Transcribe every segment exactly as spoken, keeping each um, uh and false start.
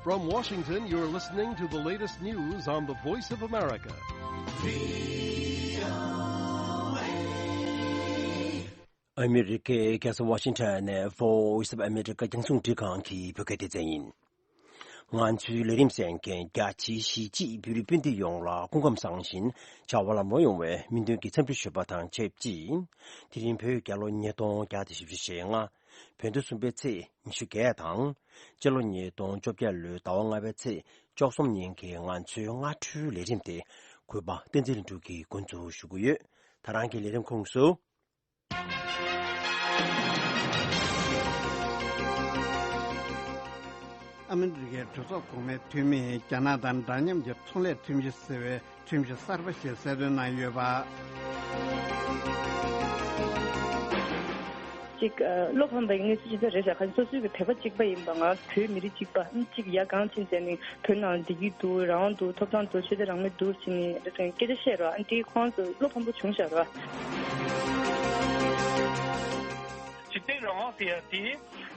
From Washington, you're listening to the latest news on the Voice of America. ཨ་མི་རི་ཀའི་རྒྱལ་ས་ཝ་ཤིང་ཊོན་ནས་Voice of America རྒྱང་སྲིང་རླུང་འཕྲིན་ཁང་གི་བོད་སྐད་སྡེ་ཚན་ཡིན། ང་ཚོའི་ལས་རིམ་གསན་མཁན་རྒྱ་ཆེའི་གཞིས་བྱེས་བོད་རིགས་སྤུན་ཟླ་ཡོངས་ལ་སྐུ་ཁམས་བཟང་ཞིང་བྱ་བ་ལམ་འགྲོ་ཡོང་བའི་སྨོན་འདུན་གྱི་འཚམས་འདྲི་ཞུ་བ་དང་ཆབས་ཅིག་དེ་རིང་བོད་རྒྱལ་ལོ་ཉིས་སྟོང་བརྒྱ་དང་བཞི་བཅུ་ཞེ་ལྔ། བོད་ཟླ་གསུམ་པའི་ཚེས་ཉི་ཤུ་བརྒྱད་དང་། སྤྱི་ལོ་ཉིས་སྟོང་བཅོ་བརྒྱད་ལོའི་ཟླ་བ་ལྔ་པའི་ཚེས་བཅུ་གསུམ་ཉིན་གྱི་ང་ཚོའི་སྔ་དྲོའི་ལས་རིམ་དེ་གུས་པ་བསྟན་འཛིན་ལྷུན་གྲུབ་ཀྱིས་འགོ་འཛུགས་ཞུ་གི་ཡོད། ད་རང་གི་ལས་རིམ་ཁོངས་སུ། ཨ་མི་རི་ཀའི་གྲོས་ཚོགས་གོང་མའི་འཐུས་མིས་རྒྱ་ནག་དང་འདྲ་མཉམ་གྱི་ཚོང་ལས་ཁྲིམས་གཞི་ཟེར་བའི་ཁྲིམས་གཞི་གསར་པ་ཞིག་གསལ་སྟོན་གནང་ཡོད་པ། ཅིག་ཨ། བློ་ཕམ་པའི་གནས་ཚུལ་ཅི་འདྲ་རེད་ཤག་ཁ་སང་སོ་སོའི་གི་དད་པ་གཅིག་པ་ཡིན་པ་ང་བོད་མི་རིགས་གཅིག་པ་གཅིག་ཡར་གང་ཕྱིན་ཟེར་ནས་བོད་ནང་བདེ་སྐྱིད་འདུག་རང་དབང་འདུག་ཐོབ་ཐང་འདུག་ཆོས་དད་རང་མོས་འདུག་ཟེར་ནས་སྐད་ཆ་བཤད་རོགས་ཨ་འདི་ཁོང་ཚོ་བློ་ཕམ་པོ་བྱུང་ཤག་རོགས། ཇི་ལྟར་རང་དབང་ཟེར་ཡ་དེ་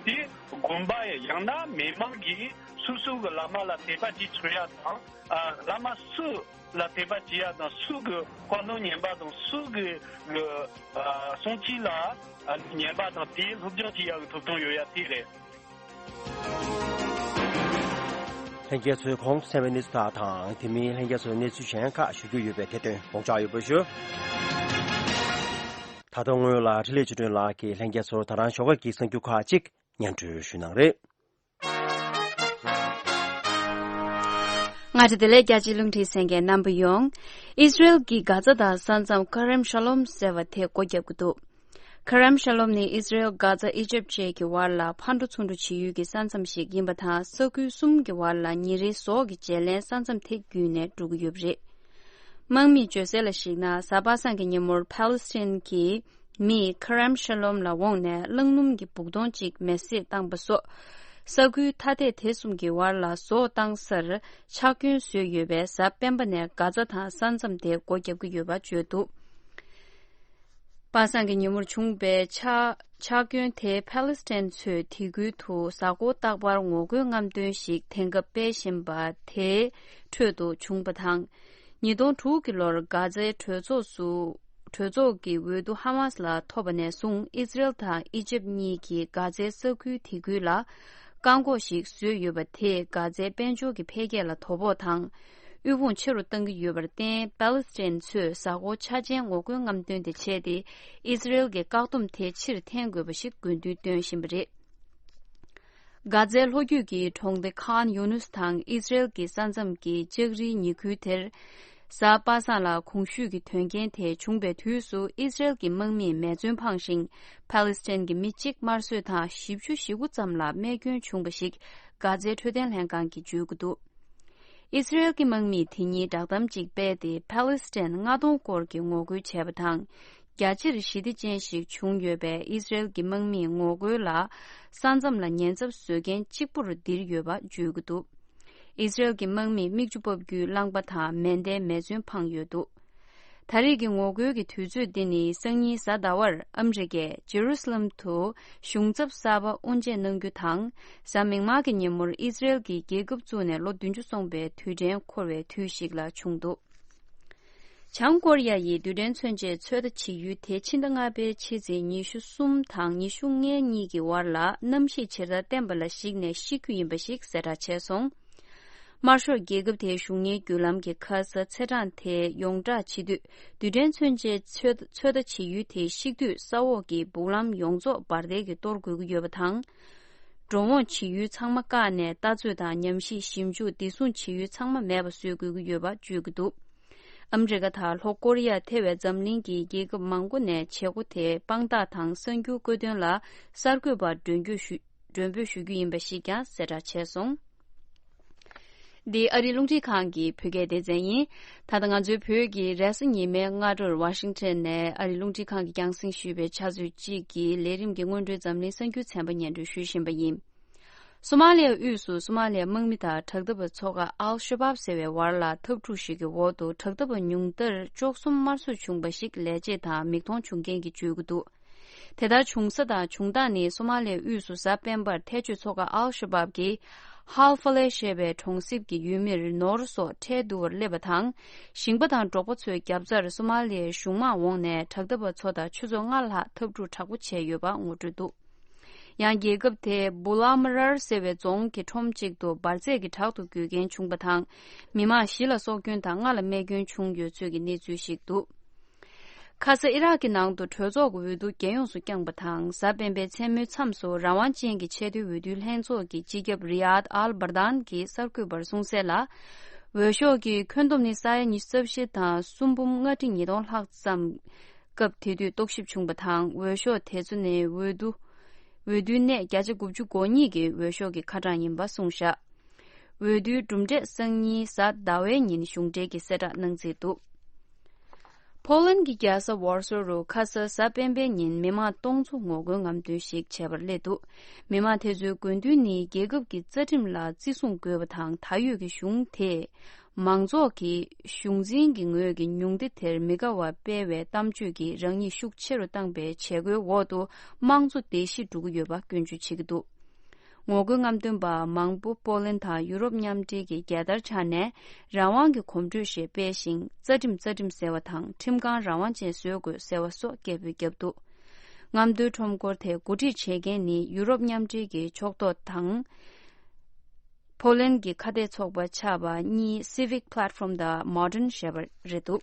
དེ་དགོན་པ་ཡང་ན་མི་མང་གིས་སོ་སོ་གི་བླ་མ་ལ་དད་པ་ཅིག་བྱེད་ཡ་དང་ཨ། བླ་མ་སུ་ལ་དད་པ་བྱེད་ཡ་དང་སུ་གི་བཀའ་སློབ་ཉན་པ་དང་སུ་གི་གི་ཨ། གསུང་ཆོས་ལ་ཨ། ཉན་པ་དང་དེའི་སློབ་སྦྱོང་བྱེད་ཡ་གི་ཐོབ་ཐང་ཡོད་ཡ་དེ་རེད། ལྷན་རྒྱས་ཚོས་གོང་དུ་གསན་པའི་གནས་ཚུལ་དག་དང་དེ་མིན་ལྷན་རྒྱས་ཚོར་གནས་ཚུལ་གཞན་ཁག་ཞུ་རྒྱུ་ཡོད་པས་དེ་དོན་དགོངས་འཇགས་ཡོད་པ་ཞུ། ད་ལྟ་སྔོན་ལ་འཕྲིན་ལས་ཆོས་སྒྲོན་ལགས་ཀྱིས་ལྷན་རྒྱས་ཚོར་ད་རང་ཞོགས་ཀ་གི་གསར་འགྱུར་ཁག་ཅིག་སྙན་སྒྲོན་ཞུ་གནང་རེད། ང་ཚོ་བདེ་ལེགས་རྒྱ་ཆེའི་རླུང་འཕྲིན་གསན་མཁན་རྣམ་པ་ཡོངས། ཨིས་ར་ཨེལ་གྱིས་གྷ་ཛ་དང་ས་མཚམས་ཁ་རེམ་ཤ་ལོམ་ཟེར་བ་དེ་སྒོ་བརྒྱབ་ཀྱི་འདུག་ཁ་རེམ་ཤ་ལོམ་ནི་ཨིས་ར་ཨེལ་གྷ་ཛ་ཨི་ཇེབ་བཅས་ཀྱི་བར་ལ་ཕར་འགྲོ་ཚུར་འགྲོ་བྱེད་ཡུལ་གྱི་ས་མཚམས་ཤིག་ཡིན་པ་དང་ས་ཁུལ་གསུམ་གྱི་བར་ལ་ཉིན་རེའི་ཟོག་གི་བརྗེ་ལེན་ས་མཚམས་དེ་བརྒྱུད་ནས་འགྲོ་གི་ཡོད་པ་རེད། དམག་མིས་བརྗོད་གསལ་ལ་གཞིགས་ན་གཟའ་པ་སངས་ཀྱི་ཉིན་མོར་ཕཱ་ལི་སི་ཐན་གྱི་མིས་ཁ་རམ་ཤ་ལོམ་ལ་འོངས་ནས་རླངས་སྣུམ་གྱི་སྦུག་དོང་གཅིག་མེ་བསྲེགས་བཏང་པ་སོགས། ས་ཁུལ་ཐ་དད་དེ་གསུམ་གྱི་བར་ལ་ཟོག་བཏང་སར་ཆག་སྐྱོན་བཟོས་ཡོད་པས་གཟའ་སྤེན་པ་ནས་གྷ་ཛ་དང་ས་མཚམས་དེ་སྒོ་བརྒྱབ་ཀྱི་ཡོད་པ་བརྗོད་འདུག་པ་སངས་ཀྱི་ཉིན་མོར་བྱུང་པའི་ཆག་ཆག་སྐྱོན་དེས་ཕཱ་ལི་སི་ཐན་ཚོས་དེ་ཁུལ་དུ་གཟའ་འཁོར་རྟག་པར་ངོ་རྒོལ་རྔམ་སྟོན་ཞིག་དེང་སྐབས་སྤེལ་བཞིན་པ་དེའི་ཁྲོད་དུ་བྱུང་པ་དང་། ཉིས་སྟོང་དྲུག་གི་ལོར་གྷ་ཛའི་གྲོས་ཚོགས་སུ། གྲོས་ཚོགས་ཀྱི་འོས་བསྡུ་ཧ་མ་སི་ལ་ཐོབ་པ་ནས་བཟུང་ཨི་ཛི་རེལ་དང་ཨི་ཇེབ་གཉིས་ཀྱིས་གྷ་ཛའི་ས་ཁུལ་དེ་ཁུལ་ལ་བཀག་འགོག་ཞིག་བཟོས་ཡོད་པ་དེས་གྷ་ཛའི་དཔལ་འབྱོར་གྱི་འཕེལ་རྒྱས་ལ་དོ་ཕོག་དང་། དབུལ་ཕོངས་ཆེ་རུ་གཏང་གི་ཡོད་པར་བརྟེན་པཱ་ལི་སི་ཐན་ཚོས་གཟའ་འཁོར་འཆར་ཅན་ངོ་རྒོལ་རྔམ་སྟོན་དེ་བྱས་ཏེ་ཨི་ཛི་རེལ་གྱི་བཀག་སྡོམ་དེ་ཕྱིར་འཐེན་དགོས་པ་ཞིག་དགོས་འདུན་བཏོན་བཞིན་པ་རེད། གྷ་ཛའི་ལྷོ་རྒྱུད་ཀྱི་གྲོང་སྡེ་ཁཱན་ཡུ་ནུས་དང་ཨི་ཛི་རེལ་གྱི་ས་མཚམས་ཀྱི་ལྕགས་རིའི་ཉེ་ཁུལ་དེར། གཟའ་པ་སངས་ལ་གོང་ཞུས་ཀྱི་དོན་རྐྱེན་དེ་བྱུང་པའི་དུས་སུ་ཨི་ཛི་རེལ་གྱི་དམག་མིས་མེ་མཚོན་འཕངས་ཤིང་། ཕཱ་ལི་སི་ཐན་གྱི་མི་གཅིག་དམར་གསོད་དང་བཞི་བཅུ་ཞེ་དགུ་ཙམ་ལ་རྨས་སྐྱོན་བྱུང་བ་ཞིག་གྷ་ཛའི་འཕྲོད་བསྟེན་ལྷན་ཁང་གིས་བརྗོད་ཀྱི་འདུག་ཨི་ཛི་རེལ་གྱི་དམག་མིས་དེ་ཉིན་བསྒྲགས་གཏམ་གཅིག་སྤེལ་ཏེ་ཕཱ་ལི་སི་ཐན་མངའ་སྡོང་སྐོར་གྱི་ངོ་རྒོལ་བྱས་པ་དང་། རྒྱ་ཆེར་ཞི་བདེ་ཅན་ཞིག་བྱུང་ཡོད་པས་ཨི་ཛི་རེལ་གྱི་དམག་མིས་ངོ་རྒོལ་ལ་ས་མཚམས་ལ་ཉེན་ཚབས་བཟོ་མཁན་གཅིག་པུར་འདིར་ཡོད་པ་བརྗོད་ཀྱི་འདུག་ཨི་ཛི་རེལ་གྱི་དམག་མིས་མིག་ཆུ་ཕབ་རྒྱུའི་རླངས་པ་དང་མེ་མདའི་མེ་མཚོན་འཕངས་ཡོད་འདུག་ད་རེས་ཀྱི་ངོ་རྒོལ་གྱི་དུས་ཚོད་འདི་ནི་སང་ཉིན་གཟའ་ཟླ་བར་ཨ་མི་རི་ཀས་ཇེ་རུ་སི་ལམ་དུ་གཞུང་ཚབ་གསར་པ་དབུ་འབྱེད་གནང་རྒྱུ་དང་། གཟའ་མིག་དམར་གྱི་ཉིན་མོར་ཨི་ཛི་རེལ་གྱིས་རྒྱལ་ཁབ་བཙུགས་ནས་ལོ་བདུན་ཅུ་སོང་པའི་དུས་དྲན་འཁོར་བའི་དུས་ཤིག་ལ་བྱུང་འདུག་བྱང་ཀོ་རི་ཡ་ཡིས་རྡུལ་ཕྲན་མཚོན་ཆའི་ཚོད་ལྟ་བྱེད་ཡུལ་དེ་ཕྱི་ཟླ་ལྔ་པའི་ཕྱི་ཚེས་ཉི་ཤུ་གསུམ་དང་ཉི་ཤུ་ལྔ་གཉིས་ཀྱི་བར་ལ་གནམ་གཤིས་ཇི་ལྟར་བརྟན་པ་ལ་གཞིགས་ནས་བཤིག་རྒྱུ་ཡིན་པ་ཞིག་གསལ་བསྒྲགས་བྱས་སོང་། དམར་ཤོག་རྒྱལ་ཁབ་དེའི་གཞུང་གཉེར་བརྒྱུད་ལམ་གྱི་ཁ་ས་ཚེས་གྲངས་དེ་ཡོངས་བསྒྲགས་བྱེད་དུས། རྡུལ་ཕྲན་མཚོན་ཆའི་ཚོད་ཚོད་ལྟ་བྱེད་ཡུལ་དེའི་བཤིག་དུས་ས་འོག་གི་སྦུག་ལམ་ཡོངས་རྫོགས་འབར་མདེལ་གྱིས་གཏོར་དགོས་ཀྱི་ཡོད་པ་དང་། འགྲོ་འོང་བྱེད་ཡུལ་ཚང་མ་བཀག་ནས་ལྟ་ཚོད་དང་ཉམས་ཞིབ་ཞིབ་འཇུག་བདེ་སྲུང་བྱེད་ཡུལ་ཚང་མ་མེད་པ་བཟོ་དགོས་ཀྱི་ཡོད་པ་བརྗོད་ཀྱི་འདུག་ཨ་མི་རི་ཀ་དང་ལྷོ་ཀོ་རི་ཡ་ཐེ་བའི་འཛམ་གླིང་གི་རྒྱལ་ཁབ་མང་པོ་ནས་བྱེད་སྒོ་དེའི་དཔང་རྟགས་དང་གསར་འགྱུར་བཀོད་དོན་ལ་གསར་འགོད་པར་མགྲོན་སྐྱོད་ཞུ་མགྲོན་འབོད་ཞུ་རྒྱུ་ཡིན་པ་ཞིག་ཀྱང་གསལ་བསྒྲགས་བྱས་སོང་། འདི་ཨ་རིའི་རླུང་འཕྲིན་ཁང་གི་བོད་སྐད་སྡེ་ཚན་ཡིན། ད་ལྟ་ང་ཚོའི་བོད་ཀྱི་རེས་གཟའ་ཉི་མའི་སྔ་དྲོར་ཝ་ཤིང་ཊོན་ནས་ཨ་རིའི་རླུང་འཕྲིན་ཁང་གིས་རྒྱང་སྲིང་ཞུས་པའི་ཆུ་ཚོད་གཅིག་གི་ལས་རིམ་གྱི་སྔོན་འགྲོའི་འཛམ་གླིང་གསར་འགྱུར་ཚན་པ་སྙན་སྒྲོན་ཞུ་བཞིན་པ་ཡིན། སོ་མ་ལི་ཡ་དབུས་སུ་སོ་མ་ལི་ཡ་དམག་མི་དང་དྲག་འཐབ་པ་ཚོ་ཁག་ཨལ་ཤ་བབ་ཟེར་བའི་བར་ལ་འཐབ་འཁྲུག་ཞིག་གི་འོག་ཏུ་དྲག་འཐབ་པ་ཉུང་མཐར་བཅུ་གསུམ་དམར་གསོད་བྱུང་བ་ཞིག་ལས་བྱེད་དང་མིག་མཐོང་བྱུང་མཁན་གྱིས་བརྗོད་ཀྱི་འདུག་དེ་ལྟར་བྱུང་ས་དང་བྱུང་སྟངས་ནི་སོ་མ་ལི་ཡ་དབུས་སུ་གཟའ་སྤེན་པར་ཐལ་སྤྱོད་ཚོ་ཁག་ཨལ་ཤ་བབ་ཀྱིས་ ཧལ་ཧྥ་ལེ་ཞེས་པའི་གྲོང་གསེབ་ཀྱི་ཡུལ་མིར་ནོར་སོགས་ཁྲལ་བསྡུ་བར་སླེབས་པ་དང་། ཞིང་པ་དང་འབྲོག་པ་ཚོའི་རྒྱབ་རྩར་སོ་མ་ལི་ཡའི་གཞུང་མང་འོངས་ནས་དྲག་འཐབ་པ་ཚོ་དང་ཆུ་ཚོད་ལྔ་ལྷག་འཐབ་འཁྲུག་དྲག་པོ་བྱས་ཡོད་པ་ངོ་སྤྲོད་འདུག་ཡང་རྒྱལ་ཁབ་དེའི་བུ་ལ་མ་རར་ཟེར་བའི་རྫོང་གི་ཁྲོམ་གཅིག་ཏུ་འབར་རྫས་ཀྱི་དྲག་ཏུ་རྒུད་རྐྱེན་བྱུང་པ་དང་། མི་མང་བཞི་ལ་སྲོག་སྐྱོན་དང་ལྔ་ལ་རྨས་སྐྱོན་བྱུང་ཡོད་ཚུལ་གྱི་གནས་ཚུལ་ཞིག་འདུག་ཁ་ས་ཨི་རག་གི་ནང་དུ་གྲོས་ཚོགས་ཀྱི་འོས་བསྡུ་རྒྱལ་ཡོངས་སུ་བསྐྱངས་པ་དང་། གཟའ་སྤེན་པའི་མཚན་མོའི་མཚམས་སུ་རང་དབང་ཅན་གྱི་ཆེས་མཐོའི་འོས་བསྡུའི་ལྷན་ཚོགས་ཀྱི་སྤྱི་ཁྱབ་རི་ཡཱད་ཨལ་བར་དན་གྱིས་གསར་འགོད་པར་གསུངས་གསལ་ལ། འོས་ཤོག་གི་ཁྱོན་བསྡོམས་ནི་ས་ཡ་ཉི་ཤུ་རྩ་བཞི་དང་སུམ་འབུམ་ལྔ་ཁྲི་ཉིས་སྟོང་ལྷག་ཙམ། སྐབས་དེ་དུས་རྟོག་ཞིབ་བྱུང་པ་དང་། འོས་ཤོག་དེ་ཚོ་ནི་འོས་བསྡུ། འོས་བསྡུའི་གནས་བརྒྱ་ཆ་དགུ་བཅུ་གོ་གཉིས་ཀྱི་འོས་ཤོག་གི་ཁ་གྲངས་ཡིན་པ་གསུངས་བཞག་འོས་བསྡུའི་གྲུབ་འབྲས་སང་ཉིན་གཟའ་ཟླ་བའི་ཉིན་གཞུང་འབྲེལ་གྱི་གསལ་བསྒྲགས་གནང་རྩིས་འདུག་ཕོ་ལན་གྱི་རྒྱལ་ས་ཝར་སོ་རུ་ཁ་ས་གཟའ་སྤེན་པའི་ཉིན་མི་མང་སྟོང་ཚོ་ངོ་རྒོལ་རྔམ་སྟོན་ཞིག་བྱས་པར་སླེབས་འདུག་མི་མང་དེ་ཚོའི་དགོས་འདུན་ནི་རྒྱལ་ཁབ་ཀྱི་རྩ་ཁྲིམས་ལ་བརྩི་སྲུང་དགོས་པ་དང་། ད་ཡོད་ཀྱི་གཞུང་དེས་མང་ཚོགས་ཀྱི་གཞུང་འཛིན་གྱི་ངོས་ཀྱི་ཉུང་བདེ་དེར་མི་དགའ་བར་སྤེལ་བའི་གཏམ་བརྗོད་ཀྱིས་རང་ཉིད་ཤུགས་ཆེ་རུ་བཏང་པའི་བྱེད་སྒོའི་འོག་ཏུ་དམངས་གཙོ་བརྡལ་བཤིག་འགྲོ་གི་ཡོད་པ་སྐྱོན་བརྗོད་བྱེད་ཀྱི་འདུག་ངོ་རྒོལ་རྔམ་སྟོན་པ་མང་པོ་པོ་ལན་དང་ཡུ་རོབ་མཉམ་འབྲེལ་གྱི་རྒྱལ་དར་འཕྱར་ནས་རང་དབང་གི་གོམ་བགྲོད་ཞེས་སྤེལ་ཞིང་། རྩ་ཁྲིམས་རྩ་ཁྲིམས་ཟེར་བ་དང་། ཁྲིམས་ཁང་རང་དབང་ཅན་བཟོ་དགོས་ཟེར་བ་སོགས་སྐད་འབོད་བརྒྱབ་འདུག་རྔམ་སྟོན་ཁྲོམ་སྐོར་དེ་གོ་སྒྲིག་བྱེད་མཁན་ནི་ཡུ་རོབ་མཉམ་འབྲེལ་གྱི་ཕྱོགས་གཏོགས་དང་། ཕོ་ལན་གྱི་ཁ་གཏད་ཚོགས་པ་ཆགས་པ་གཉིས་Civic Platform དང་Modern ཞེས་པ་རེད་འདུག་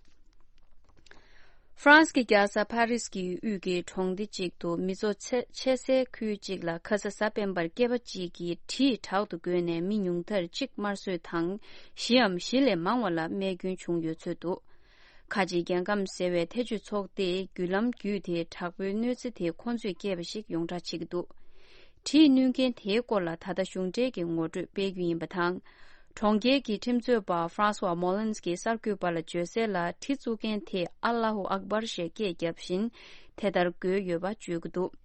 ཧྥ་རན་སི་གི་རྒྱལ་ས་ཕ་རིས་ཀྱི་དབུས་ཀྱི་གྲོང་སྡེ་གཅིག་ཏུ་མི་ཚོགས་ཆེ་ཆེ་སའི་ཁུལ་གཅིག་ལ་ཁ་ས་གཟའ་སྤེན་པར་སྐྱེས་པ་གཅིག་གིས་གྲིས་དྲག་ཏུ་བརྒོས་ནས་མི་ཉུང་མཐར་གཅིག་དམར་གསོད་དང་། བཞིའམ་བཞི་ལས་མང་བ་ལ་རྨས་སྐྱོན་བྱུང་ཡོད་ཚུལ་འདུག་ཁ་ཆེའི་རྒྱལ་ཁམས་ཟེར་བའི་ཐེ་ཇུས་ཚོགས་སྡེས་བརྒྱུད་ལམ་བརྒྱུད་དེ་དྲག་པོའི་གནོད་འཚེ་དེ་ཁོང་ཚོས་བསྐྱལ་བ་ཞིག་ཡོངས་གྲགས་བྱེད་ཀྱི་འདུག་གྲིས་གནོན་མཁན་དེའི་སྐོར་ལ་ད་ལྟ་གཞུང་འབྲེལ་གྱི་ངོ་སྤྲོད་སྤེལ་རྒྱུ་ཡིན་པ་དང་། གྲོང་ཁྱེར་གྱི་ཁྲིམས་རྩོད་པ་Francois Molins གྱིས་གསར་འགོད་པ་ལ་བརྗོད་གསལ་ལ། གྲི་བཙུགས་མཁན་དེས་ཨ་ལ་ཧུ་ཨག་བར་ཞེས་སྐད་བརྒྱབ་བཞིན་དེ་ལྟར་བརྒོས་ཡོད་པ་བརྗོད་ཀྱི་འདུག་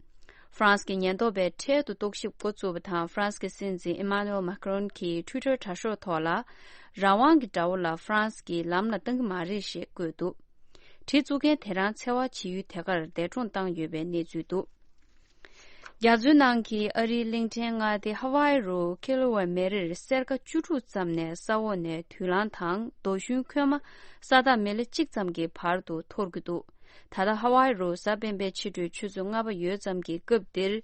ཧྥ་རན་སི་གི་ཉེན་རྟོག་པས་འཕྲལ་དུ་རྟོག་ཞིབ་འགོ་བཙུགས་པ་དང་། ཧྥ་རན་སི་གི་སྲིད་འཛིན་Emmanuel Macron གྱིས་Twitter དྲ་ཤོག་ཐོག་ལ། རང་དབང་གི་དགྲ་བོ་ལ་ཧྥ་རན་སི་གིས་ལམ་ལ་བཏང་གི་མ་རེད་ཞེས་བཀོད་འདུག་གྲི་བཙུགས་མཁན་དེ་རང་འཚེ་བ་བྱེད་ཡུལ་དེ་གར་འདས་གྲོངས་བཏང་ཡོད་པའི་གནས་ཚུལ་འདུག་རྒྱ་མཚོའི་ནང་གི་ཨ་རིའི་གླིང་ཕྲན་མངའ་སྡེ་ཧ་ཝའི་རུ་འཁེལ་བའི་མེ་རེར་སེར་ཀ་བཅུ་དྲུག་ཙམ་ནས་ས་འོག་ནས་དུག་རླངས་དང་རྡོ་ཞུན་ཁོལ་མ་ས་ཐག་མི་ལེ་གཅིག་ཙམ་གྱི་བར་དུ་འཐོར་གྱི་འདུག་ད་ལྟ་ཧ་ཝའི་རུ་གཟའ་སྤེན་པའི་ཕྱི་དྲོའི་ཆུ་ཚོད་ལྔ་པ་ཡོལ་ཙམ་གྱི་སྐབས་འདིར་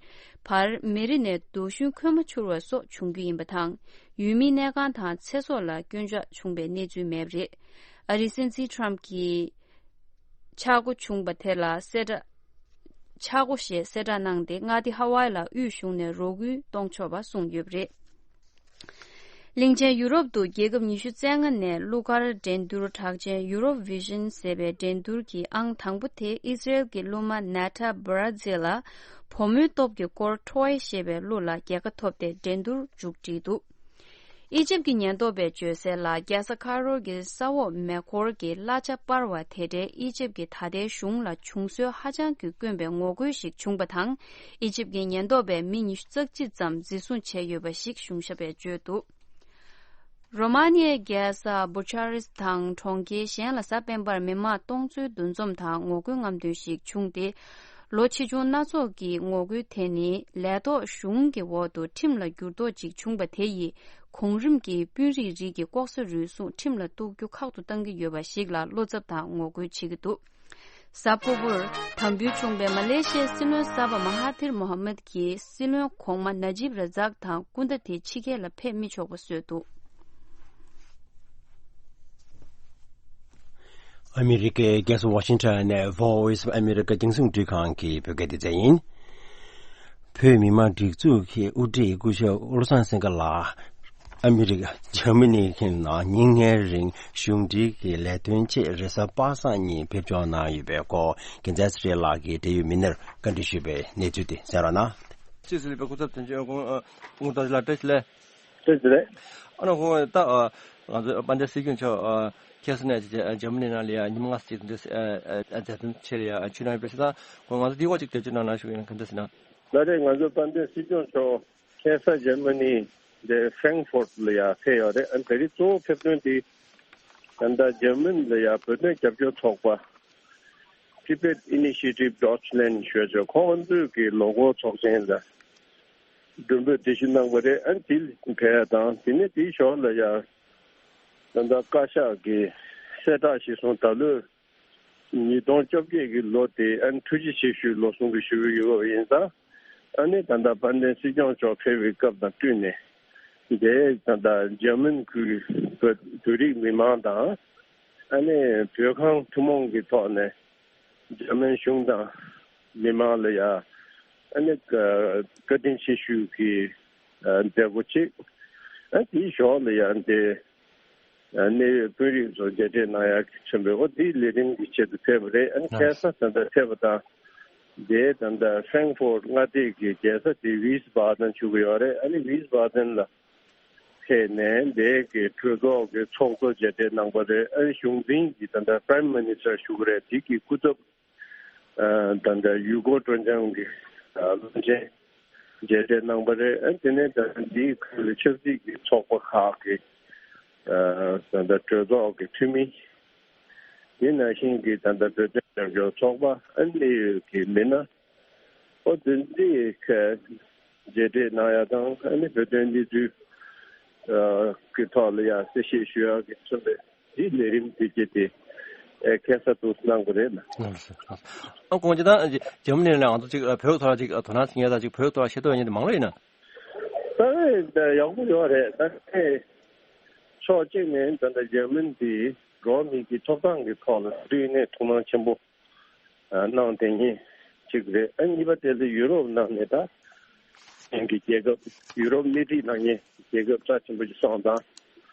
བར་མེ་རི་ནས་རྡོ་ཞུན་ཁོལ་མ་འཕྱུར་བ་སོགས་བྱུང་རྒྱུ་ཡིན་པ་དང་། ཡུལ་མིའི་གནས་ཁང་དང་ཚེ་སྲོག་ལ་སྐྱོན་ཆག་བྱུང་བའི་གནས་ཚུལ་མེད་པ་རེད། ཨ་རིའི་སྲིད་འཛིན་Trump གྱིས། ཆག་སྒོ་བྱུང་བ་དེ་ལ་གསལ་བསྒྲགས། ཆག་སྒོ་ཞེས་གསལ་བསྒྲགས་གནང་སྟེ། མངའ་སྡེ་ཧ་ཝའི་ལ་དབུས་གཞུང་ནས་རོགས་སྐུལ་གཏོང་ཆོག་པ་གསུངས་ཡོད་པ་རེད། གླིང་ཆེན་ཡུ་རོབ་ཏུ་རྒྱལ་ཁབ་ཉི་ཤུ་རྩ་ལྔ་ནས་གླུ་གར་འགྲན་བསྡུར་གྲགས་ཅན་Eurovision ཟེར་བའི་འགྲན་བསྡུར་གྱི་ཨང་དང་པོ་དེ་ཨི་ཟི་རེལ་གྱི་གླུ་མ་Nata Brazil ལ་བུ་མོའི་སྟོབས་ཀྱི་སྐོར་Troy ཞེས་པའི་གླུ་ལ་རྒྱལ་ཁ་ཐོབ་སྟེ་འགྲན་བསྡུར་མཇུག་བསྒྲིལ་འདུག་ཨི་ཇིབ་ཀྱི་ཉེན་རྟོག་པས་བརྗོད་གསལ་ལ། རྒྱལ་ས་ཁ་རོ་གི་ས་འོག་མེ་འཁོར་གྱི་གླ་ཆ་སྤར་བ་དེ་འདྲའི་ཨི་ཇིབ་ཀྱི་ད་ལྟའི་གཞུང་ལ་བྱུང་སྲོལ་ཧ་ཅང་གིས་དཀོན་པའི་ངོ་རྒོལ་ཞིག་བྱུང་པ་དང་། ཨི་ཇིབ་ཀྱི་ཉེན་རྟོག་པས་མི་ཉི་ཤུ་རྩ་གཅིག་ཙམ་འཛིན་བཟུང་བྱས་ཡོད་པ་ཞིག་གཞུང་ཞབས་པས་བརྗོད་འདུག་རོ་མ་ནི་ཡའི་རྒྱལ་ས་བུ་ཆ་རེ་སི་དང་གྲོང་ཁྱེར་གཞན་ལ་གཟའ་སྤེན་པར་མི་མང་སྟོང་ཚོའི་འདུ་འཛོམས་དང་ངོ་རྒོལ་རྔམ་སྟོན་ཞིག་བྱུང་སྟེ། ལོ་ཆེ་ཆུང་སྣ་ཚོགས་ཀྱི་ངོ་རྒོལ་དེ་ནི་ལས་ཐོག་གཞུང་གི་འོག་ཏུ་ཁྲིམས་ལ་འགྱུར་ལྡོག་ཅིག་བྱུང་པ་དེ་ཡིས་གོང་རིམ་གྱི་དཔོན་རིགས་རིགས་ཀྱི་ལྐོག་ཟ་རུལ་སུངས་ཁྲིམས་ལ་གཏུག་རྒྱུ་ཁག་ཏུ་བཏང་གི་ཡོད་པ་ཞིག་ལ་བློ་འཚབ་དང་ངོ་རྒོལ་བྱེད་ཀྱི་འདུག་གཟའ་ཕུར་བུར་དམ་འབུལ་བྱུང་པའི་མ་ལེ་ཤི་ཡའི་སྲིད་བློན་གསར་པ་མ་ཧ་ཐིར་མོ་ཧ་མད་ཀྱིས་སྲིད་བློན་གོང་མ་ན་ཇིབ་ར་ཛག་དང་སྐུ་ཟླ་དེ་ཕྱི་རྒྱལ་ལ་ཕེབས་མི་ཆོག་པ་བཟོས་འདུག་ཨ་མི་རི་ཀའི་རྒྱལ་ས་ཝ་ཤིང་ཊོན་ནས་Voice of America རྒྱང་སྲིང་འཕྲིན་ཁང་གི་བོད་སྐད་སྡེ་ཚན་ཡིན། བོད་མི་མང་སྒྲིག་འཛུགས་ཀྱི་དབུ་ཁྲིད་སྐུ་ཞབས་བློ་བཟང་སེང་གེ་ལགས་ཨ་མི་རི་ཀ་འཇར་མ་ནི་གི་ནང་ཉིན་ལྔའི་རིང་གཞུང་འབྲེལ་གྱི་ལས་དོན་ཆེད་རེས་གཟའ་པ་སངས་ཉིན་ཕེབས་འབྱོར་གནང་ཡོད་པའི་སྐོར་རྒྱལ་མཚན་ཚེ་རིང་ལགས་ཀྱིས་འབྲེལ་ཡོད་མི་སྣར་བཀའ་འདྲི་ཞུས་པའི་གནས་ཚུལ་དེ་གསན་རོགས་གནང་། ཅེས་ཟེར་བའི་སྐུ་ཚབ་དོན་གཅོད་ཨ་ཁུ་ཨ་ཁུ་ཏོག་ཙི་ལགས་བཀྲ་ཤིས་བདེ་ལེགས། བཀྲ་ཤིས་བདེ་ལེགས། ཨ་ནི་ཁོང་ད་ཨ་ང་ཚོ་དཔལ་ལྡན་སྲིད་སྐྱོང་མཆོག་ཨ་ཁ་སང་ནས་ཇ་ཇར་མ་ནི་ནང་ལ་ཡ་ཉི་མ་ལྔ་ཙམ་ཅིག་འདི་ཨ་ཨ་མཛད་དོན་ཆེད་ལ་ཡ་ཆུ་ནང་པའི་ས་དང་ཁོང་ང་ཚོ་འདི་འོག་ཅིག་འགྲེལ་བརྗོད་གནང་གནང་ཞུ་ཡིན་ག་འདྲ་ཟེར་ན། ལགས་རེད། ང་ཚོ་དཔལ་ལྡན་སྲིད་སྐྱོང་མཆོག་ཁ་སང་ཇར་མ་ནི་འདི་ཧྥེང་ཧྥོར་ལ་ཡ་ཕེབས་ཡོད་རེད། ཨ་ནི་ད་རེས་གཙོ་བོ་ཕེབས་དོན་དེ་ད་ལྟ་ཇར་མ་ནི་ལ་ཡ་བོད་དོན་རྒྱབ་སྐྱོར་ཚོགས་པ་Tibet Initiative Deutschland ཞུ་ཆོག་ཁོང་ཚོས་ཀྱི་ལོ་འཁོར་ཚོགས་ཆེན་ལ། མགྲོན་འབོད་དེ་ཞུ་གནང་བ་རེད། ཨ་ནི་དེ་ཕེབས་ཡ་དང་དེ་ནས་དེའི་ཞོར་ལ་ཡ་ད་ལྟ་བཀའ་ཤག་གི་གསལ་བསྒྲགས་ཞིག་སོང་། ད་ལོའི་ཉིས་སྟོང་བཅོ་བརྒྱད་ཀྱི་ལོ་དེ་ཨ་ནི་ཐུགས་རྗེ་ཆེ་ཞུའི་ལོ་གསུམ་གྱི་ཞུ་གི་ཡོད་པ་ཡིན་ཙང་། ཨ་ནི་ད་ལྟ་དཔལ་ལྡན་སྲིད་སྐྱོང་མཆོག་ཕེབས་པའི་སྐབས་དང་བསྟུན་ནས་དེ་ད་ལྟ་འཇར་མན་ཁུལ་བོད་བོད་རིགས་མི་མང་དང་ཨ་ནི་བོད་ཁང་ཐུན་མོང་གི་ཐོག་ནས་འཇར་མན་གཞུང་དང་མི་མང་ལ་ཡ་ཨ་ནི་བཀའ་དྲིན་ཆེ་ཞུ་གི་མཛད་སྒོ་གཅིག་ཨ་དེའི་ཞོར་ལ་ཡ་དེ། གནད་ཡོད་དཔོན་རིགས་ཚོ་མཇལ་འཕྲད་གནང་ཡག་གི་ཆེན་པོའི་འོ་དེའི་ལས་རིམ་གྱི་ཆེད་དུ་ཕེབས་པ་རེད། ཨ་ནི་ཁ་སང་ད་ལྟ་ཕེབས་པ་དང་། དེའི་ད་ལྟ་ཧྥྲེང་ཧྥོར་མངའ་སྡེ་གི་རྒྱལ་ས་དེ་ཝིས་བྷ་དན་ཞུ་གི་ཡོད་རེད། ཨ་ནི་ཝིས་བྷ་དན་ལ་ཕེབས་ནས་དེའི་གི་གྲོས་ཚོགས་ཀྱི་ཚོགས་གཙོ་མཇལ་འཕྲད་གནང་པ་རེད། ཨ་ནི་གཞུང་འཛིན་གྱི་ད་ལྟ་Prime Minister ཞུ་གི་རེད། དེ་གི་སྐུ་ཚབ། ད་ལྟ་ཡུལ་སྐོར་སྤྲོ་འཆམ་གྱི་བློན་ཆེན་མཇལ་འཕྲད་གནང་པ་རེད། ཨ་དེ་ནས་ད་ལྟ་འདིའི་ཁུལ་ཆབ་སྲིད་ཀྱི་ཚོགས་པ་ཁག་གི་ད་ལྟ་གྲོས་ཚོགས་ཀྱི་འཐུས་མི། དེ་ནང་བཞིན་གྱི་ད་ལྟ་བོད་དོན་རྒྱབ་སྐྱོར་ཚོགས་པ། ཨ་གནད་ཡོད་ཀྱི་མི་སྣ། ཨོ་དེ་འདི་མཇལ་འཕྲད་གནང་ཡ་དང་ཨ་ནི་བོད་དོན་གནས་ཚུལ་གྱི་ཐོག་ལ་ཡ་གསལ་བཤད་ཞུ་ཡག་གི་མཚོན་པའི་འདི་ལས་རིམ་དེ་བཅས་ཏེ་ཨེ་ཁ་སང་དུ་གནང་དགོས་རེད་ལ། ཨ་ཁོང་ཅི་ད་འཇར་མ་ནི་ལ་ང་ཚོ་ཅིག་བོད་ཐོག་ལ་ཅིག་དོ་སྣང་བྱེད་མཁན་དང་ཅིག་བོད་ཐོག་ལ་ཤེས་རྟོགས་ཡོད་མཁན་དེ་མང་ལོས་ཡིན་ན། ད་ཡག་པོ་ཡོད་རེད། ད་ཕྱོགས་གཅིག་ནས་ད་ལྟ་འཇར་མ་ནི་དེ་འགྲོ་བ་མིའི་ཐོབ་ཐང་གི་ཐོག་ལ་དུས་ནས་ཐུགས་སྣང་ཆེན་པོ། གནང་དེ་ཉིད་གཅིག་རེད། ཨ་གཉིས་པ་དེ་ལ་ཡུ་རོབ་ནང་ནས་ད་ཡང་གི་རྒྱལ་ཁབ་ཡུ་རོབ་སྣེ་ཁྲིད་གནང་མཁན་རྒྱལ་ཁབ་རྩ་ཆེན་པོ་ཞིག་སོང་ཙང་།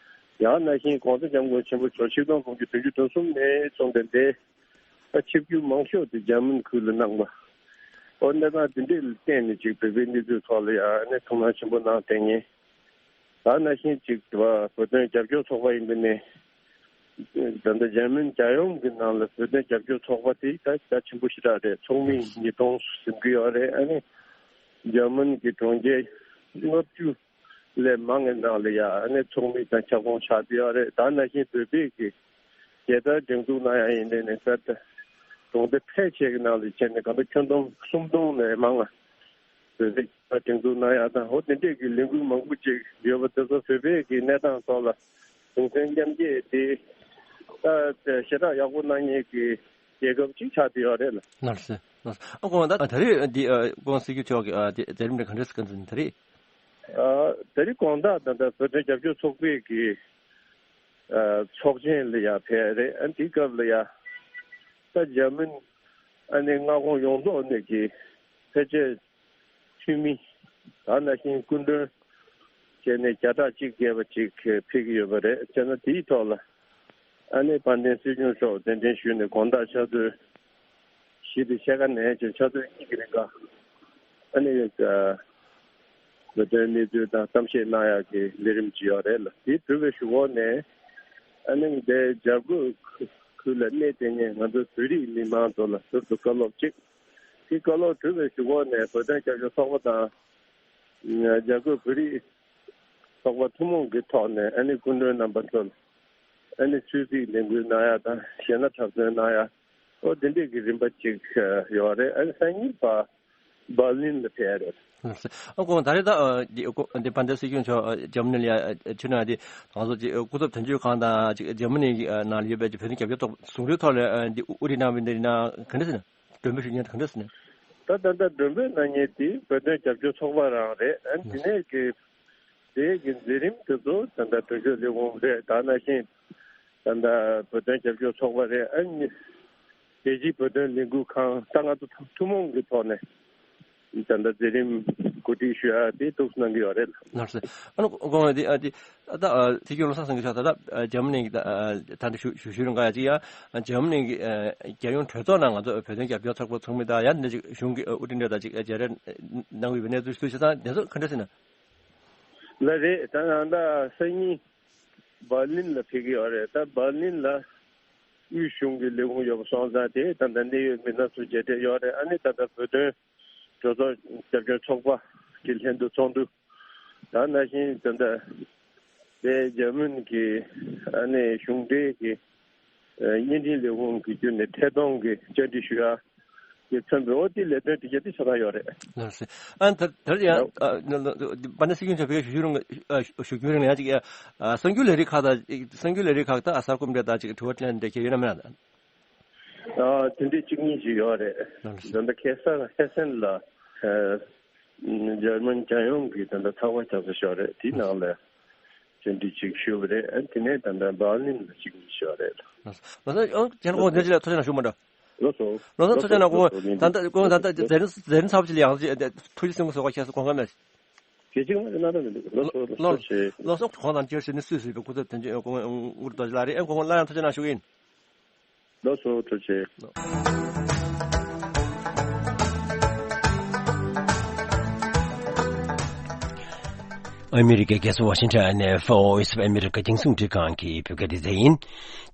ཡང་ན་བཞིན་གོང་ས་སྐྱབས་མགོན་ཆེན་པོ་མཆོག་ཆིག་སྟོང་དགུ་བརྒྱ་བདུན་ཅུ་དོན་གསུམ་ནས་བཟུང་སྟེ་འདི་ད་ཆིབས་བསྒྱུར་མང་ཤོས་དེ་འཇར་མན་ཁུལ་ལ་གནང་བ། ཨོ་གནས་སྟངས་དེ་འདྲས་ལ་བརྟེན་ནས་ཅིག་བོད་པའི་གནས་ཚུལ་ཐོག་ལ་ཡང་ཨ་ནི་ཐུགས་སྣང་ཆེན་པོ་གནང་དེ་ཉིད། ད་ནང་བཞིན་ཅིག་བོད་དོན་རྒྱབ་སྐྱོར་ཚོགས་པ་ཡིན་པ་ནས། ད་ལྟ་འཇར་མན་རྒྱལ་ཡོངས་ཀྱི་ནང་ལ་བོད་དོན་རྒྱབ་སྐྱོར་ཚོགས་པ་དེ་ད་རྒྱ་ཆེན་པོ་ཞེ་དྲག་རེད། ཚོགས་མི་ཉིས་སྟོང་ཟིན་གྱི་ཡོད་རེད། ཨ་ནི་འཇར་མན་གྱི་གྲོང་ཁྱེར་ལྔ་བཅུ་ལས་མང་གི་ནང་ལ་ཡ་ཨ་ནི་ཚོགས་མི་དང་ཁྱབ་ཁོངས་ཆགས་བསྡད་ཡོད་རེད། ད་ནང་བཞིན་བོད་པའི་གི་རྒྱལ་དར་སྒྲེང་འཛུགས་གནང་ཡ་ཡིན་ནའི་ནས་ད་ལྟ་གྲོང་སྡེ་ཕལ་ཆེ་གི་ནང་ལ་བྱས་ནས་གང་ལྟར་ཁྱོན་བསྡོམས་སུམ་སྟོང་ནས་མང་བ། བོད་པའི་སྒྲིག་འཛུགས་གནང་ཡག་དང་འོ་དེ་འདྲས་ཀྱི་ལས་འགུལ་མང་པོ་ཅིག་ཡོད་པ་དེ་ཚོ་བོད་པའི་གི་གནས་སྟངས་ཐོག་ལ་གུང་སེང་མཉམ་སྐྱེད་དེ་ད་ཞེ་དྲག་ཡག་པོ་གནང་མཁན་གྱི་རྒྱལ་ཁབ་ཅིག་ཆགས་བསྡད་ཡོད་རེད་ལ། ནར་སི་ནར་སི་ཨ་དགོངས་དག་ད་རེས་འདི་ཨ་དགོངས་སྲིད་སྐྱོང་མཆོག་གི་ཨ་དེ་དེ་རིང་འདྲ་ག་འདྲས་སེ་ག་འདྲ་ད་རེས། ཨ་ད་རེས་དགོངས་དག་ད་ལྟ་བོད་དོན་རྒྱབ་སྐྱོར་ཚོགས་པའི་གི་ཨ་ཚོགས་ཆེན་ལ་ཡ་ཕེབས་རེད། ཨ་འདི་སྐབས་ལ་ཡ་ད་འཇར་མན་ཨ་ནི་མངའ་ཁོངས་ཡོངས་རྫོགས་ནས་ཀྱི་ཕལ་ཆེར་འཐུས་མི་ད་ནང་བཞིན་སྐུ་མགྲོན་བྱས་ནས་བརྒྱ་ཕྲག་གཅིག་བརྒལ་བ་ཅིག་ཕེབས་ཀྱི་ཡོད་པ་རེད། བྱས་ན་དེའི་ཐོག་ལ་ཨ་ནི་དཔལ་ལྡན་སྲིད་སྐྱོང་མཆོག་གདན་འདྲེན་ཞུས་ནས་དགོང་དག་ཆུ་ཚོད་བཞི་དང་ཕྱེད་ཀ་ནས་བྱས་ཆུ་ཚོད་གཉིས་ཀྱི་རིང་ག་ཨ་ནི་བོད་དོན་གནས་ཚུལ་དང་གཏམ་བཤད་གནང་ཡག་གི་ལས་རིམ་ཅིག་ཡོད་རེད་ལ། དེ་གྲུབ་པའི་གཞུག་གུ་ནས་ཨ་ནི་འདིར་རྒྱ་རྒོད་ཁུལ་ལ་གནས་བསྡད་མཁན་ང་ཚོ་བོད་རིགས་མི་མང་ཚོ་ལ་ཟུར་དུ་བཀའ་སློབ་གཅིག་དེ་བཀའ་སློབ་གྲུབ་པའི་གཞུག་གུ་ནས་བོད་དོན་རྒྱབ་སྐྱོར་ཚོགས་པ་དང་། རྒྱ་རྒོད་བོད་རིགས་ཚོགས་པ་ཐུན་མོང་གི་ཐོག་ནས་ཨ་ནི་སྐུ་མགྲོན་རྣམ་པ་ཚོར་ཨ་ནི་ཆོས་སྲིད་ལས་འགུལ་གནང་ཡག་དང་གཞས་སྣ་འཁྲབ་སྟོན་གནང་ཡག་ཨོ་དེ་འདྲས་ཀྱི་རིམ་པ་ཅིག་ཡོད་རེད། ཨ་ནི་སང་ཉིན་པ་འབར་ལིན་ལ་ཕེབས་རེད། ཨ་ཁོང་ད་རེས་ད་འདི་འདི་པན་ཏེ་སྲིད་སྐྱོང་མཆོག་འཇར་མ་ནི་ལ་ཡ་ཕྱིན་ན་འདི་ང་ཚོ་ཅིག་སྐུ་ཚབ་དོན་གཅོད་ཁང་དང་ཅིག་འཇར་མ་ནི་ནང་ལ་ཡོད་པའི་ཅིག་བོད་དོན་རྒྱབ་སྐྱོར་ཚོགས་ཟུང་འབྲེལ་ཐོག་ལ་འདི་དབུ་ཁྲིད་གནང་བའི་འདི་ནང་ག་འདྲ་ཟེར་ན། མགྲོན་འབོད་ཞུ་མཁན་གང་འདྲ་ཟེར་ན། ད་ད་ལྟ་མགྲོན་འབོད་གནང་མཁན་དེ་བོད་དོན་རྒྱབ་སྐྱོར་ཚོགས་པ་རང་རེད། ཨ་དེ་ནས་ཀྱི་དེའི་གི་མཛད་རིམ་དེ་ཚོ་ད་ལྟ་དོན་གཅོད་ལས་ཁུངས་རེད། ད་ནང་བཞིན་ད་ལྟ་བོད་དོན་རྒྱབ་སྐྱོར་ཚོགས་པ་རེད། ཨ་ནི་རྒྱལ་སྤྱིའི་བོད་དོན་ལས་འགུལ་ཁང་ད་ང་ཚོ་ཐུན་མོང་གི་ཐོག་ནས་ད་ལྟ་མཛད་རིམ་གོ་སྒྲིག་ཞུ་ཡ་དེ་ཐུགས་སུ་གནང་གི་ཡོད་རེད། ལགས་སོ། ཨ་ནི་དགོངས་པ་དེ་ཨ་དེ། ད་ལྟ་ཨ་སྲིད་སྐྱོང་བློ་བཟང་སེང་གེ་མཆོག་ད་ལྟ་ཨ་འཇར་མ་ནི་གི་ད་ཨ་ད་ལྟ་ཞུ་ཞུ་ཞུ་རུང་ག་ཡ་ཅིག་ཡ་འཇར་མ་ནི་གི་ཨ་རྒྱལ་ཡོངས་གྲོས་ཚོགས་ནང་ང་ཚོ་བོད་དོན་རྒྱབ་སྐྱོར་ཚོགས་པ་ཚོགས་མི་དང་ཡ་འདི་ཅིག་གཞུང་གི་ཨ་དབུ་ཁྲིད་འདྲ་དང་ཅིག་ཨ་མཇལ་འཕྲད་གནང་གི་ཡོད་པའི་གནས་ཚུལ་ཞུ་ཞུ་ཙང་དེ་ཚོ་ག་འདྲ་ཟེར་ན། ལགས་རེད། ད་ང་ད་སང་ཉིན་འབར་ལིན་ལ་ཕེབས་ཀྱི་ཡོད་རེད། ད་འབར་ལིན་ལ་དབུས་གཞུང་གི་ལས་ཁུངས་ཡོད་པ་སོང་ཙང་དེ་ད་ལྟ་གནད་ཡོད་མི་སྣ་ཚོ་མཇལ་འཕྲད་ཡོད་རེད། ཨ་ནི་ད་ལྟ་བོད་དོན་གྲོས་ཚོགས་རྒྱབ་སྐྱོར་ཚོགས་པ་གི་ལྷན་དུ་ཚོགས་འདུ། ད་ནང་བཞིན་ད་ལྟ་དེ་འཇར་མན་གྱི་ཨ་ནི་གཞུང་འབྲེལ་གྱི་བརྙན་འཕྲིན་ལས་ཁུངས་ཀྱི་བརྒྱུད་ནས་ཐད་གཏོང་གི་བཅར་འདྲི་ཞུ་ཡ་ དེ་མཚོན་པའི་འོ་དེ་ལས་དོན་དེ་ག་དེ་ཆགས་ས་ཡོད་རེད། ལགས་སོ། ཨ་ད་ད་ཡང་ལགས། ཨ་ན་ན་པ་ན་སྲིད་སྐྱོང་མཆོག་བོད་སྐད་ཞུ་རུང་ཞུ་རྒྱུ་རིང་ལ་ཡང་ཅིག་ཨ་གསར་འགྱུར་ལས་རིགས་ཁག་དང་གསར་འགྱུར་ལས་རིགས་ཁག་དང་གསར་འགོད་པ་དང་ཅིག་དྲི་བ་དྲིས་ལན་འདྲ་ཁྱེད་ཡོད་ན་མེད་ན། ཨ་དེ་འདྲའི་གཅིག་གཉིས་ཅིག་ཡོད་རེད། ལགས་སོ། ད་ལྟ་ཁ་སང་ཧེ་སན་ལ་ཨ་འཇར་མན་རྒྱལ་ཡོངས་ཀྱི་ད་ལྟ་ཚགས་པར་ཆགས་ས་ཤོག་རེད། དེའི་ནང་ལ་དེ་འདྲའི་ཅིག་ཞུས་པ་རེད། ཨ་དེ་ནས་ད་ལྟ་འབར་ལིན་ལ་གཅིག་གཉིས་ཤོག་རེད། ལགས་སོ། ལགས་སོ། ཨ་ཁྱེད་རང་ཁོང་དེ་ཅི་ལ་ཐུགས་རྗེ་གནང་ཞུ་མ་འདྲ། ལགས་སོ། ལགས་སོ། ལགས་སོ། ཐུགས་རྗེ་གནང་། ཁོང་ད་ལྟ་ཁོང་ད་ལྟ་མཛད་རིམ་མཛད་རིམ་ཚར་བ་ཅིག་ལ་ཡང་ཐུགས་རྗེ་གཟིགས་མོ་བཟོ་བ་ཁྱེད་ཚོ་དགོངས་པ་མེད། དེ་གཅིག་མ་གནང་ར་མི་འདུག་ལགས་སོ། ལགས་སོ། ལགས་སོ། ལགས་སོ། ཁོང་དང་སྐྱར་ཞུ་ནས་སུས་སུས་པའི་སྐུ་ཚབ་དོན་གཅོད་སྐུ་ངོ་ཨུ་རུ་རྡོ་རྗེ་ལགས་རེད། ཨེ་ཁོང་སླར་ཡང་ཐུགས་རྗེ་གནང་ཞུ་གི་ཡིན། ལགས་སོ། ཐུགས་རྗེ་ཆེ། ཨ་མི་རི་ཀའི་རྒྱལ་ས་ཝ་ཤིང་ཊོན་ནས་Voice of America རྒྱང་སྲིང་རླུང་འཕྲིན་ཁང་གི་བོད་སྐད་སྡེ་ཚན་ཡིན།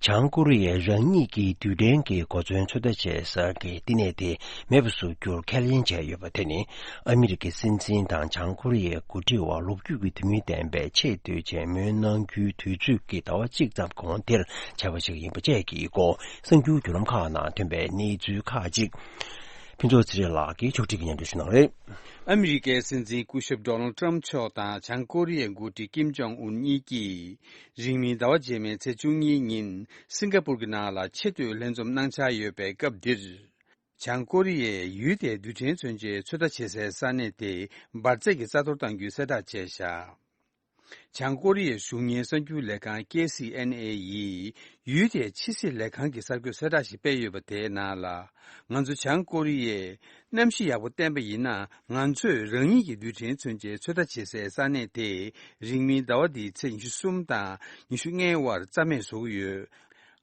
བྱང་ཀོ་རི་ཡས་རང་ཉིད་ཀྱི་རྡུལ་ཕྲན་གྱི་གོ་མཚོན་ཚོད་ལྟ་བྱེད་ས་གི་བསྟི་གནས་དེ་མེད་པ་བཟོ་རྒྱུར་ཁས་ལེན་བྱས་ཡོད་པ་དེ་ནི། ཨ་མི་རི་ཀའི་སྲིད་འཛིན་དང་བྱང་ཀོ་རི་ཡའི་འགོ་ཁྲིད་དབར་ལོ་རྒྱུས་ཀྱི་དུས་མིན་ལྡན་པའི་ཆེས་མཐོའི་མཇལ་མོལ་གནང་རྒྱུའི་དུས་ཚོད་ཀྱི་ཟླ་བ་གཅིག་ཙམ་གོང་དེར་བྱས་པ་ཞིག་ཡིན་པ་བཅས་ཀྱི་སྐོར་གསར་འགྱུར་བརྒྱུད་ལམ་ཁག་ནང་ཐོན་པའི་གནས་ཚུལ་ཁག་ཅིག་ཕུན་ཚོགས་ཚེ་རིང་ལགས་ཀྱིས་ཕྱོགས་སྒྲིག་གིས་སྙན་སྒྲོན་ཞུ་གནང་རེད། ཨ་མི་རི་ཀའི་སྲིད་འཛིན་སྐུ་ཞབས་ཌོ་ནལ་ཏྲམ་མཆོག་དང་བྱང་ཀོ་རི་ཡའི་འགོ་ཁྲིད་ཀིམ་ཇོང་ཨུན་གཉིས་ཀྱིས་རིང་མིན་ཟླ་བ་རྗེས་མའི་ཚེས་བཅུ་གཉིས་ཉིན་སིང་ག་པུར་གྱི་ནང་ལ་ཆེས་མཐོའི་ལྷན་འཛོམས་གནང་འཆར་ཡོད་པའི་སྐབས་འདིར། བྱང་ཀོ་རི་ཡས་ཡུལ་དེའི་རྡུལ་ཕྲན་མཚོན་ཆའི་ཚོད་ལྟ་བྱེད་སའི་ས་གནས་དེ་འབར་རྫས་ཀྱིས་རྩ་གཏོར་གཏང་རྒྱུའི་གསལ་བསྒྲགས་བྱས་བཞག་བྱང་ཀོ་རི་ཡའི་གཞུང་གཉེར་གསར་འགྱུར་ལས་ཁང་ཀེ་སི་ཨེན་ཨེ་ཡིས་ཡུལ་དེའི་ཕྱི་སྲིད་ལས་ཁང་གི་གསར་འགོད་གསལ་བསྒྲགས་ཤིག་སྤེལ་ཡོད་པ་དེའི་ནང་ལ། ང་ཚོ་བྱང་ཀོ་རི་ཡས་གནམ་གཤིས་ཡག་པོ་བསྟན་པ་ཡིན་ན། ང་ཚོས་རང་ཉིད་ཀྱི་རྡུལ་ཕྲན་མཚོན་ཆའི་ཚོད་ལྟ་བྱེད་སའི་ས་གནས་དེ་རིང་མིན་ཟླ་བ་འདིའི་ཚེས་ཉི་ཤུ་གསུམ་དང་ཉི་ཤུ་ལྔའི་དབར་རྩ་མེད་བཟོ་གི་ཡོད།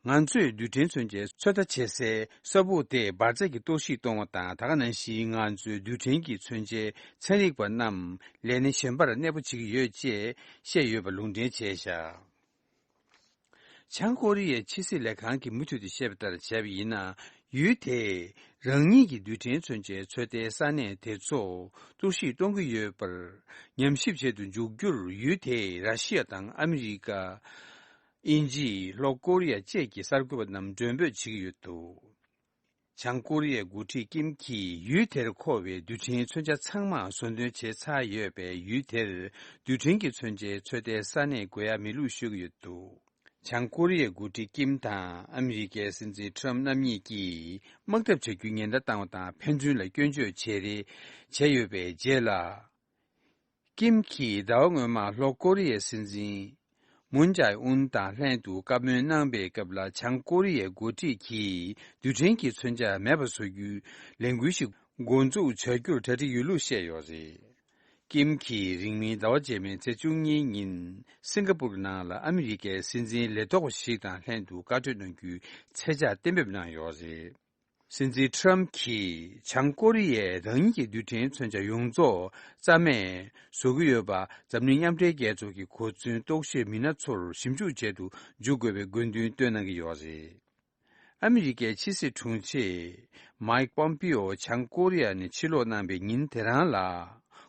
ང་ཚོས་རྡུལ་ཕྲན་མཚོན་ཆའི་ཚོད་ལྟ་བྱེད་སའི་ས་སྦུག་དེ་འབར་རྫས་ཀྱིས་གཏོར་བཤིག་གཏོང་བ་དང་། ད་ག་ནང་བཞིན་ང་ཚོའི་རྡུལ་ཕྲན་གྱི་མཚོན་ཆའི་ཚན་རིག་པ་རྣམས་ལས་སྣེ་གཞན་པར་གནས་སྤོ་བྱེད་ཀྱི་ཡོད་ཅེས་བཤད་ཡོད་པ་ལུང་འདྲེན་བྱས་བཞག་བྱང་ཀོ་རི་ཡའི་ཕྱི་སྲིད་ལས་ཁང་གིས་མུ་མཐུད་དུ་བཤད་པ་ལྟར་བྱས་པ་ཡིན་ན། ཡུལ་དེས་རང་ཉིད་ཀྱི་རྡུལ་ཕྲན་མཚོན་ཆའི་ཚོད་ལྟའི་ས་གནས་དེ་ཚོ་གཏོར་བཤིག་གཏོང་གི་ཡོད་པར་ཉམས་ཞིབ་བྱེད་དུ་འཇུག་རྒྱུར་ཡུལ་དེས་ར་ཤི་ཡ་དང་ཨ་མི་རི་ཀ། དབྱིན་ཇི། ལྷོ་ཀོ་རི་ཡ་བཅས་ཀྱི་གསར་འགོད་པ་རྣམས་མགྲོན་འབོད་བྱེད་ཀྱི་ཡོད་འདུག་བྱང་ཀོ་རི་ཡའི་འགོ་ཁྲིད་ཀིམ་གྱིས་ཡུལ་དེར་མཁོ་བའི་རྡུལ་ཕྲན་མཚོན་ཆ་ཚང་མ་བཟོ་འདོན་བྱས་ཚར་ཡོད་པས། ཡུལ་དེར་རྡུལ་ཕྲན་གྱི་མཚོན་ཆའི་ཚོད་ལྟའི་ས་གནས་དགོས་ཡ་མེད་ལུགས་ཤོད་ཀྱི་ཡོད་འདུག་བྱང་ཀོ་རི་ཡའི་འགོ་ཁྲིད་ཀིམ་དང་ཨ་མི་རི་ཀའི་སྲིད་འཛིན་ཁྲམ་རྣམ་གཉིས་ཀྱིས་དམག་འཐབ་བྱ་རྒྱུའི་ཉེན་བརྡ་བཏང་བ་དང་། ཕན་ཚུན་ལ་སྐྱོན་བརྗོད་བྱེད་རེས་བྱས་ཡོད་པའི་རྗེས་ལ། ཀིམ་གྱིས་ཟླ་བ་སྔོན་མ་ལྷོ་ཀོ་རི་ཡའི་སྲིད་འཛིན་མུན་ཇའེ་ཨུན་དང་ལྷན་དུ་བཀའ་མོལ་གནང་པའི་སྐབས་ལ། བྱང་ཀོ་རི་ཡའི་འགོ་ཁྲིད་ཀྱིས་རྡུལ་ཕྲན་གྱི་མཚོན་ཆ་མེད་པ་བཟོ་རྒྱུའི་ལས་འགུལ་ཞིག་འགོ་འཛུགས་བྱ་རྒྱུར་གྲ་སྒྲིག་ཡོད་ལུགས་བཤད་ཡོད་རེད། ཀིམ་གྱིས་རིང་མིན་ཟླ་བ་རྗེས་མའི་ཚེས་བཅུ་གཉིས་ཉིན་སིང་ག་པུར་ནང་ལ་ཨ་མི་རི་ཀའི་སྲིད་འཛིན་ལས་ཐོག་པ་ཞིག་དང་ལྷན་དུ་བཀའ་གྲོས་གནང་རྒྱུའི་ཚད་འཇགས་གཏན་འབེབས་གནང་ཡོད་རེད། སྲིད་འཛིན་ཁྲམ་གྱིས་བྱང་ཀོ་རི་ཡས་རང་ཉིད་ཀྱི་རྡུལ་ཕྲན་མཚོན་ཆ་ཡོངས་རྫོགས་རྩ་མེད་བཟོ་གི་ཡོད་པ། འཛམ་གླིང་མཉམ་འབྲེལ་རྒྱལ་ཚོགས་ཀྱི་གོ་མཚོན་རྟོག་ཞིབ་མི་སྣ་ཚོར་ཞིབ་འཇུག་བྱེད་དུ་འཇུག་དགོས་པའི་དགོས་འདུན་བཏོན་གནང་གི་ཡོད་རེད། ཨ་མི་རི་ཀའི་ཕྱི་སྲིད་དྲུང་ཆེ་མཱིག་པོམ་པིའོ་བྱང་ཀོ་རི་ཡ་ནས་ཕྱིར་ལོག་གནང་པའི་ཉིན་དེ་རང་ལ།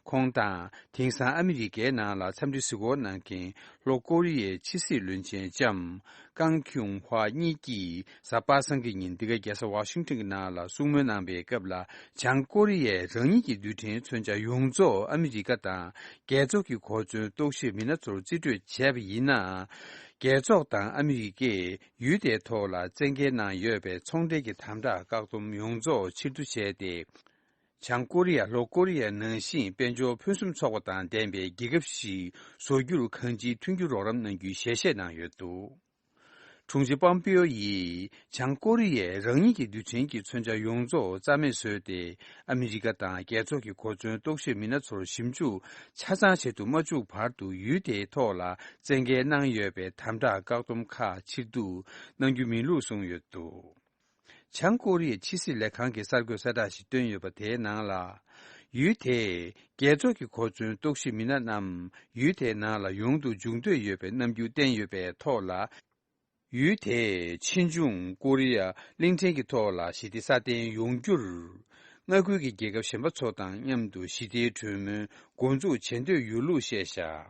ཁོང་དང་དེང་སང་ཨ་མི་རི་ཀའི་ནང་ལ་འཚམས་འདྲི་གཟིགས་སྐོར་གནང་མཁན་ལྷོ་ཀོ་རི་ཡའི་ཕྱི་སྲིད་བློན་ཆེན་ལྕམ་ཀང་ཁྱུང་ཧྭ་གཉིས་ཀྱིས་གཟའ་པ་སངས་ཀྱི་ཉིན་འདི་ག་རྒྱལ་ས་ཝ་ཤིང་ཊོན་གྱི་ནང་ལ་གསུང་མོལ་གནང་པའི་སྐབས་ལ། བྱང་ཀོ་རི་ཡས་རང་ཉིད་ཀྱི་རྡུལ་ཕྲན་མཚོན་ཆ་ཡོངས་རྫོགས་ཨ་མི་རི་ཀ་དང་རྒྱལ་ཚོགས་ཀྱི་གོ་མཚོན་རྟོག་ཞིབ་མི་སྣ་ཚོར་རྩིས་སྤྲོད་བྱས་པ་ཡིན་ན། རྒྱལ་ཚོགས་དང་ཨ་མི་རི་ཀས་ཡུལ་དེའི་ཐོག་ལ་བཙན་འགེལ་གནང་ཡོད་པའི་ཚོང་འབྲེལ་གྱི་དམ་དྲག་བཀག་སྡོམ་ཡོངས་རྫོགས་ཕྱིར་བསྡུ་བྱས་ཏེ། བྱང་ཀོ་རི་ཡ་ལྷོ་ཀོ་རི་ཡ་ནང་བཞིན་དཔལ་འབྱོར་ཕུན་སུམ་ཚོགས་པ་དང་ལྡན་པའི་རྒྱལ་ཁབ་ཞིག་བཟོ་རྒྱུར་གང་ཅིའི་མཐུན་འགྱུར་རོགས་རམ་གནང་རྒྱུའི་ཞལ་བཞེས་གནང་ཡོད་འདུག་དྲུང་ཆེ་པོམ་པིའོ་ཡིས་བྱང་ཀོ་རི་ཡས་རང་ཉིད་ཀྱི་རྡུལ་ཕྲན་གྱི་མཚོན་ཆ་ཡོངས་རྫོགས་རྩ་མེད་བཟོས་ཏེ། ཨ་མི་རི་ཀ་དང་རྒྱལ་ཚོགས་ཀྱི་གོ་མཚོན་རྟོག་ཞིབ་མི་སྣ་ཚོར་ཞིབ་འཇུག་ཆ་ཚང་བྱེད་དུ་མ་བཅུག་བར་དུ་ཡུལ་དེའི་ཐོག་ལ་བཙན་འགེལ་གནང་ཡོད་པའི་དམ་དྲག་བཀག་སྡོམ་ཁག་ཕྱིར་བསྡུ་གནང་རྒྱུ་མིན་ལུགས་གསུངས་ཡོད་འདུག་བྱང་ཀོ་རི་ཡའི་ཕྱི་སྲིད་ལས་ཁང་གི་གསར་འགོད་གསལ་བསྒྲགས་ཤིག་བཏོན་ཡོད་པ། དེའི་ནང་ལ། ཡུལ་དེས་རྒྱལ་ཚོགས་ཀྱི་གོ་མཚོན་རྟོག་ཞིབ་མི་སྣ་རྣམས་ཡུལ་དེའི་ནང་ལ་ཡོང་དུ་འཇུག་འདོད་ཡོད་པའི་རྣམ་འགྱུར་བསྟན་ཡོད་པའི་ཐོག་ལ། ཡུལ་དེས་ཕྱིས་འབྱུང་ཀོ་རི་ཡ་གླིང་ཕྲན་གྱི་ཐོག་ལ་ཞི་བདེ་སྲ་བརྟན་ཡོང་རྒྱུར། མངའ་ཁུལ་གྱི་རྒྱལ་ཁབ་གཞན་པ་ཚོ་དང་མཉམ་དུ་ཞི་བདེའི་གྲོས་མོལ་འགོ་འཛུགས་བྱེད་འདོད་ཡོད་ལུགས་བཤད་བཞག་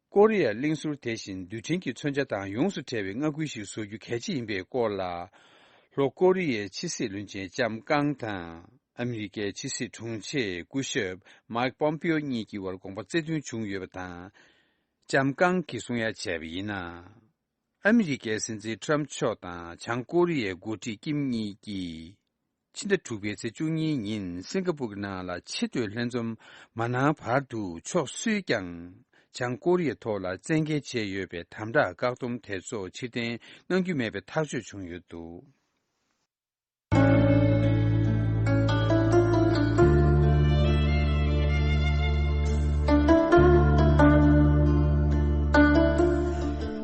ཀོ་རི་ཡ་གླིང་ཟུར་དེ་བཞིན་རྡུལ་ཕྲན་གྱི་མཚོན་ཆ་དང་ཡོངས་སུ་བྲལ་བའི་མངའ་ཁུལ་ཞིག་བཟོ་རྒྱུ་གལ་ཆེ་ཡིན་པའི་སྐོར་ལ། ལྷོ་ཀོ་རི་ཡའི་ཕྱི་སྲིད་བློན་ཆེན་ལྕམ་ཀང་དང་ཨ་མི་རི་ཀའི་ཕྱི་སྲིད་དྲུང་ཆེ་སྐུ་ཞབས་མཱིག་པོམ་པིའོ་གཉིས་ཀྱི་བར་དགོངས་པ་རྩེ་མཐུན་བྱུང་ཡོད་པ་དང་། ལྕམ་ཀང་གིས་གསུང་ཡ་བྱས་པ་ཡིན་ན། ཨ་མི་རི་ཀའི་སྲིད་འཛིན་ཏྲམ་མཆོག་དང་བྱང་ཀོ་རི་ཡའི་འགོ་ཁྲིད་ཀིམ་གཉིས་ཀྱིས། ཕྱི་ཟླ་དྲུག་པའི་ཚེས་བཅུ་གཉིས་ཉིན་སིང་ག་པུར་གྱི་ནང་ལ་ཆེས་མཐོའི་ལྷན་འཛོམས་མ་གནང་བར་དུ་ཕྱོགས་སུས་ཀྱང་བྱང་ཀོ་རི་ཡའི་ཐོག་ལ་བཙན་འགེལ་བྱས་ཡོད་པའི་དམ་དྲག་བཀག་སྡོམ་དེ་ཚོ་ཕྱིར་འཐེན་གནང་རྒྱུ་མེད་པའི་ཐག་གཅོད་བྱུང་ཡོད་འདུག།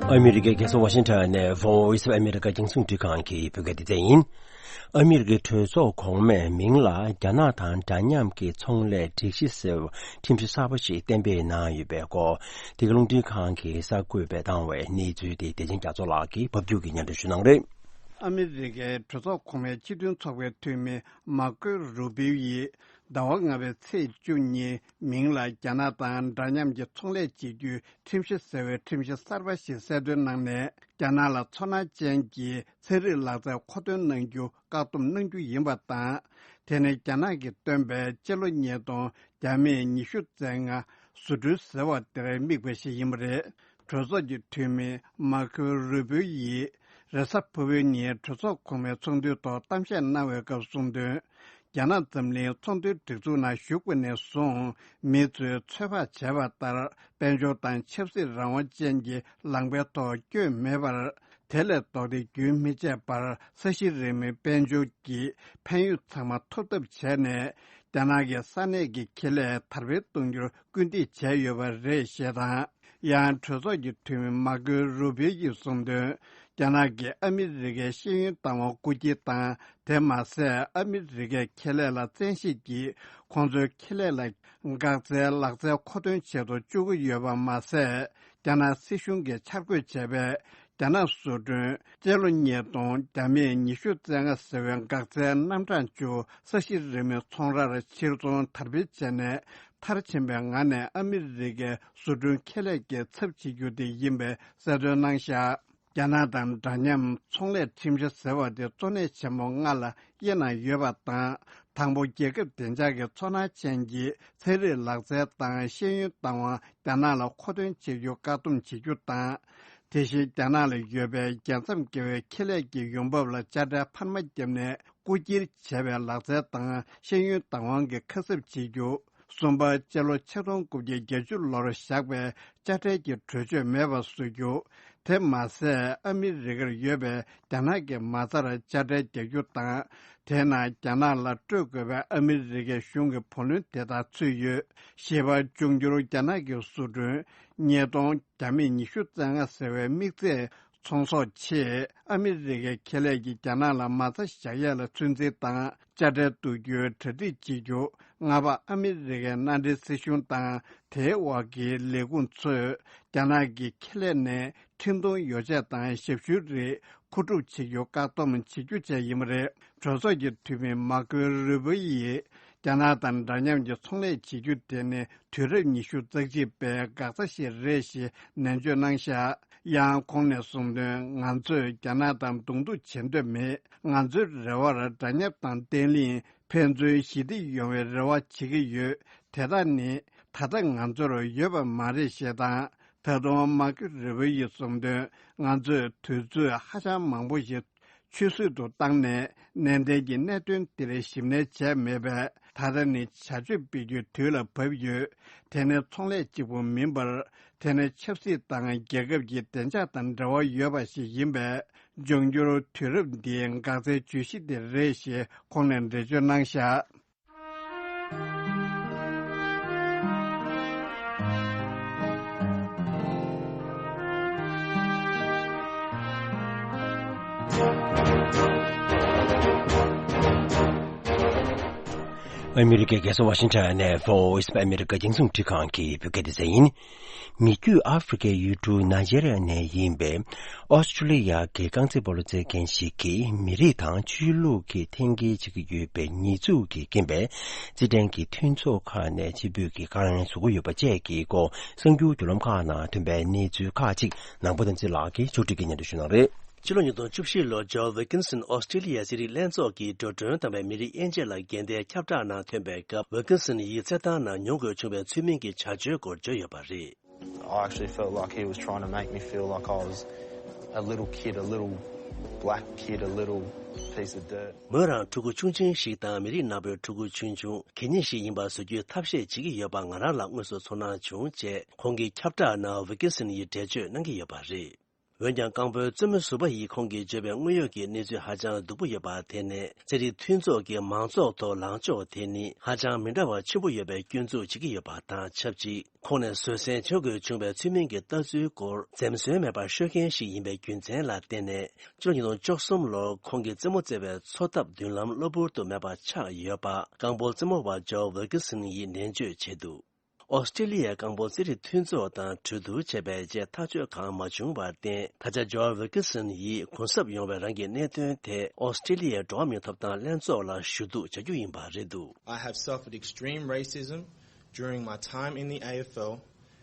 ཨ་མི་རི་ཀའི་རྒྱལ་ས་ཝ་ཤིང་ཊོན་ནས་Voice of America་རྒྱང་སྲིང་བརྒྱུད་ཁང་གི་བོད་སྐད་སྡེ་ཚན་ཡིན། ཨ་མི་རི་ཀའི་གྲོས་ཚོགས་གོང་མས་མིང་ལ་རྒྱ་ནག་དང་འདྲ་མཉམ་གྱི་ཚོང་ལས་སྒྲིག་གཞི་ཟེར་བ་ཁྲིམས་གཞི་གསར་པ་ཞིག་གཏན་འབེབས་གནང་ཡོད་པའི་སྐོར། འདི་ག་རླུང་འཕྲིན་ཁང་གིས་གསར་འགོད་པས་བཏང་བའི་གནས་ཚུལ་དེ་བདེ་ཆེན་རྒྱ་མཚོ་ལགས་ཀྱིས་ཕབ་སྒྱུར་གྱིས་སྙན་སྒྲོན་ཞུ་གནང་རེད། ཨ་མི་རི་ཀའི་གྲོས་ཚོགས་གོང་མའི་སྤྱི་མཐུན་ཚོགས་པའི་འཐུས་མི་མཱ་ཀོ་རུ་པིའུ་ཡིས་ཟླ་བ་ལྔ་པའི་ཚེས་བཅུ་གཉིས་མིང་ལ་རྒྱ་ནག་དང་འདྲ་མཉམ་གྱི་ཚོང་ལས་བྱེད་རྒྱུའི་ཁྲིམས་གཞི་ཟེར་བའི་ཁྲིམས་གཞི་གསར་པ་ཞིག་གསལ་སྟོན་གནང་ནས། རྒྱ་ནག་ལ་ཚོར་སྣང་ཅན་གྱི་ཚན་རིག་ལག་རྩལ་མཁོ་འདོན་གནང་རྒྱུ་བཀག་སྡོམ་གནང་རྒྱུ་ཡིན་པ་དང་། དེ་ནི་རྒྱ་ནག་གིས་བཏོན་པའི་སྤྱི་ལོ་ཉིས་སྟོང་བརྒྱ་མེད་ཉི་ཤུ་རྩ་ལྔ་བཟོ་སྐྲུན་ཟེར་བ་དེར་དམིགས་པ་ཞིག་ཡིན་པ་རེད། གྲོས་ཚོགས་ཀྱི་འཐུས་མི་མཱ་ཁོ་རུ་པིའུ་ཡིས་རེས་གཟའ་ཕུར་བུའི་ཉིན་གྲོས་ཚོགས་གོང་མའི་ཚོགས་འདུའི་ཐོག་གཏམ་བཤད་གནང་བའི་སྐབས་གསུངས་དོན། རྒྱ་ནག་འཛམ་གླིང་ཚོང་དོན་སྒྲིག་འཛུགས་ནང་ཞུགས་པ་ནས་བཟུང་མི་ཚོས་ཚོད་དཔག་བྱས་པ་ལྟར་དཔལ་འབྱོར་དང་ཆབ་སྲིད་རང་དབང་ཅན་གྱི་ལངས་པའི་ཐོག་སྐྱོན་མེད་པར། དེ་ལས་ལྡོག་སྟེ་རྒྱུན་མི་ཆད་པར་ས་གཞི་རིང་མོའི་དཔལ་འབྱོར་གྱི་ཕན་ཡོན་ཚང་མ་ཐོབ་ཐབས་བྱས་ནས། རྒྱ་ནག་གི་ས་གནས་ཀྱི་ཁེ་ལས་དར་སྤེལ་གཏོང་རྒྱུར་སྐུལ་འདེད་བྱས་ཡོད་པ་རེད་ཞེས་དང་། ཡང་གྲོས་ཚོགས་ཀྱི་འཐུས་མི་མཱ་ཀོ་རུ་པིའུ་ཡིས་གསུངས་དོན། རྒྱ་ནག་གིས་ཨ་མི་རི་ཀའི་ཤེས་ཡོན་བདག་དབང་རྐུ་འཁྱེར་དང་། དེ་མ་ཟད། ཨ་མི་རི་ཀའི་ཁེ་ལས་ལ་བཙན་ཤེད་ཀྱིས་ཁོང་ཚོའི་ཁེ་ལས་ལ་འགག་རྩའི་ལག་རྩལ་མཁོ་འདོན་བྱེད་དུ་བཅུག་གི་ཡོད་པ་མ་ཟད། རྒྱ་ནག་སྲིད་གཞུང་གིས་འཆར་འགོད་བྱས་པའི་རྒྱ་ནག་བཟོ་སྐྲུན་སྤྱི་ལོ་ཉིས་སྟོང་བརྒྱ་མེད་ཉི་ཤུ་རྩ་ལྔ་ཟེར་བའི་འགག་རྩའི་རྣམ་གྲངས་བཅུ་ས་གཞི་རིང་མོའི་ཚོང་རར་ཕྱིར་ཚོང་དར་སྤེལ་བྱས་ནས། མཐར་ཕྱིན་པའི་ངང་ནས་ཨ་མི་རི་ཀའི་བཟོ་སྐྲུན་ཁེ་ལས་ཀྱི་ཚབ་བྱེད་རྒྱུ་དེ་ཡིན་པའི་གསལ་སྟོན་གནང་བཞག། རྒྱ་ནག་དང་འདྲ་མཉམ་ཚོང་ལས་ཁྲིམས་གཞི་ཟེར་བ་དེ་གཙོ་གནད་ཆེན་པོ་ལྔ་ལ་དབྱེ་ན་ཡོད་པ་དང་། དང་པོ། རྒྱལ་ཁབ་བདེ་འཇགས་ཀྱི་ཚོར་སྣང་ཅན་གྱི་ཚན་རིག་ལག་རྩལ་དང་ཤེས་ཡོན་བདག་དབང་རྒྱ་ནག་ལ་མཁོ་འདོན་བྱེད་རྒྱུ་བཀག་སྡོམ་བྱེད་རྒྱུ་དང་། དེ་བཞིན་རྒྱ་ནག་ལ་ཡོད་པའི་རྒྱལ་མཚམས་བརྒལ་བའི་ཁེ་ལས་ཀྱི་ཡོང་འབབ་ལ་དཔྱ་ཁྲལ་འཕར་མ་བརྒྱབ་ནས་རྐུ་འཁྱེར་བྱས་པའི་ལག་རྩལ་དང་ཤེས་ཡོན་བདག་དབང་གི་ཁ་གསབ་བྱེད་རྒྱུ། གསུམ་པ། སྤྱི་ལོ་ཆིག་སྟོང་དགུ་བརྒྱ་བརྒྱད་ཅུ་ལོར་བཞག་པའི་དཔྱ་ཁྲལ་གྱི་གྲོས་ཆོད་མེད་པར་བཟོ་རྒྱུ། དེ་མ་ཟད། ཨ་མི་རི་ཀར་ཡོད་པའི་རྒྱ་ནག་གི་མ་རྩར་དཔྱ་ཁྲལ་རྒྱག་རྒྱུ་དང་། དེའི་ནང་རྒྱ་ནག་ལ་སྤྲོད་དགོས་པའི་ཨ་མི་རི་ཀའི་གཞུང་གི་བུ་ལོན་དེ་དག་ཚུད་ཡོད། བཞི་པ། འབྱུང་འགྱུར་རྒྱ་ནག་གི་བཟོ་སྐྲུན་ཉིས་སྟོང་བརྒྱ་མེད་ཉི་ཤུ་རྩ་ལྔ་ཟེར་བའི་དམིགས་ཚད་ཚོང་ཟོག་ཆེད་ཨ་མི་རི་ཀའི་ཁེ་ལས་ཀྱིས་རྒྱ་ནག་ལ་མ་རྩ་བཞག་ཡས་ལ་ཚོད་འཛིན་དང་དཔྱ་ཁྲལ་གཏུག་རྒྱུའི་གྲ་སྒྲིག་བྱེད་རྒྱུ། ལྔ་པ། ཨ་མི་རི་ཀའི་མནའ་འབྲེལ་སྲིད་གཞུང་དང་དེའི་འོག་གི་ལས་ཁུངས་ཚོས་རྒྱ་ནག་གི་ཁེ་ལས་ནས་འཕྲིན་གཏོང་ཡོ་བྱད་དང་ཞབས་ཞུའི་རིགས་མཁོ་སྒྲུབ་བྱེད་རྒྱུ་བཀག་སྡོམ་བྱེད་རྒྱུ་བཅས་ཡིན་པ་རེད། གྲོས་ཚོགས་ཀྱི་འཐུས་མི་མཱ་ཀོ་རུ་པོ་ཡིས་རྒྱ་ནག་དང་འདྲ་མཉམ་གྱི་ཚོང་ལས་བྱེད་རྒྱུ་དེ་ནི་དུས་རབས་ཉི་ཤུ་རྩ་གཅིག་པའི་འགག་རྩ་ཞིག་རེད་ཞེས་ནན་བརྗོད་གནང་བཞག། ཡང་ཁོང་ནས་གསུངས་དོན། ང་ཚོས་རྒྱ་ནག་དང་གདོང་ཐུག་བྱེད་འདོད་མེད། ང་ཚོའི་རེ་བར་འདྲ་མཉམ་དང་བརྟན་ལྷིང་། ཕན་ཚུན་ཞི་བདེ་ཡོང་བའི་རེ་བ་བྱེད་ཀྱི་ཡོད། དེ་དག་ནི་ད་ལྟ་ང་ཚོར་ཡོད་པ་མ་རེད་ཞེས་དང་། ད་དུང་མཱ་ཀོ་རུ་པོ་ཡིས་གསུངས་དོན། ང་ཚོས་དུས་ཚོད་ཧ་ཅང་མང་པོ་ཞིག་ཆུད་ཟོས་དུ་བཏང་ནས་ནན་ཏན་གྱིས་གནད་དོན་འདིར་ཞིབ་ནན་བྱས་མེད་པས། ད་ལྟ་ནི་བྱ་སྤྱོད་སྤེལ་རྒྱུའི་དུས་ལ་བབ་ཡོད། དེ་ནི་ཚོང་ལས་གཅིག་པུ་མིན་པར། དེ་ནི་ཆབ་སྲིད་དང་རྒྱལ་ཁབ་ཀྱི་བདེ་འཇགས་དང་འབྲེལ་བ་ཡོད་པ་ཞིག་ཡིན་པས། འབྱུང་འགྱུར་དུས་རབས་འདིའི་འགག་རྩའི་བརྗོད་གཞི་དེ་རེད་ཞེས་ཁོང་ནས་འགྲེལ་བརྗོད་གནང་བཞག། ཨ་མི་རི་ཀའི་རྒྱལ་ས་ཝ་ཤིང་ཊོན་ནས་Voice of America་རྒྱང་སྲིང་འཕྲིན་ཁང་གི་བོད་སྐད་སྡེ་ཚན་ཡིན། མི་རྒྱུད་ཨ་ཧྥེ་རི་ཁའི་ཡུལ་གྲུ་ནཱི་ཇེ་རི་ཡ་ནས་ཡིན་པའི་ཨོ་སི་ཀྲོ་ལི་ཡ་གི་རྐང་རྩེད་སྤོ་ལོ་རྩེད་མཁན་ཞིག་གིས་མི་རིགས་དང་ཆོས་ལུགས་ཀྱི་འཐེན་འཁྱེར་བྱེད་ཀྱི་ཡོད་པའི་ཉེས་འཛུགས་ཀྱི་རྐྱེན་པས། རྩེད་འགྲན་གྱི་མཐུན་ཚོགས་ཁག་ནས་ཕྱིར་འབུད་ཀྱི་བཀའ་ལན་བཟོ་གི་ཡོད་པ་བཅས་ཀྱི་སྐོར་གསར་འགྱུར་བརྒྱུད་ལམ་ཁག་ནང་ཐོན་པའི་གནས་ཚུལ་ཁག་ཅིག་ནང་པ་དམ་ཚིག་ལགས་ཀྱིས་ཕྱོགས་སྒྲིག་གིས་སྙན་སྒྲོན་ཞུ་གནང་རེད། ཕྱི་ལོ་ཉིས་སྟོང་བཅུ་བཞི་ལོར་ཇོར་ཝི་ཀིན་སན་ཨོ་སི་ཀྲི་ལི་ཡའི་རྩེད་རིགས་ལྷན་ཚོགས་ཀྱི་འགྲོ་གྲོན་དམ་པའི་མི་རིགས་དབྱེ་འབྱེད་ལ་འགལ་ཟླའི་ཁྱབ་བསྒྲགས་ནང་ཐོན་པའི་སྐབས། ཝི་ཀིན་སན་ཡིས་རྩེད་ཐང་ནང་མྱོང་དགོས་བྱུང་བའི་ཚུལ་མིན་གྱི་བྱ་སྤྱོད་སྐོར་བརྗོད་ཡོད་པ་རེད། I actually felt like he was trying to make me feel like I was a little kid, a little black kid, a little piece of dirt. མོས་རང་ཕྲུ་གུ་ཆུང་ཆུང་ཞིག་དང་མི་རིགས་ནག་པོའི་ཕྲུ་གུ་ཆུང་ཆུང་གད་སྙིགས་ཤིག་ཡིན་པ་བཟོ་རྒྱུའི་ཐབས་ཤེས་བྱེད་ཀྱི་ཡོད་པ་ང་རང་ལ་དངོས་སུ་ཚོར་སྣང་བྱུང་ཅེས་ཁོང་གི་ཁྱབ་བསྒྲགས་ནང་ཝི་ཀིན་སན་ཡིས་འགྲེལ་བརྗོད་གནང་གི་ཡོད་པ་རེད། འོན་ཀྱང་། རྐང་སྤོལ་རྩེད་མོ་ཟུར་པ་ཡིས་ཁོང་གིས་བརྗོད་པའི་དངོས་ཡོད་ཀྱི་གནས་ཚུལ་ཧ་ཅང་སྡུག་པོ་ཡོད་པ་དེ་ནི། རྩེད་རིགས་མཐུན་ཚོགས་ཀྱི་མང་ཚོགས་ཐོག་ལངས་ཕྱོགས་དེ་ནི་ཧ་ཅང་མི་འདྲ་བ་ཆེན་པོ་ཡོད་པའི་སྐྱོན་འཛུགས་བྱེད་ཀྱི་ཡོད་པ་དང་ཆབས་ཅིག་ཁོང་ནས་བཟོད་བསྲན་བྱེད་དགོས་བྱུང་བའི་ཚུལ་མིན་གྱི་ལྟ་ཚུལ་སྐོར་འཛེམ་ཟོན་མེད་པར་ཤོད་མཁན་ཞིག་ཡིན་པའི་རྒྱུ་མཚན་ལ་བརྟེན་ནས། ཕྱི་ལོ་ཉིས་སྟོང་བཅུ་གསུམ་ལོར་ཁོང་གིས་རྩེད་མོ་རྩེ་བའི་འཚོ་ཐབས་མདུན་ལམ་གློ་བུར་དུ་མེད་པ་ཆགས་ཡོད་པ། རྐང་སྤོལ་རྩེད་མོ་བ་ཇོར་ཝི་ཀིན་སན་ཡིས་ནན་བརྗོད་བྱས་འདུག་ཨོ་སི་ཀྲི་ལི་ཡའི་རྐང་སྤོལ་རྩེད་རིགས་མཐུན་ཚོགས་དང་གྲོས་བསྡུར་བྱས་པའི་རྗེས་ཐག་གཅོད་གང་མ་བྱུང་བར་བརྟེན། ད་ཆ་ཇོར་ཝི་ཀིན་སན་ཡིས་གུན་གསབ་ཡོང་བའི་རང་གི་གནད་དོན་དེ་ཨོ་སི་ཀྲི་ལི་ཡའི་འགྲོ་བ་མིའི་ཐོབ་ཐང་ལྷན་ཚོགས་ལ་ཞུ་གཏུག་བྱ་རྒྱུ་ཡིན་པ་རེད་འདུག I have suffered extreme racism during my time in the A F L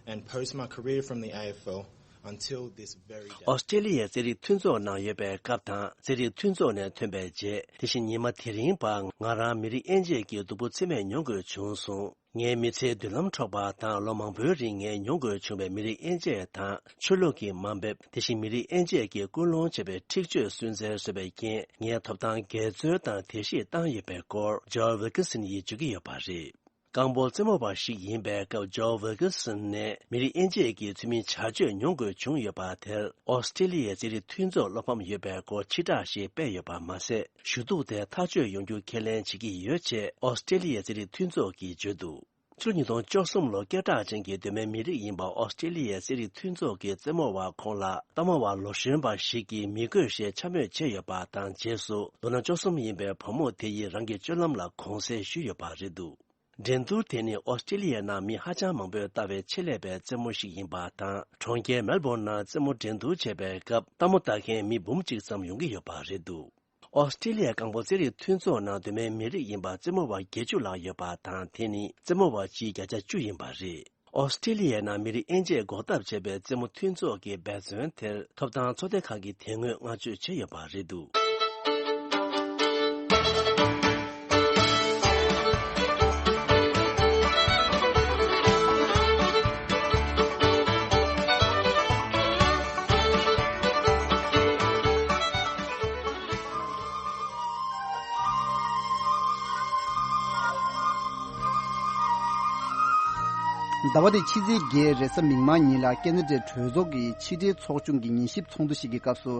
and post my career from the A F L until this very day. ཨོ་སི་ཀྲི་ལི་ཡའི་རྩེད་རིགས་མཐུན་ཚོགས་ནང་ཡོད་པའི་སྐབས་དང་། རྩེད་རིགས་མཐུན་ཚོགས་ནས་ཐོན་པའི་རྗེས། དེ་བཞིན་ཉི་མ་དེ་རིང་བར་ང་རང་མི་རིགས་དབྱེ་འབྱེད་ཀྱི་སྡུག་པོ་ཚད་མེད་མྱོང་དགོས་བྱུང་སོང་། ངའི་མི་ཚེའི་མདུན་ལམ་འཕྲོག་པ་དང་། ལོ་མང་པོའི་རིང་ངས་མྱོང་དགོས་བྱུང་བའི་མི་རིགས་དབྱེ་འབྱེད་དང་། ཆོས་ལུགས་ཀྱི་དམའ་འབེབས། དེ་བཞིན་མི་རིགས་དབྱེ་འབྱེད་ཀྱིས་སྐུལ་སློང་བྱས་པའི་འཁྲིག་སྤྱོད་སུན་གཙེར་བཟོས་པའི་རྐྱེན། ངའི་ཐོབ་ཐང་འགལ་འཛོལ་དང་དད་གཤིས་བཏང་ཡོད་པའི་སྐོར་ཇོར་ཝི་ཀིན་སན་ཡིས་བརྗོད་ཀྱི་ཡོད་པ་རེད། རྐང་སྤོལ་རྩེད་མོ་བ་ཞིག་ཡིན་པའི་སྐབས། ཇོར་ཝི་ཀིན་སན་ནས་མི་རིགས་དབྱེ་འབྱེད་ཀྱི་ཚུལ་མིན་བྱ་སྤྱོད་མྱོང་དགོས་བྱུང་ཡོད་པ་དེར། ཨོ་སི་ཀྲི་ལི་ཡའི་རྩེད་རིགས་མཐུན་ཚོགས་བློ་ཕམ་ཡོད་པའི་སྐོར་ཕྱིར་བསྒྲགས་ཤིག་སྤེལ་ཡོད་པ་མ་ཟད། ཞུ་གཏུག་དེ་ཐག་གཅོད་ཡོང་རྒྱུ་ཁས་ལེན་བྱེད་ཀྱི་ཡོད་ཅེས་ཨོ་སི་ཀྲི་ལི་ཡའི་རྩེད་རིགས་མཐུན་ཚོགས་ཀྱིས་བརྗོད་འདུག་ཕྱི་ལོ་ཉིས་སྟོང་བཅུ་གསུམ་ལོར་སྐད་གྲགས་ཅན་གྱི་གདོད་མའི་མི་རིགས་ཡིན་པ་ཨོ་སི་ཀྲི་ལི་ཡའི་རྩེད་རིགས་མཐུན་ཚོགས་ཀྱི་རྩེད་མོ་བ་ཁོང་ལ་ལྟད་མོ་བ་ལོ་གཞོན་པ་ཞིག་གིས་མི་དགོས་ཞེས་འཕྱ་སྨོད་བྱས་ཡོད་པ་དང་། རྗེས་སུ་ལོ་ན་བཅུ་གསུམ་ཡིན་པའི་བུ་མོ་དེ་ཡིས་རང་གི་སྤྱོད་ལམ་ལ་དགོངས་སེལ་ཞུས་ཡོད་པ་རེད་འདུག་འགྲན་བསྡུར་དེ་ནི་ཨོ་སི་ཀྲི་ལི་ཡའི་ནང་མི་ཧ་ཅང་མང་པོས་ལྟ་བའི་ཆེད་ལས་པའི་རྩེད་མོ་ཞིག་ཡིན་པ་དང་། གྲོང་ཁྱེར་མེལ་བོར་ནང་རྩེད་མོ་འགྲན་བསྡུར་བྱེད་པའི་སྐབས། ལྟད་མོ་ལྟ་མཁན་མི་འབུམ་གཅིག་ཙམ་ཡོང་གི་ཡོད་པ་རེད་འདུག་ཨོ་སི་ཀྲི་ལི་ཡའི་རྐང་སྤོལ་རྩེད་རིགས་མཐུན་ཚོགས་ནང་གདོད་མའི་མི་རིགས་ཡིན་པ་རྩེད་མོ་བ་བརྒྱད་ཅུ་ལྷག་ཡོད་པ་དང་། དེ་ནི་རྩེད་མོ་བ་སྤྱིའི་བརྒྱ་ཆ་བཅུ་ཡིན་པ་རེད། ཨོ་སི་ཀྲི་ལི་ཡའི་ནང་མི་རིགས་དབྱེ་འབྱེད་འགོག་ཐབས་བྱེད་པའི་རྩེད་མོ་མཐུན་ཚོགས་ཀྱི་འབད་བརྩོན་དེར་ཐོབ་ཐང་ཚོགས་སྡེ་ཁག་གིས་དེ་སྔོན་བསྔགས་བརྗོད་བྱས་ཡོད་པ་རེད་འདུག་ཟླ་བ་འདིའི་ཕྱི་ཚེས་བརྒྱད་རེས་གཟའ་མིག་དམར་ཉིན་ལ་ཁེ་ན་ཌའི་གྲོས་ཚོགས་ཀྱི་ཕྱི་དྲིལ་ཚོགས་ཆུང་གི་ཉན་ཞིབ་ཚོགས་འདུ་ཞིག་གི་སྐབས་སུ།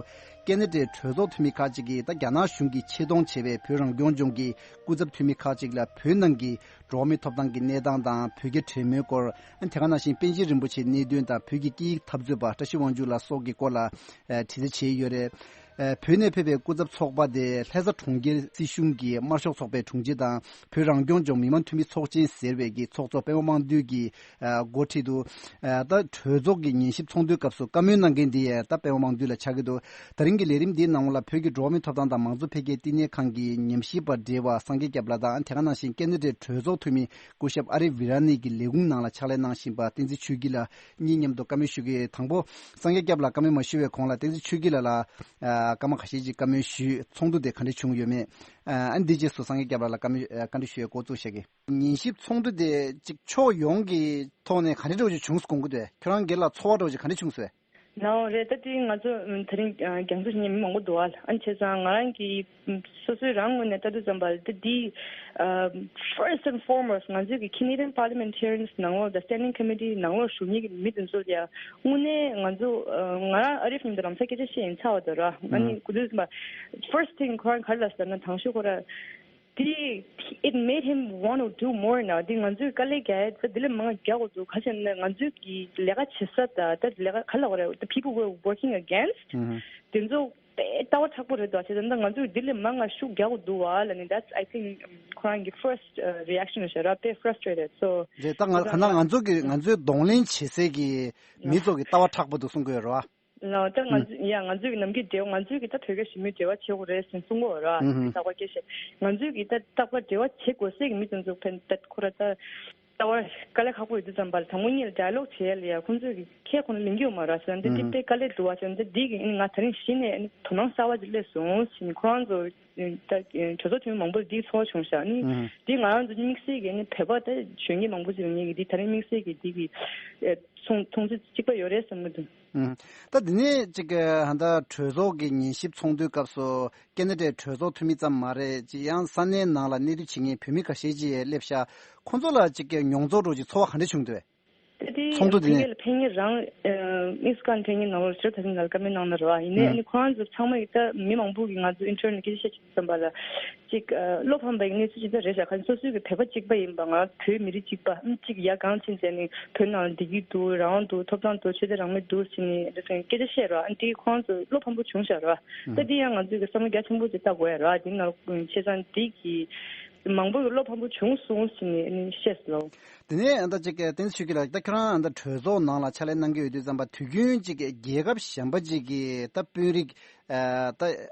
ཁེ་ན་ཌའི་གྲོས་ཚོགས་འཐུས་མི་ཁག་ཅིག་གིས་ད་རྒྱ་ནག་གཞུང་གིས་ཆེད་གཏོང་བྱས་པའི་བོད་རང་སྐྱོང་ལྗོངས་ཀྱི་སྐུ་ཚབ་འཐུས་མི་ཁག་ཅིག་ལ་བོད་ནང་གི་འགྲོ་བ་མིའི་ཐོབ་ཐང་གི་གནས་སྟངས་དང་བོད་རྒྱ་འབྲེལ་མོལ་སྐོར། དེ་ག་ནང་བཞིན་པཎ་ཆེན་རིན་པོ་ཆེའི་གནད་དོན་དང་བོད་ཀྱི་སྐད་ཡིག་འཐབ་རྩོད་པ་བཀྲ་ཤིས་དབང་ཕྱུག་ལགས་སོགས་ཀྱི་སྐོར་ལ་དྲི་རྩད་བྱས་ཡོད་རེད། བོད་ནས་ཕེབས་པའི་སྐུ་ཚབ་ཚོགས་པ་དེ་ལྷ་ས་གྲོང་ཁྱེར་སྲིད་གཞུང་གི་དམར་ཤོག་ཚོགས་པའི་དྲུང་ཆེ་དང་། བོད་རང་སྐྱོང་ལྗོངས་མི་དམངས་འཐུས་མི་ཚོགས་ཆེན་ཟེར་བའི་གི་ཚོགས་གཙོ་པད་མ་དམངས་འདུས་ཀྱིས་འགོ་ཁྲིད་དུ། ད་གྲོས་ཚོགས་ཀྱི་ཉན་ཞིབ་ཚོགས་འདུའི་སྐབས་སུ་བཀའ་མོལ་གནང་མཁན་འདི་ཡང་ད་པད་མ་དམངས་འདུས་ལ་ཆགས་ཀྱི་འདུག་ད་རིང་གི་ལས་རིམ་འདིའི་ནང་ལ་བོད་ཀྱི་འགྲོ་བ་མིའི་ཐོབ་ཐང་དང་མང་གཙོ་འཕེལ་རྒྱས་བསྟི་གནས་ཁང་གི་ཉམས་ཞིབ་པ་བགྲེས་པ་སངས་རྒྱས་སྐྱབས་ལགས་དང་། དེ་ག་ནང་བཞིན་ཁེ་ན་ཌའི་གྲོས་ཚོགས་འཐུས་མི་སྐུ་ཞབས་ཨ་རི་ཝི་ར་ནི་གི་ལས་ཁུངས་ནང་ལ་ཕྱག་ལས་གནང་བཞིན་པ་བསྟན་འཛིན་ཆོས་སྐྱིད་ལགས་གཉིས་མཉམ་དུ་བཀའ་མོལ་ཞུ་གི། དང་པོ་སངས་རྒྱས་སྐྱབས་ལགས་བཀའ་མོལ་མ་ཞུ་བའི་གོང་ལ་བསྟན་འཛིན་ཆོས་སྐྱིད་ལགས་ལ་སྐར་མ་ཁ་ཤས་ཅིག་བཀའ་མོལ་ཞུས། ཚོགས་འདུ་དེ་ག་འདྲ་བྱུང་ཡོད་མེད། ཨ་ནི་འདི་རྗེས་སུ་སངས་རྒྱས་སྐྱབས་ལགས་ལ་བཀའ་མོལ་བཀའ་འདྲི་ཞུ་བའི་འགོ་བཙུགས་བཞག་གི། ཉན་ཞིབ་ཚོགས་འདུ་དེ་ཅིག་ཕྱོགས་ཡོངས་ཀྱི་ཐོག་ནས་ག་འདྲ་འདྲ་བོ་ཅིག་བྱུང་སོང་དགོངས་ཀྱི་འདུག་ཁྱོད་རང་སྒེར་ལ་ཚོར་བ་འདྲ་བོ་ཅིག་ག་འདྲ་བྱུང་སོང་། ནའོ་རེད། ད་དེ་ང་ཚོ་ད་རིང་རྒྱང་མཚོ་ཞིག་མི་མང་པོ་འདུག་ཨ། ཨ་ནི་བྱས་ཙང་ང་རང་གི་སོ་སོའི་རང་ངོས་ནས་ལྟ་དུས་ཙམ་པ་ལ་ད་འདི་first and foremost ང་ཚོའི་གི་Canadian parliamentarians ནང་ལོགས་དང་standing committee ནང་ལོགས་བཞུགས་མཁན་གི་མི་དེ་ཚོ་ལ་དངོས་གནས་ང་ཚོ་ང་རང་ཨ་རིབ་མཉམ་དུ་རང་སའི་སྐད་ཆ་བཤད་ཡིན་ཚར་བ་དང་ར། ཨ་ནི་གོ་དུས་ཙམ་པ་first thing ཁོ་རང་ག་རེ་ལབ་ཟེར་ན་དང་ཤོས་ཁོ་རང་དེ། It made him want to do more now. དེ་ང་ཚོས་དཀའ་ལས་རྒྱག་ཡ་ད་དེ་ལས་མང་རྒྱག་དགོས་འདུག་ག་ཅི་ན་ང་ཚོའི་གི་ལས་ཀ་བྱེད་ས་དང་ད་ལས་ཀ་ག་ལ་བ་རེད། The people we're working against དེ་ཚོ་དཔེ་ལྟ་བ་དྲག་པོ་རེད་འདུག་བྱས་ཙང་ད་ང་ཚོས་དེ་ལས་མང་ང་ཤུགས་རྒྱག་དགོས་འདུག་བ་ལ་ནི་that's I think ཁོ་རང་གི་first reaction རེད་ཤག་ར། དཔེ་frustrated so རེད། ད་ང་ག་ན་ང་ཚོ་གི་ང་ཚོའི་གདོང་ལེན་བྱེད་སའི་གི་མི་ཚོ་གི་ལྟ་བ་དྲག་པོ་འདུག་གསུང་གི་ཡོད་རེད་བ། ལགས་ད་ང་ཚོ་ཡ་ང་ཚོའི་ནམ་རྒྱུན་འབྲེལ་བ་ང་ཚོའི་གི་ད་བོད་སྐད་ཞུ་མི་འབྲེལ་བ་བྱེད་དགོས་རེད་ཟེར་གསུང་གི་ཡོད་ར། ཨུ་ཧུ། རྟག་པར་སྐད་ཆ་ང་ཚོའི་གི་ད་རྟག་པར་འབྲེལ་བ་བྱེད་དགོས་སའི་གི་མི་དེ་ཚོ་ཕན་ད་ཁོ་ར་ད་ ལྟ་བ་དཀའ་ལས་ཁག་པོ་ཡོད་དུས་ཙམ་པ་ལ་དང་པོ་ཉིད་ལ་ཌའི་ལོག་བྱེད་ཡ་ལ་ཡ་ཁོང་ཚོས་ཀྱི་ཁས་ཁོང་ལ་ལེན་གྱི་ཡོད་མ་རེད་ཟེར་ན། འདི་འདི་ཨུམ། དཔེ་དཀའ་ལས་འདུག་བ་ཟེར་ན། འདི་འདི་གི་ཨ་ནི་ང་ད་རིང་གཞི་ནས་ཨ་ནི་དོ་སྣང་གསར་བ་ཅིག་སླེབས་སོང་ཟེར་ནས། ཁོ་རང་ཚོ་ད་གྲོས་ཚོགས་འཐུས་མི་མང་པོ་ལ་འདིའི་ཚོར་བ་བྱུང་ཤག་ཨ་ནི་ཨུམ། འདི་ང་རང་ཚོ་དམིགས་བསལ་གྱི་ཨ་ནི་བོད་པ་ད་གཞོན་སྐྱེས་མང་པོ་ཅིག་ཡོད་མཁན་གྱི་འདི་ད་རིང་དམིགས་བསལ་གྱི་འདི་གི་ཨེ་མཐོང་མཐོང་ཚུལ་གཅིག་པ་ཡོད་རེད་བསམ་གྱི་འདུག་ཨུམ། ད་འདི་ནས་ཅིག་གི་ཧ་ད་གྲོས་ཚོགས་ཀྱི་ཉན་ཞིབ་ཚོགས་འདུའི་སྐབས་སུ་ཁེ་ན་ཌའི་གྲོས་ཚོགས་འཐུས་མི་ཙམ་མ་རེད། ཅིག་ཡང་ས་གནས་ནང་ལ་གནས་སྡོད་བྱེད་མཁན་བོད་མི་ཁ་ཤས་ཅིག་སླེབས་ཤག་ཁོང་ཚོ་ལ་ཅིག་གི་མྱོང་ཚོར་འདྲ་ཅིག་ཚོར་བ་ག་འདྲ་བྱུང་འདུག་ད་དེ་ཚོགས་འདུ་དེ་ཕ་ནས། གིར་ལ་ཕ་གིར་རང་ཨ་མིས་ཀོན་ཕ་གིར་ནང་ལོགས་ཕྱིར་ད་ཐེངས་ལ་བཀའ་མོལ་གནང་ན་རེད་བ། ཡིན་ནའི་ཨ་ནི་ཁོ་རང་ཚོ་ཚང་མ་ཡིས་ད་མི་མང་པོ་གིས་ང་ཚོ་ཨིན་ཊར་ནེཊ་སྐད་ཆ་བཤད་ཅིག་བསམ་པ་ལ། གཅིག་ཨ་བློ་ཕམ་པའི་གནས་ཚུལ་ཅིག་ད་རེད་ཤག་ཁ་སོ་སོའི་གི་བོད་པ་གཅིག་པ་ཡིན་པ། ང་བོད་མི་རིགས་གཅིག་པ་ཨ་གཅིག་ཡར་གང་ཕྱིན་བྱས་ནས་བོད་ནང་ལ་བདེ་སྐྱིད་འདུག་རང་དབང་འདུག་ཐོབ་ཐང་འདུག་ཆོས་དད་རང་མོས་འདུག་ཟེར་ནས་འདི་ཚོ་སྐད་ཆ་བཤད་རེད་བ། ཨ་འདི་ཁོ་རང་ཚོ་བློ་ཕམ་པོ་བྱུང་ཤག་རེད་བ། ད་འདི་ཡང་ང་ཚོའི་གི་བསམ་བློ་རྒྱ་ཆེན་པོ་ཅིག་བཏང་དགོས་ཡ་རེད་བ། འདི་ནང་བྱས་ཙང་འདི་གི་མང་པོ་གི་བློ་ཕམ་པོ་བྱུང་སོང་ཟེར་ནས་ཨ་ནི་བཤད་སོང་། དེ་ནས་ཨ་ད་ཅིག་བསྟན་འཛིན་ཆོས་སྐྱིད་ལགས། ད་ཁྱོད་རང་ཨ་ད་གྲོས་ཚོགས་ནང་ལ་ཕྱག་ལས་གནང་གི་ཡོད་དུས་ཙམ་པ། དུས་རྒྱུན་ཅིག་རྒྱལ་ཁབ་གཞན་པ་ཅིག་གི་ད་དཔོན་རིགས་ཨ་ད་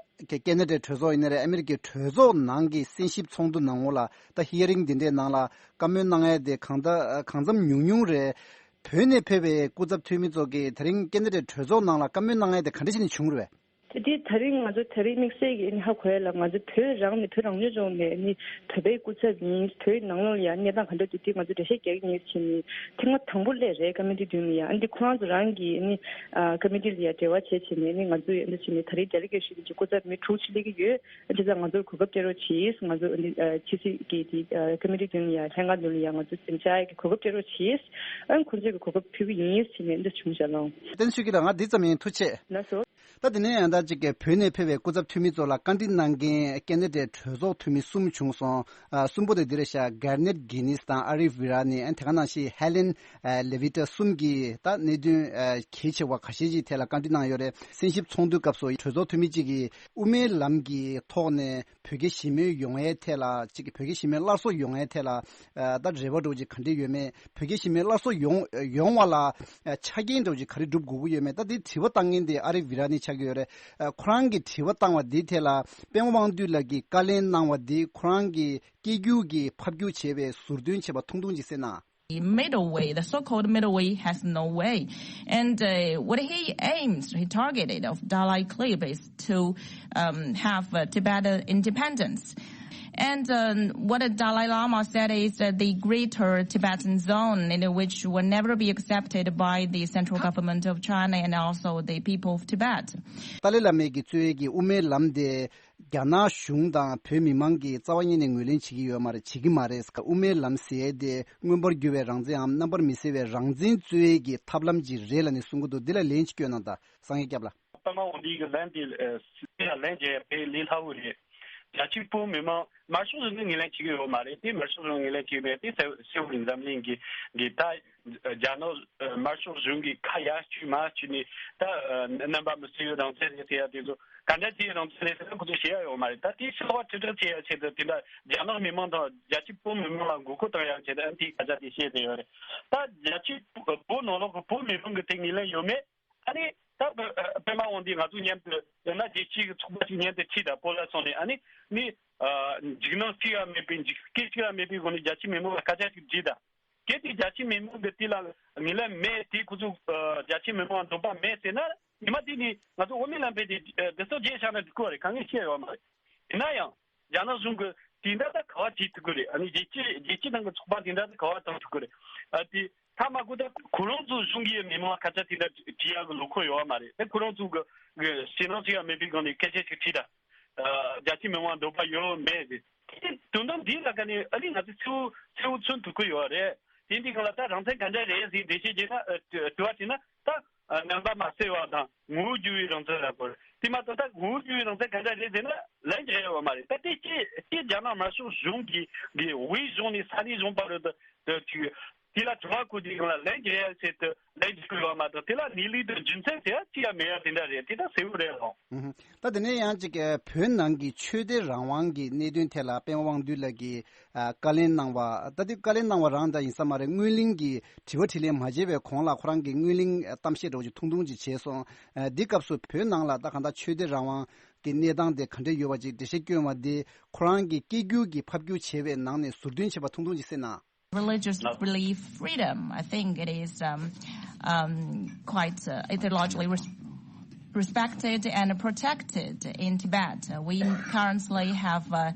ཁེ་ན་ཌའི་གྲོས་ཚོགས་ཡིན་ན་རེད། ཨ་མི་རི་ཀའི་གྲོས་ཚོགས་ནང་གི་གསན་ཞིབ་ཚོགས་འདུ་ནང་ལོགས་ལ་ད་ཧི་ཡ་རིང་འདི་འདྲའི་ནང་ལ་བཀའ་མོལ་གནང་ཡ་དེ་གང་ད་གང་འཚམ་ཉུང་ཉུང་རེད། བོད་ནས་ཕེབས་པའི་སྐུ་ཚབ་འཐུས་མི་ཚོ་གིས་དེ་རིང་ཁེ་ན་ཌའི་གྲོས་ཚོགས་ནང་ལ་བཀའ་མོལ་གནང་ཡ་དེ་ག་འདྲ་བྱས་ནས་བྱུང་རེད་པས། དེ་དེ་ད་རིང་ང་ཚོ་ད་རིང་དམིགས་བསལ་གྱི་ཨ་ནི་ཧ་གོ་ཡ་ལ། ང་ཚོ་བོད་རང་ནས་བོད་རང་སྐྱོང་ལྗོངས་ནས་ཨ་ནི་བོད་པའི་སྐུ་ཚབ་ཡིན། བོད་ནང་ལོགས་ལ་ཡ་གནས་སྟངས་ག་འདྲ་འདུག་དེ་ང་ཚོ་འགྲེལ་བཤད་རྒྱག་གི་ཡིན་ཟེར་ནས་ཐེངས་མ་དང་པོ་སླེབས་རེད། ཀ་མི་ཊི་མདུན་ལ་ཡ། ཨ་འདི་ཁོ་རང་ཚོ་རང་གི་ཨ་ནི་ཨ་ཀ་མི་ཊི་ལ་ཡ་འབྲེལ་བ་བྱས་བྱས་ནས་ཨ་ནི་ང་ཚོ་ཡ་འདི་བྱས་ནས་ད་རིང་ཌེ་ལི་གེ་ཤན་གྱི་སྐུ་ཚབ་མི་དྲུག་ཅིག་སླེབས་ཀྱི་ཡོད། ཨ་བྱས་ཙང་ང་ཚོར་གོ་སྐབས་སྤྲད་རོགས་གྱིས། ང་ཚོ་ཨ་ནི་ཨ་ཕྱི་སྲིད་ཀྱི་དེ་ཨ་ཀ་མི་ཊི་མདུན་ལ་ཡ་ལྷན་ཁང་མདུན་ལ་ཡ་ང་ཚོ་འཛེམ་བྱ་ཡ་གི་གོ་སྐབས་སྤྲད་རོགས་གྱིས། ཨ་ཁོང་ཚོས་ཀྱི་གོ་སྐབས་ཕུལ་གྱི་ཡིན་ཟེར་ནས་འདི་བྱུང་བཞག་ལོ། བསྟན་ཆོས་སྐྱིད་ལགས། ང་འདི་ཙམ་ཡིན། ཐུགས་རྗེ་ཆེ། ལགས་སོ། ད་དེ་ནས་ཡང་ད་ཅིག་གི་བོད་ནས་ཕེབས་པའི་སྐུ་ཚབ་འཐུས་མི་ཚོ་ལ་བཀའ་འདྲི་གནང་མཁན་ཁེ་ན་ཌའི་གྲོས་ཚོགས་འཐུས་མི་གསུམ་བྱུང་སོང་། ཨ་གསུམ་པོ་དེ་འདི་རེད་ཤག་གར་ནེཊ་གྷི་ནིས་དང་ཨ་རིབ་ཝི་ར་ནི། ཨ་དེ་ག་ནང་བཞིན་ཧེ་ལེན་ཨ་ལེ་ཝི་ཏ་གསུམ་གྱིས་ད་གནད་དོན་ཨ་གལ་ཆེ་བ་ཁ་ཤས་ཅིག་ཐད་ལ་བཀའ་འདྲི་གནང་ཡོད་རེད། གསན་ཞིབ་ཚོགས་འདུའི་སྐབས་སུ་གྲོས་ཚོགས་འཐུས་མི་གཅིག་གིས་དབུ་མའི་ལམ་གྱི་ཐོག་ནས་བོད་རྒྱ་ཞི་མོལ་ཡོང་ཡའི་ཐད་ལ། ཅིག་བོད་རྒྱ་ཞི་མོལ་སླར་གསོ་ཡོང་ཡའི་ཐད་ལ་ཨ་ད་རེ་བ་འདྲ་བོ་ཅིག་ག་འདྲ་ཡོད་མེད། བོད་རྒྱ་ཞི་མོལ་སླར་གསོ་ཡོང་ཡོང་བ་ལ་ཨ་ཆ་རྐྱེན་འདྲ་བོ་ཅིག་ག་རེ་སྒྲུབ་དགོས་ཀྱི་ཡོད་མེད། ད་དེ་དྲི་བ་བཏང་མཁན་དེ་ཨ་རིབ་ཝི་ར་ནི་ཆགས་ཀྱི་ཡོད་རེད། ཨ་ཁོ་རང་གིས་དྲི་བ་བཏང་བ་འདི་ཐད་ལ་པད་མ་དབང་འདུས་ལགས་ཀྱིས་བཀའ་ལན་གནང་བ་འདི་ཁོ་རང་གིས་སྐད་སྒྱུར་གྱིས་ཕབ་སྒྱུར་བྱས་པའི་ཟུར་འདོན་བྱས་པ་ཐུང་ཐུང་ཅིག་གསན་ན། The middle way, the so-called middle way, has no way. And uh, what he aims, he targeted of Dalai Clip is to um, have uh, Tibetan independence. And um, what the Dalai Lama said is that the greater Tibetan zone, in which will never be accepted by the central government of China and also the people of Tibet. ཏཱ་ལའི་བླ་མའི་གི་གཙོས་ཀྱི་དབུ་མའི་ལམ་དེ་རྒྱ་ནག་གཞུང་དང་བོད་མི་མང་གིས་རྩ་བ་ཉིད་ནས་ངོས་ལེན་བྱེད་ཀྱི་ཡོད་མ་རེད། བྱེད་ཀྱི་མ་རེད། དབུ་མའི་ལམ་ཟེར་ཡས་དེ་མངོན་པར་གྱུར་པའི་རང་བཙན་འམ་རྣམ་པར་མི་གསལ་བའི་རང་བཙན་རྩོད་ཡས་ཀྱི་ཐབས་ལམ་ཅིག་རེད་ལབ་ནས་གསུང་གི་འདུག་འདི་ལ་ལན་ཅིག་སྐྱོན་གནང་དང་། སངས་རྒྱས་སྐྱབས་ལགས། པད་མ་དབང་འདུས་ཀྱི་ལན་དེ་ཨ་དེ་ལ་ལན་རྒྱག་ཡ་དཔེ་ལས་སླ་བོ་རེད། རྒྱ་ཆེའི་བོད་མི་མང་དམར་ཤོག་གཞུང་གིས་ངོས་ལེན་བྱེད་ཀྱི་ཡོད་མ་རེད། དེ་དམར་ཤོག་གཞུང་ངོས་ལེན་བྱེད་ཀྱི་མེད། དེ་གསལ་གསལ་བོ་རེད། འཛམ་གླིང་གི་གི་ད་རྒྱ་ནག་དམར་ཤོག་གཞུང་གིས་ཁ་ཡར་བསྐྱུར་མར་བསྐྱུར་ནས་ད་ཨ་རྣམ་པ་མི་གསལ་བའི་རང་བཙན་རེད་ཟེར་ཡ་དེ་ཚོ་ག་འདྲ་ཅིག་རང་བཙན་རེད་ཟེར་ན་ཁོ་ཚོས་བཤད་ཡ་ཡོད་མ་རེད། ད་དེ་ཤོག་ཁ་ཁྲིག་ཁྲི་བྱེད་ཡ་ཆེད་དུ་དེ་འདྲ་རྒྱ་ནག་མི་མང་དང་རྒྱ་ཆེའི་བོད་མི་མང་ལ་མགོ་སྐོར་བཏང་ཡ་ཆེད་དུ་ཨ་ནི་དེ་སྐད་ཆ་དེ་བཤད་བསྡད་ཡོད་རེད། ད་རྒྱ་ཆེའི་བོད་ནང་ལོགས་ཀྱི་བོད་མི་མང་གིས་དེ་ངོས་ལེན་ཡོད་མེད། ཨ་ནི་ད་པད་མ་དབང་འདུས་ང་ཚོ་མཉམ་དུ་ཡང་ན་རྒྱལ་སྤྱིའི་ཚོགས་པ་ཞིག་མཉམ་དུ་ཁྲིད་དང་བོད་ལ་སོང་ནས། ཨ་ནི་ནི་འཇིགས་སྣང་གཅིག་ཡང་མེད་པའི་འཇིགས་སྐད་གཅིག་ཡང་མེད་པའི་སྒོ་ནས་རྒྱ་ཆེའི་མི་མང་ལ་སྐད་ཆ་ཞིག་དྲིས་དང་། གལ་ཏེ་རྒྱ་ཆེའི་མི་མང་གིས་དེ་ལ་ངོས་ལེན་མེད། དེ་ཁོ་ཚོ་རྒྱ་ཆེའི་མི་མང་འདོད་པ་མེད་ཟེར་ན། ཉི་མ་དེ་ནས་ང་ཚོ་དབུ་མའི་ལམ་པའི་དེ་དེ་ཚོ་རྗེས་བཞག་ན་འགྲིག་གི་རེད། གང་ངས་བཤད་ཡོད་མ་རེད། ཡིན་ན་ཡང་། རྒྱ་ནག་གཞུང་གིས་དེ་འདྲ་ད་ག་བ་བྱེད་ཐུབ་ཀྱི་རེད། ཨ་ནི་རྒྱལ་སྤྱི་རྒྱལ་སྤྱི་ནང་གི་ཚོགས་པ་དེ་འདྲ་ད་ག་བ་བཏང་ཐུབ་ཀྱི་རེད། ཨ་དེ་མཐའ་མ་ཁོ་ད་ཁོ་རང་ཚོ་གཞུང་གིས་མི་མང་ལ་སྐད་ཆ་དེ་འདྲ་དྲི་ཡག་གི་ལོ་རྒྱུས་ཡོད་མ་རེད། ཨེ་ཁོ་རང་ཚོ་གི་གི་ཞེད་སྣང་ཅི་ཡང་མེད་པའི་སྒང་ནས་སྐད་ཆ་ཞིག་དྲིས་ད། ཨ་རྒྱ་ཆེའི་མི་མང་འདོད་པ་ཡོད་མེད་དེ། དེ་དོན་དག་འདི་ལ་ཀ་ནས་ཨ་ནི་ང་ཚོས་གསལ་བོ་གསལ་བོ་མཚོན་ཐུབ་ཀྱི་ཡོད་རེད། དེ་འདི་སྒང་ལ་ད་རང་བཙན་ག་འདྲ་རེད་ཟེར་འགྲེལ་བཤད་བྱས་ན། ཨ་དྲི་བ་དྲིས་ན་ད། ཨ་རྣམ་པ་མ་གསལ་བ་དང་ངོ་བོ་འགྱུར་བའི་རང་བཙན་ལ་གོ། དེ་མ་གཏོགས་ད་ངོ་བོ་འགྱུར་བའི་རང་བཙན་ག་འདྲ་རེད་ཟེར་ན་ལན་རྒྱག་ཡ་ཡོད་མ་རེད། ད་དེ་ཅི་ཅི་རྒྱ་ནག་དམར་ཤོག་གཞུང་གིས་གི་དབུས་གཞུང་ནས་ས་གནས་གཞུང་བར་དུ་དུ་ཅིག་དེ་ལ་དྲི་བ་བཀོད་དུས་སྒང་ལ་ལན་རྒྱག་ཡ་ཆེད་དུ་ལན་རྒྱག་གི་ཡོད་མ་གཏོགས། དེ་ལ་གནས་ལུགས་དང་རྒྱུ་མཚན་ཟེར་ཡ་ཅི་ཡང་མེད་ཡ་དེ་འདྲ་རེད། དེ་ད་གསལ་བོ་རེད་ལགས། ཨུ་ཧུ། ད་དེ་ནས་ཡང་ཅིག་བོད་ནང་གི་ཆོས་དད་རང་དབང་གི་གནད་དོན་ཐད་ལ་པད་མ་དབང་འདུས་ལགས་ཀྱིས་ཨ་བཀའ་ལན་གནང་བ། ད་དེ་བཀའ་ལན་གནང་བ་རང་འདྲ་ཡིན་ས་མ་རེད། སྔོན་གླེང་གི་དྲི་བ་དྲིས་ལན་མ་བྱས་པའི་གོང་ལ་ཁོ་རང་གིས་སྔོན་གླེང་གཏམ་བཤད་འདྲ་བོ་ཅིག་ཐུང་ཐུང་ཅིག་བྱས་སོང་། ཨ་འདི་སྐབས་སུ་བོད་ནང་ལ་ད་གང་ལྟར་ཆོས་དད་རང་དབང་གི་གནས་སྟངས་དེ་ག་འདྲ་ཡོད་པ་ཅིག་འགྲེལ་བཤད་བསྐྱོན་པ་འདི་ཁོ་རང་གིས་སྐད་སྒྱུར་གྱིས་ཕབ་སྒྱུར་བྱས་པའི་ནང་ནས་ཟུར་འདོན་བྱས་པ་ཐུང་ཐུང་ཅིག་གསན་ན། religious belief freedom. I think it is um, um, quite uh, ideologically res- respected and protected in Tibet. Uh, we currently have uh,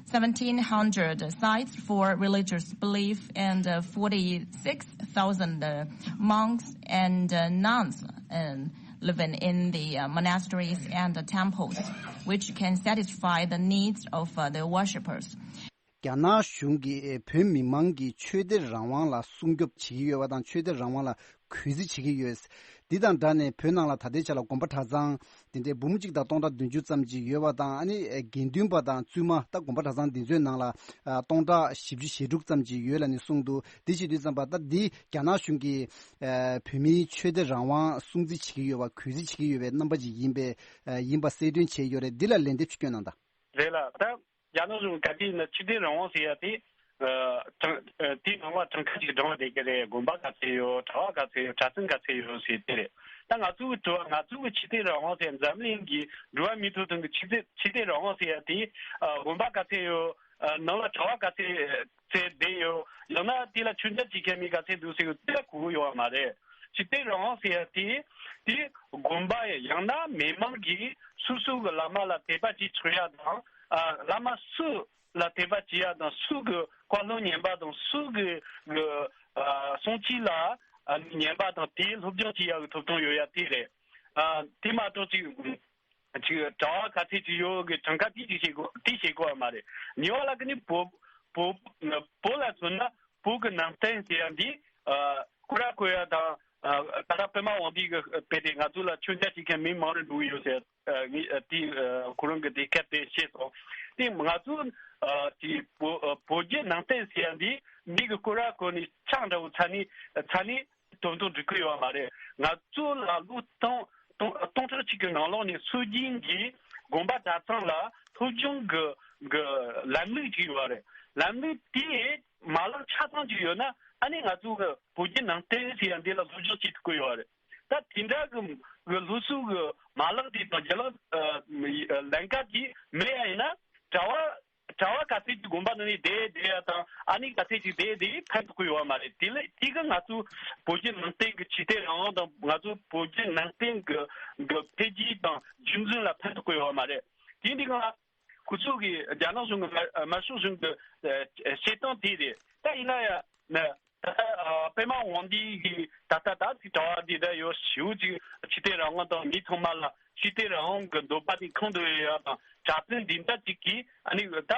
seventeen hundred sites for religious belief and uh, forty-six thousand uh, monks and uh, nuns uh, living in the uh, monasteries and the temples, which can satisfy the needs of uh, the worshippers. རྒྱ་ནག་གཞུང་གིས་བོད་མི་མང་གི་ཆོས་དད་རང་དབང་ལ་སྲུང་སྐྱོབ་བྱེད་ཀྱི་ཡོད་པ་དང་ཆོས་དད་རང་དབང་ལ་གུས་བརྩི་བྱེད་ཀྱི་ཡོད། འདི་དང་སྦྲགས་ནས་བོད་ནང་ལ་ད་ལྟའི་ཆ་ལ་དགོན་པ་གྲྭ་ཚང་དེ་འདྲའི་འབུམ་གཅིག་དང་སྟོང་ཕྲག་བདུན་ཅུ་ཙམ་ཅིག་ཡོད་པ་དང་ཨ་ནི་དགེ་འདུན་པ་དང་བཙུན་མ་ད་དགོན་པ་གྲྭ་ཚང་འདི་ཚོའི་ནང་ལ་སྟོང་ཕྲག་བཞི་བཅུ་ཞེ་དྲུག་ཙམ་ཅིག་ཡོད་ལབ་ནས་གསུངས་འདུག་འདི་བྱེད་དུས་ཙམ་པ་ད་འདི་རྒྱ་ནག་གཞུང་གིས་བོད་མིའི་ཆོས་དད་རང་དབང་སྲུང་བརྩི་བྱེད་ཀྱི་ཡོད་པ་གུས་བརྩི་བྱེད་ཀྱི་ཡོད་པའི་རྣམ་པ་ཅིག་ཡིན་པའི་ཡིན་པ་གསལ་སྟོན་བྱས་ཡོད་རེད། འདི་ལ་ལན་འདེབས་ཅིག་སྐྱོན་གནང་དང་། རེད་ལ་ད། རྒྱ་ནག་གཞུང་ག་དུས་ཡིན་ན་ཆོས་དད་རང་དབང་ཟེར་ཡ་དེ། དེའི་ནང་ལ་གྲངས་ཀ་ཅིག་བགྲངས་བསྡད་ཀྱི་རེད། དགོན་པ་ག་ཚད་ཡོད། གྲྭ་བ་ག་ཚད་ཡོད། གྲྭ་བཙུན་ག་ཚད་ཡོད་ཟེར་དེ་རེད། ད་ང་ཚོའི་དྲི་བ་ང་ཚོའི་ཆོས་དད་རང་དབང་ཟེར་འཛམ་གླིང་གི་འགྲོ་བ་མིའི་ཐོབ་ཐང་གི་ཆོས་དད་ཆོས་དད་རང་དབང་ཟེར་ཡ་དེ་དགོན་པ་ག་ཚད་ཡོད། ནང་ལ་གྲྭ་བ་ག་ཚད་ཚད་བསྡད་ཡོད། ཡང་ན་དེ་ལ་མཆོད་མཇལ་བྱེད་མཁན་མི་ག་ཚད་འདུག་ཟེར་གི་དེ་ལ་གོ་གི་ཡོད་པ་མ་རེད། ཆོས་དད་རང་དབང་ཟེར་ཡ་དེ་དེ་དགོན་པ་ཡང་ན་མི་མང་གིས་སོ་སོ་གི་བླ་མ་ལ་དད་པ་བྱེད་ཆོག་ཡ་དང་བླ་མ་སུ་ལ་དད་པ་བྱེད་ཡ་དང་སུ་གི་བཀའ་སློབ་ཉན་པ་དང་སུ་གི་གསུང་ཆོས་ལ་ཉན་པ་དང་དེའི་སློབ་སྦྱོང་བྱེད་ཡ་གི་ཐོབ་ཐང་ཡོད་ཡ་དེ་རེད། དེ་མ་གཏོགས་ཅིག་ཅིག་གྲྭ་བ་ག་ཚད་ཅིག་ཡོད་གི་གྲངས་ཀ་དེ་ཅིག་བཤད་དགོས་དེ་བཤད་དགོས་པ་མ་རེད། ཉེ་བ་ལ་ཀ་ནི་བོད་བོད་བོད་ལ་མཚོན་ན་བོད་གི་ནང་བསྟན་ཟེར་ཡ་འདི་ཀུ་ར་ཀོ་ཡ་དང་ད་ལྟ་པད་མ་དབང་འདུས་ཀྱི་དཔེ་དེ་ང་ཚོ་ལ་མཆོད་མཇལ་བྱེད་མཁན་མི་མང་རུ་འགྲོ་གི་ཡོད་ཟེར་དེ་ཁོ་རང་གི་དེ་སྐད་དེ་བཤད་སོང་། དེ་ང་ཚོ་དེ་བོད་བོད་བརྒྱུད་ནང་བསྟན་ཟེར་ཡ་འདི་མི་གི་ཀུ་ར་ཀོ་ནི་ཆང་འདྲ་བོ་ཚ་ནི་ཚ་ནི། དོན་དུ་འགྲིག་གི་ཡོད་མ་རེད། ང་ཚོ་ལ་ལོ་སྟོང་སྟོང་སྟོང་ཕྲག་གཅིག་གི་ནང་ལོགས་ནས་སྲོལ་རྒྱུན་གྱི་དགོན་པ་གྲྭ་ཚང་ལ་སློབ་སྦྱོང་གི་གི་ལམ་ལུགས་ཅིག་ཡོད་རེད། ལམ་ལུགས་དེ་མ་ལག་ཆ་ཚང་ཅིག་ཡོད་ན་ཨ་ནི་ང་ཚོ་གི་བོད་བརྒྱུད་ནང་བསྟན་ཟེར་ཡ་འདི་ལ་སློབ་སྦྱོང་བྱེད་ཐུབ་ཀྱི་ཡོད་རེད། ད་དེ་འདྲ་གི་གི་སློབ་གསོ་གི་མ་ལག་དེ་དང་རྒྱུ་ལག་ལམ་ཀ་དེ་མེད་ཡ་ཡིན་ན་གྲྭ་བ། གྲྭ་བ་ག་ཚད་ཅིག་དགོན་པ་ནང་ནས་བསྡད་བསྡད་ཡ་དང་ཨ་ནི་ག་ཚད་ཅིག་བསྡད་བསྡད་ཕན་ཐོགས་ཀྱི་ཡོད་པ་མ་རེད། དེ་ལས་དེ་གི་ང་ཚོ་བོད་བརྒྱུད་ནང་བསྟན་གྱི་ཆོས་དད་རང་དབང་དང་ང་ཚོ་བོད་བརྒྱུད་ནང་བསྟན་གྱི་གི་འཕེལ་རྒྱས་དང་རྒྱུན་འཛིན་ལ་ཕན་ཐོགས་ཀྱི་ཡོད་པ་མ་རེད། དེ་འདི་གང་ལ་ཁོ་ཚོ་གི་རྒྱ་ནག་གཞུང་གི་དམར་ཤོག་གཞུང་གི་བྱེད་སྟངས་དེ་རེད། ད་ཡིན་ན་ཡང་ན། ད་ལྟ་པད་མ་དབང་འདུས་ཀྱི་ད་ལྟ་ད་ཅིག་གྲྭ་བ་འདི་འདྲ་ཡོད་ཞེ་པོ་ཅིག་ཆོས་དད་རང་དབང་དང་མི་ཚང་མ་ལ་ཆོས་དད་རང་དབང་གི་འདོད་པ་དེ་ཁོང་དུ་ཡོད་ཡ་དང་གྲྭ་བཙུན་འདི་འདྲ་ཅིག་གིས་ཨ་ནི་ད་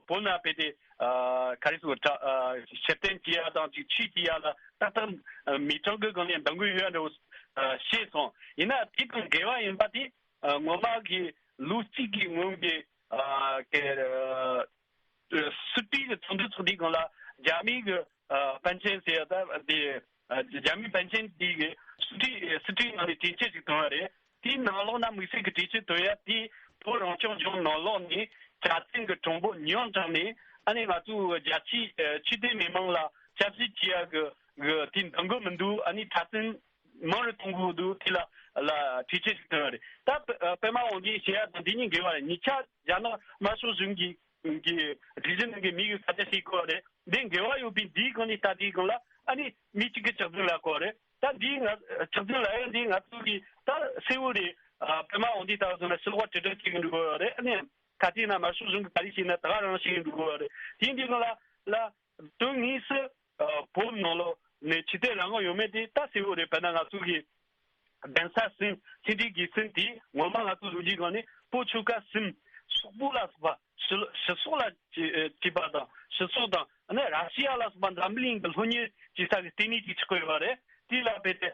བོད་ནང་བལྟས་ཏེ་ག་རེ་ཟེར་ཕྱིར་འཐེན་བྱེད་ཡ་དང་ཅིག་ཆོས་བྱེད་ཡ་ལ་ཏག་ཏག་མི་གྲངས་ཀྱི་སྒང་ནས་འདང་གི་ཡོད་འདྲ་བོ་བཤད་སོང་། ཡིན་ན་དེ་དང་འགལ་བ་ཡིན་པ་དེ་ངོ་མ་གི་ལོ་གཅིག་གི་སྔོན་གྱི་སྲིད་གྲོས་ཀྱི་ཚོགས་འདུ་ཚོགས་དུས་སྒང་ལ་རྒྱ་མི་གི་པཎ་ཆེན་ཟེར་ཡ་ད་དེ་རྒྱ་མི་པཎ་ཆེན་དེ་གི་སྲིད་གྲོས་སྲིད་གྲོས་ནང་ནས་གྲོས་ཆོད་ཅིག་བཏོན་པ་རེད། དེའི་ནང་ལོགས་ན་དམིགས་བསལ་གྱི་གྲོས་ཆོད་བཏོན་ཡ་དེ་བོད་རང་སྐྱོང་ལྗོངས་ནང་ལོགས་ནས་གྲྭ་བཙུན་གྱི་གྲངས་འབོར་ཉུང་དྲགས་ནས་ཨ་ནི་ང་ཚོའི་རྒྱ་ཆེའི་ཆོས་དད་མི་མང་ལ་སྐྱབས་བཅོལ་བྱེད་ཡ་གི་གི་དེ་འདང་གི་མི་འདུག་ཨ་ནི་གྲྭ་བཙུན་མང་རུ་གཏོང་དགོས་འདུག་དེ་ལ་ལ་གྲོས་ཆོད་ཅིག་བཏོན་པ་རེད། ད་པད་མ་དབང་འདུས་ཟེར་ཡ་དང་འདི་གཉིས་འགལ་བ་རེད། ཉེ་ཆར་རྒྱ་ནག་དམར་ཤོག་གཞུང་གིས་གི་སྒྲིག་གཞི་ནང་གི་མི་གི་ཁ་ཆ་ཞིག་གོ་རེད། འདི་འགལ་བ་ཡོད་པའི་འདིའི་སྒང་ནས་ལྟ་དེའི་སྒང་ལ་ཨ་ནི་མི་གཅིག་གི་ཆགས་རྒྱུན་ལ་གོ་རེད། ད་འདིའི་ང་ཆགས་རྒྱུན་ལ་ཨེ་འདི་ང་ཚོ་གི་ད་གསལ་བོ་རེད། པད་མ་དབང་འདུས་ལྟ་བུ་སོང་ན་ཕྱི་ལོགས་བྲེལ་བྲེལ་བྱེད་གི་འགྲོ་གི་ཡོད་རེད། ཨ་ནི་ག་དུས་ན་དམར་ཤོག་གཞུང་གི་ག་རེ་བྱས་ན་ད་ག་རང་བྱེད་གི་འགྲོ་གི་ཡོད་རེད། དེའི་འདི་སྒང་ལ་ལ་དོན་དངོས་སུ་བོད་ནང་ལོགས་ནས་ཆོས་དད་རང་དབང་ཡོད་མེད་དེ་ད་གསལ་བོ་རེད། དཔེར་ན་ང་ཚོ་གི་གདན་ས་གསུམ་ཆོས་འབྲེལ་དགེ་གསུམ་དེ་ངོ་མ་ང་ཚོ་ལོ་རྒྱུས་སྒང་ནས་བོད་ཆོལ་ཁ་གསུམ་སོག་པོ་ལ་སོགས་པ་ཕྱི་ཕྱི་སོག་ལ་བྱེད་པ་དང་ཕྱི་སོག་དང་ཨ་ནི་ར་ཤི་ཡ་ལ་སོགས་པ་འཛམ་གླིང་གི་སློབ་གཉེར་བྱེད་ས་གི་ལྟེ་གནས་ཅིག་ཆགས་ཀྱི་ཡོད་པ་རེད། དེ་ལ་དཔེ་དེ་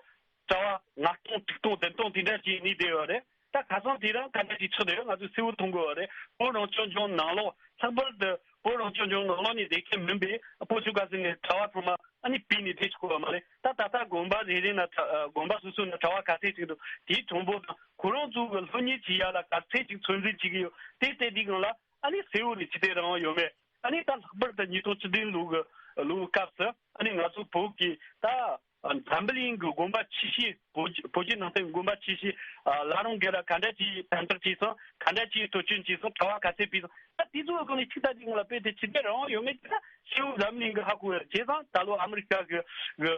གྲྭ་བ་ལྔ་སྟོང་དྲུག་སྟོང་བདུན་སྟོང་དེ་འདྲ་ཅིག་གནས་བསྡད་ཡོད་རེད། ད་ཁ་སང་དེ་རིང་ག་འདྲ་ཅིག་ཆགས་བསྡད་ཡོད་ང་ཚོས་གསལ་བོ་མཐོང་གི་ཡོད་རེད། བོད་རང་སྐྱོང་ལྗོངས་ནང་ལོགས་ལྷག་པར་དུ་བོད་རང་སྐྱོང་ལྗོངས་ནང་ལོགས་ནས་བསྡད་མཁན་མིན་པའི་བོད་ཆོལ་ཁ་གསུམ་ནས་གྲྭ་བ་ཚང་མ་ཨ་ནི་ཕུད་ནས་བསྡད་ཆོག་གི་ཡོད་མ་རེད། ད་ད་ལྟ་དགོན་པ་རེ་རེ་ན་གྲྭ་དགོན་པ་སོ་སོ་ན་གྲྭ་བ་ག་ཚད་ཅིག་འདུག་དེའི་གྲངས་འབོར་དང་ཁོ་རང་ཚོ་གི་སློབ་གཉེར་བྱེད་ཡ་ལ་ག་ཚད་ཅིག་ཚོད་འཛིན་བྱེད་ཀྱི་ཡོད་དེ་ལྟ་དུས་སྒང་ལ་ཨ་ནི་གསལ་བོ་རེད། ཆོས་དད་རང་དབང་ཡོད་མེད། ཨ་ནི་ད་ལྷག་པར་དུ་ཉིས་སྟོང་བཅུ་བདུན་ལོ་གི་ལོའི་སྐབས་སུ་ཨ་ནི་ང་ཚོ་བོད་ཀྱི་ད་ འཛམ་བུ་གླིང་གི་དགོན་པ་ཆེ་ཤོས། བོད་བོད་བརྒྱུད་ནང་བསྟན་དགོན་པ་ཆེ་ཤོས་ལ་རང་སྒེར་ལ་ག་འདྲ་ཅིག་དམ་དྲག་བྱས་སོང་། ག་འདྲ་ཅིག་གཏོར་སྐྱོན་བྱས་སོང་། གྲྭ་བ་ག་ཚད་ཕུད་སོང་། ད་དེ་ཚོའི་སྒང་ནས་ཅིག་ད་དེ་སྔོན་ལ་དཔེ་དེ་ཕྱི་རྒྱལ་རང་དབང་ཡོད་མེད་ཅིག་ད་གསལ་བོ་འཛམ་གླིང་གི་ཧ་གོ་ཡ། བྱས་ཙང་ད་ལོ་ཨ་མི་རི་ཀ་གི་གི་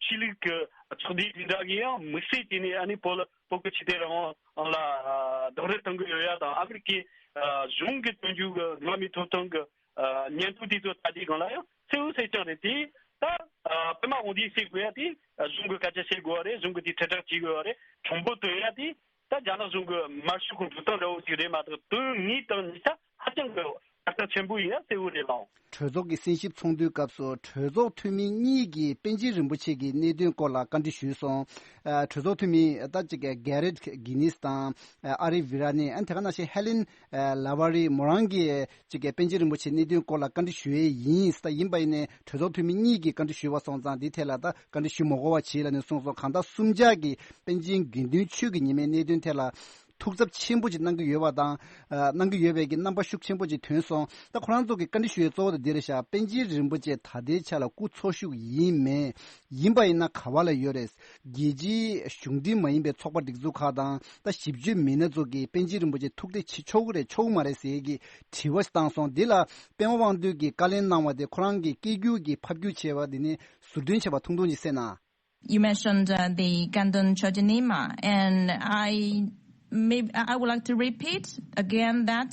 ཆོས་ལུགས་ཀྱི་ཚོགས་སྡེ་དེ་འདྲ་གིས་ཡང་དམིགས་བསལ་བྱས་ནས་ཨ་ནི་བོད་ལ་བོད་ཀྱི་ཆོས་དད་རང་དབང་ལ་རྡོག་རོལ་གཏོང་གི་ཡོད་ཡ་དང་། ཨ་མི་རི་ཀའི་གཞུང་གི་དོན་གཅོད་ཀྱི་འགྲོ་བ་མིའི་ཐོབ་ཐང་གི་ཉེན་རྟོག་དེ་ཚོ་ད་ལྟའི་སྒང་ལ་ཡང་གསལ་བོ་གསལ་རྐྱང་རེད། དེ་ད་པད་མ་དབང་འདུས་ཟེར་དགོས་ཡ་དེ་གཞུང་གི་སྐད་ཆ་བཤད་དགོས་པ་རེད། གཞུང་གི་དེ་དྲིལ་བསྒྲགས་བྱེད་དགོས་པ་རེད། གྲངས་འབོར་བཏོན་ཡ་དེ་ད་རྒྱ་ནག་གཞུང་གི་དམར་ཤོག་གི་འགྲོ་སྟངས་འདྲ་བོ་ཞིག་རེད་མ་གཏོགས། དོན་དངོས་དང་ཉེ་ཆ་ཧ་ཅང་གི་ཧ་ཅང་ཆེན་པོ་ཡིན་ཡ་གསལ་བོ་རེད་ལགས། གྲོས་ཚོགས་ཀྱི་གསན་ཞིབ་ཚོགས་འདུའི་སྐབས་སུ་གྲོས་ཚོགས་འཐུས་མི་གཉིས་ཀྱིས་པཎ་ཆེན་རིན་པོ་ཆེ་གི་གནད་དོན་སྐོར་ལ་བཀའ་འདྲི་ཞུས་སོང་། ཨ། གྲོས་ཚོགས་འཐུས་མི་ད་ཅིག་གི་གྷེ་རེད་གྷི་ནིས་དང་། ཨ། ཨ་རི་ཝི་ར་ནི། ཨ་ནི་དེ་ག་ནང་བཞིན་ཧེ་ལེན། ཨ། ལ་ཝ་རི་མོ་རང་གིས་ཅིག་གི་པཎ་ཆེན་རིན་པོ་ཆེའི་གནད་དོན་སྐོར་ལ་བཀའ་འདྲི་ཞུ་ཡས་ཡིན། ད་ཡིན་པ་ཡིན་ནའི་གྲོས་ཚོགས་འཐུས་མི་གཉིས་ཀྱིས་བཀའ་འདྲི་ཞུས་པ་སོང་ཙང་འདི་ཐད་ལ་ད་བཀའ་འདྲི་ཞུ་མ་དགོས་པ་བྱས་ལབ་ནས་གསུངས་སོང་། གང་ལྟར་གསུམ་ཆ་གིས་པཎ་ཆེན་དགེ་འདུན་ཆོས་ཀྱི་ཉི་མའི་གནད་དོན་ཐད་ལ་ཐུགས་འཚབ་ཆེན་པོ་ཅིག་གནང་གི་ཡོད་པ་དང་། ཨ། གནང་གི་ཡོད་པའི་གི་རྣམ་པ་ཤུགས་ཆེན་པོ་ཅིག་ཐོན་སོང་། ད་ཁོ་རང་ཚོ་གི་བཀའ་འདྲི་ཞུ་ཡའི་གཙོ་བོ་དེ་འདི་རེད་ཤག་པཎ་ཆེན་རིན་པོ་ཆེ་ད་ལྟའི་ཆ་ལ་སྐུ་འཚོ་བཞུགས་ཡིན་མིན། ཡིན་པ་ཡིན་ན་ག་བ་ལ་ཡོད་རེད། རྒྱལ་སྤྱིའི་གཞུང་འབྲེལ་མ་ཡིན་པའི་ཚོགས་པ་སྒྲིག་འཛུགས་ཁག་དང་། ད་ཞིབ་དཔྱོད་མི་སྣ་ཚོ་གིས་པཎ་ཆེན་རིན་པོ་ཆེ་ཐུགས་འདེད་བྱེད་ཆོག་གི་རེད་ཆོག་གི་མ་རེད་ཟེར་གྱི་དྲི་བ་ཞིག་བཏང་སོང་། འདི་ལ་པད་མ་དབང་འདུས་ཀྱིས་བཀའ་ལན་གནང་བ་དེ་ཁོ་རང་གི་སྐད་སྒྱུར་གྱིས་ཕབ་སྒྱུར་བྱས་པ་འདི་ནི་ཟུར་འདོན་བྱས་པ་ཐུང་ཐུང་ཅིག་གསན་ན། You mentioned, uh, the Gandon Chojenima, and I, maybe, I would like to repeat again that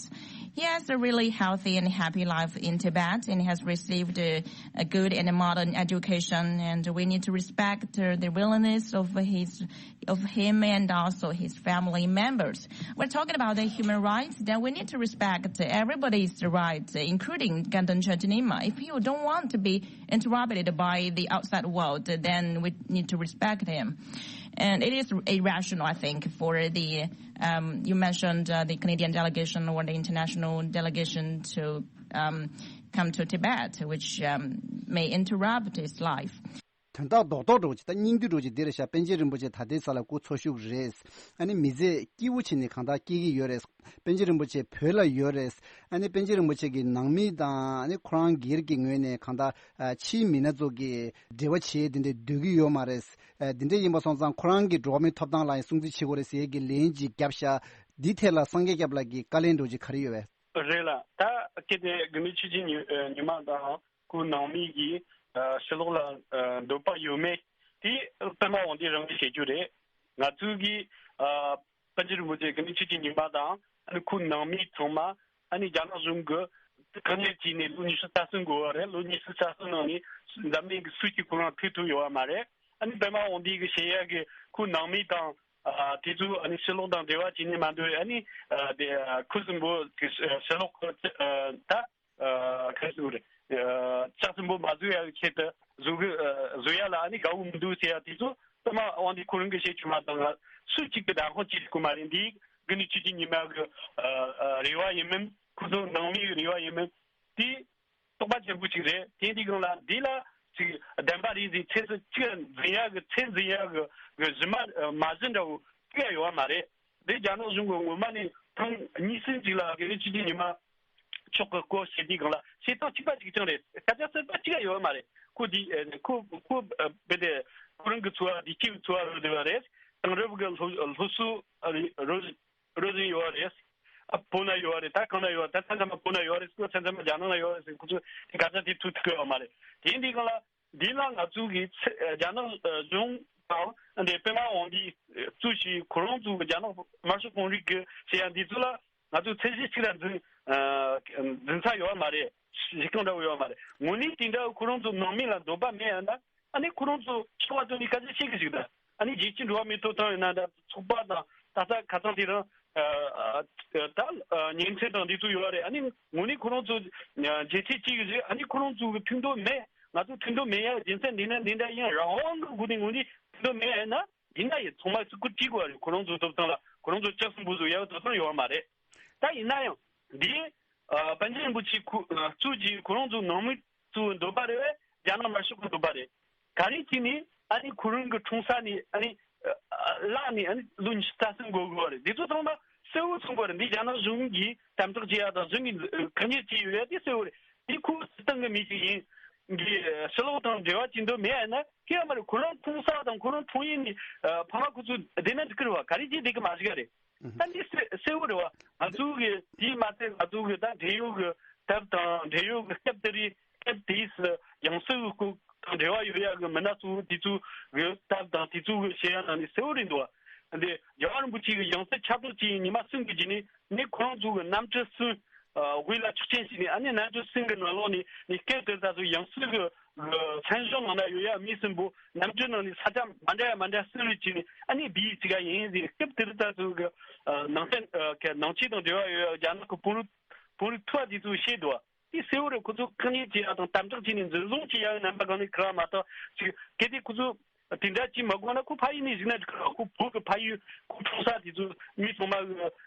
he has a really healthy and happy life in Tibet, and he has received a, a good and a modern education, and we need to respect, uh, the willingness of his, of him and also his family members. We're talking about the human rights, then we need to respect everybody's rights, including Gandon Chojenima. If you don't want to be interrupted by the outside world, then we need to respect him. And it is irrational, I think, for the, um, you mentioned, uh, the Canadian delegation or the international delegation to, um, come to Tibet, which, um, may interrupt his life. དོན་དག་རྡོག་རྡོག་འདྲ་བོ་ཅིག་ད་སྙིང་བསྡུས་འདྲ་བོ་ཅིག་འདི་རེད་ཤག་པཎ་ཆེན་རིན་པོ་ཆེ་ད་ལྟའི་ཆ་ལ་སྐུ་འཚོ་བཞུགས་རེད། ཨ་ནི་མི་ཚེ་སྐྱིད་པོ་བྱས་ནས་གང་ལྟར་སྐྱེལ་གྱི་ཡོད་རེད། པཎ་ཆེན་རིན་པོ་ཆེ་བོད་ལ་ཡོད་རེད། ཨ་ནི་པཎ་ཆེན་རིན་པོ་ཆེ་གི་ནང་མི་དང་ཨ་ནི་ཁོ་རང་སྒེར་གྱི་ངོས་ནས་གང་ལྟར་ཨ་ཕྱིའི་མི་སྣ་ཚོ་གིས་འབྲེལ་བ་བྱས་དེ་འདྲ་སྡོད་ཀྱི་ཡོད་མ་རེད། ཨ་དེ་འདྲ་ཡིན་པ་སོང་ཙང་ཁོ་རང་གི་འགྲོ་བ་མིའི་ཐོབ་ཐང་ལ་ཡང་སྲུང་བརྩི་བྱེད་དགོས་རེད་ཟེར་གྱི་ལན་ཅིག་བརྒྱབ་ཤག་འདི་ཐད་ལ་སངས་རྒྱས་སྐྱབས་ལགས་ཀྱི་བཀའ་ལན་འདྲ་བོ་ཅིག་ག་རེ་ཡོད་པས། རེད་ལགས། ད་གལ་ཏེ་དགེ་འདུན་ཆོས་ཀྱི་ཉི་ཨ་ཉི་མ་དང་ཁོའི་ནང་མི་གིས་ཨ་ཕྱི་ལོགས་ལ་ཨ་འདོད་པ་ཡོད་མེད་དེ་པད་མ་དབང་འདུས་རང་གིས་བཤད་རྒྱུ་རེད། ང་ཚོའི་གི་ཨ་པཎ་ཆེན་རིན་པོ་ཆེ་དགེ་འདུན་ཆོས་ཀྱི་ཉི་མ་དང་ཨ་ནི་ཁོའི་ནང་མི་ཚང་མ་ཨ་ནི་རྒྱ་ནག་གཞུང་གིས་བཀག་ཉར་བྱས་ནས་ལོ་ཉི་ཤུ་རྩ་གསུམ་འགོར་བ་རེད། ལོ་ཉི་ཤུ་རྩ་གསུམ་ནང་ནས་འཛམ་གླིང་གི་སུ་གཅིག་པུ་རང་ཐུག་ཐུབ་ཡོད་པ་མ་རེད། ཨ་ནི་པད་མ་དབང་འདུས་གིས་བཤད་ཡ་གི་ཁོའི་ནང་མི་དང་། ཨ་དེ་ཚོ་ཨ་ནི་ཕྱི་ལོགས་དང་འབྲེལ་བ་བྱས་ནས་མ་འདོད། ཨ་ནི་ཨ་དེ་ཨ་ཁུ་སིམ་པོ་དེ་ཕྱི་ལོགས་ཀྱི་ཨ་ད་ཨ་ག་རེ་ཟེར་དགོས་རེད། ཨ་ལྕགས་སྲིན་པོ་མ་བཟོ་ཡ་གི་ཆེད་དུ་བཟོ་གི་ཨ་བཟོ་ཡ་ལ་ཨ་ནི་དགའ་བོ་མི་འདུག་ཟེར་ཡ་དེ་ཚོ་པད་མ་དབང་འདུས་ཁོ་རང་གིས་བཤད་རྒྱུ་མ་གཏོགས་ང་སུ་གཅིག་གིས་བདག་དབང་བྱེད་ཐུབ་ཀྱི་མ་རེད། འདི་དགེ་འདུན་ཆོས་ཀྱི་ཉི་མ་གི་ཨ་ཨ་རེ་བ་ཡིན་མིན། ཁོ་ཚོ་ནང་མིའི་རེ་བ་ཡིན་མིན། དེ་རྟོགས་པ་ཆེན་པོ་ཅིག་རེད། དེ་འདི་སྒང་ལ་འདི་ལ་ཅིག་བདེན་པ་རེད་ཟེར་ཚད་གཞི་གཅིག་འཛིན་ཡག་གི་ཚད་འཛིན་ཡག་གི་གི་གཞི་མ་མ་གཞི་འདྲ་བོ་གཅིག་ཡང་ཡོད་པ་མ་རེད། འདི་རྒྱ་ནག་གཞུང་གི་ངོ་མ་ནས་ཐེངས་གཉིས་གསུམ་ཅིག་ལ་དགེ་འདུན་ཆོས་ཀྱི་ཉི་མ་མཆོག་གི་སྐོར་བཤད་དུས་སྒང་ལ་བཤད་སྟངས་གཅིག་པ་གཅིག་རྐྱང་རེད། སྐད་ཆ་གསར་པ་གཅིག་ཡང་ཡོད་པ་མ་རེད། ཁོ་འདི་ཁོ་ཁོ་བེ་དེ་ཁོ་རང་གི་འཚོ་བ་བདེ་སྐྱིད་འཚོ་བ་རོལ་བསྡད་པ་རེད། དེང་རབས་ཀྱི་སློབ་སློབ་གསོ་རོལ། རོལ་བཞིན་ཡོད་རེད། ཨ་བོད་ན་ཡོད་རེད། ད་གང་ན་ཡོད་རེད། ད་མཚམས་མཚམས་མ་བོད་ན་ཡོད་རེད། མཚམས་མཚམས་མ་རྒྱ་ནག་ན་ཡོད་རེད་ཟེར། ཁོ་ཚོས་དེ་ག་ཚོད་དེ་ཐུག་ཐུག་ཡོད་མ་རེད། དེ་འདི་གང་ལ་འདི་ལ་ང་ཚོ་གི་ཚེ་རྒྱ་ནག་གཞུང་དང་འདི་པད་མ་དབང་འདུས་གཙོས་ཀྱི་ཁོ་རང་ཚོ་གི་རྒྱ་ནག་དམར་ཤོག་གོང་རིམ་གི་ཟེར་ཡ་འདི་ཚོ་ལ་ང་ཚོ་ཚད་གཞི་གཅིག་ལ་འཛིན་འཛིན་ས་ཡོད་མ་རེད། གཞི་རྐང་འདྲ་བོ་ཡོད་མ་རེད། དངོས་གནས་དེ་འདྲ་ཁོ་རང་ཚོ་ནང་མི་ལ་འདོད་པ་མེད་ཡ་ན། ཨ་ནི་ཁོ་རང་ཚོ་ཆོག་པ་བཏོན་ནས་སྐད་ཆ་བཤད་གི་ཞིག་དང་། ཨ་ནི་རྒྱལ་སྤྱིའི་འགྲོ་བ་མིའི་ཐོབ་ཐང་ཡིན་ན་འདྲ། ཚོགས་པ་དང་ད་ལྟ་ཁ་སང་དེ་རིང་ཨ་ཨ་ད་ཨ་ཉིན་མཚན་དང་འདི་ཚོ་ཡོད་རེད། ཨ་ནི་དངོས་གནས་ཁོ་རང་ཚོ་ཨ་མཇལ་འཕྲད་བྱེད་གི་རེད། ཨ་ནི་ཁོ་རང་ཚོ་གི་མཐུན་སྒྲིལ་མེད། ང་ཚོ་མཐུན་སྒྲིལ་མེད་ཡ་རྒྱུ་མཚན་འདི་ན་འདི་འདྲ་ཡིན། རང་དབང་གི་སྒོ་ནས་དངོས་གནས་མཐུན་སྒྲིལ་མེད་ཡ་ཡིན་ན། ཡིན་ན་ཡང་ཚང་མ་ཚུར་སྐུ་བྲིས་དགོས་རེད། ཁོ་རང་ཚོ་ཐོབ་ཐང་ལ་ཁོ་རང་ཚོ་ལྕགས་སྲིན་པོ་བཟོ་ཡག་ཐོབ་ཐང་ཡོད་མ་རེད། ད་ཡིན་ན་ཡང་འདི་ཨ་པཎ་ཆེན་རིན་པོ་ཆེ་ཁོ་ཨ་གཙོས་ཀྱི་ཁོ་རང་ཚོ་ནང་མི་ཚོའི་འདོད་པ་རེད་པས། རྒྱ་ནག་དམར་ཤོག་གི་འདོད་པ་རེད། ག་རེ་བྱས་ནས་ཨ་ནི་ཁོ་རང་གི་འཁྲུངས་ས་ནས་ཨ་ནི་ཨ་བརླགས་ནས་ཨ་ནི་ལོ་ཉི་ཤུ་རྩ་གསུམ་འགོར་དགོས་པ་རེད། འདི་ཚོ་ཚང་མ་གསལ་བོ་མཚོན་དགོས་རེད། འདི་རྒྱ་ནག་གཞུང་གིས་དམ་དྲག་བྱེད་ཡག་དང་གཞུང་གིས་ཨ་བཀག་ཉར་བྱས་ཡོད་ཡག་དེ་གསལ་བོ་རེད། འདི་ཁོ་སྲིད་ཏང་གི་མི་ཞིག་ཡིན། གི་ཕྱི་ལོགས་དང་འབྲེལ་བ་བྱེད་འདོད་མེད་ཡ་ན་ཁྱེད་ཡ་མ་རེད། ཁོ་རང་འཁྲུངས་ས་དང་ཁོ་རང་འཁྲུངས་ཡུལ་ནི་ཕ་མ་ཁོ་ཚོ་བསྡད་ན་འགྲིག་གི་རེད་བ། ག་རེ་བྱས་བསྡད་གི་མ་ཤེས་ག་རེད། ད་འདི་གསལ་གསལ་བོ་རེད་བ། ང་ཚོ་གི་དེའི་མ་ཚད་ང་ཚོ་གི་ད་འབྲེལ་ཡོད་གི་དེབ་དང་འབྲེལ་ཡོད་གི་སྐབས་དེ་རིང་སྐབས་དེའི་སུ་ཡང་སྲིད་གི་སྐོར་དང་འབྲེལ་བ་ཡོད་ཡ་གི་མི་སྣ་ཚོ་དེ་ཚོ་གི་དེབ་དང་དེ་ཚོ་གི་བཤད་ཡ་ནང་ནས་གསལ་བོ་རེད་འདུག་བ། འདི་རྒྱལ་བ་རིན་པོ་ཆེ་གི་ཡང་སྲིད་ཆབ་སྲིད་ཅིག་ཉི་མ་གསུམ་གི་རྗེས་ནས་ནི་ཁོ་རང་ཚོ་གི་གནམ་གྲུ་གསུམ་དབུས་ལ་ཆོག་མཆན་ཞུས་ནས། ཨ་ནི་གནམ་གྲུ་གསུམ་གི་ནང་ལོགས་ནས་ནི་སྐབས་དེ་ད་ཚོ་ཡང་སྲིད་གི་མཚན་གཞུང་ནང་ན་ཡོད་ཡ་མི་གསུམ་པོ་གནམ་གྲུ་ནང་ནས་ས་ཆ་མ་འདྲ་ཡ་མ་འདྲ་གསུམ་རེ་བྱས་ནས། ཨ་ནི་བིས་གཅིག་ག་ཡིན་ཟེར། སྐབས་དེར་ད་ཚོ་གི་ནང་བསྟན་ནང་ཆོས་དང་འབྲེལ་བ་ཡོད་ཡ་རྒྱ་ནག་གི་བོད་རིགས་བོད་རིགས་ཐུབ་པ་དེ་ཚོས་བཤད་འདུག་བ། དེ་གསལ་བོ་རེད། ཁོ་ཚོ་རྐང་གཉིས་བྱས་ཡ་དང་དམ་དྲག་བྱས་ནས་འཛིན་བཟུང་བྱས་ཡ་རྣམ་པ་གང་ནས་ཁེལ་བ་མ་གཏོགས་ཅིག་གལ་ཏེ་ཁོ་ཚོ་དེ་འདྲ་ཅིག་མ་དགོས་ན་ཁོ་ཕ་ཡུལ་ནས་གཞིགས་ན་འགྲིག་ག་ཁོ་བོད་ཀྱི་ཕ་ཡུལ་ཁོ་འཁྲུངས་ས་དེ་ཚོ་མི་ཚང་མ་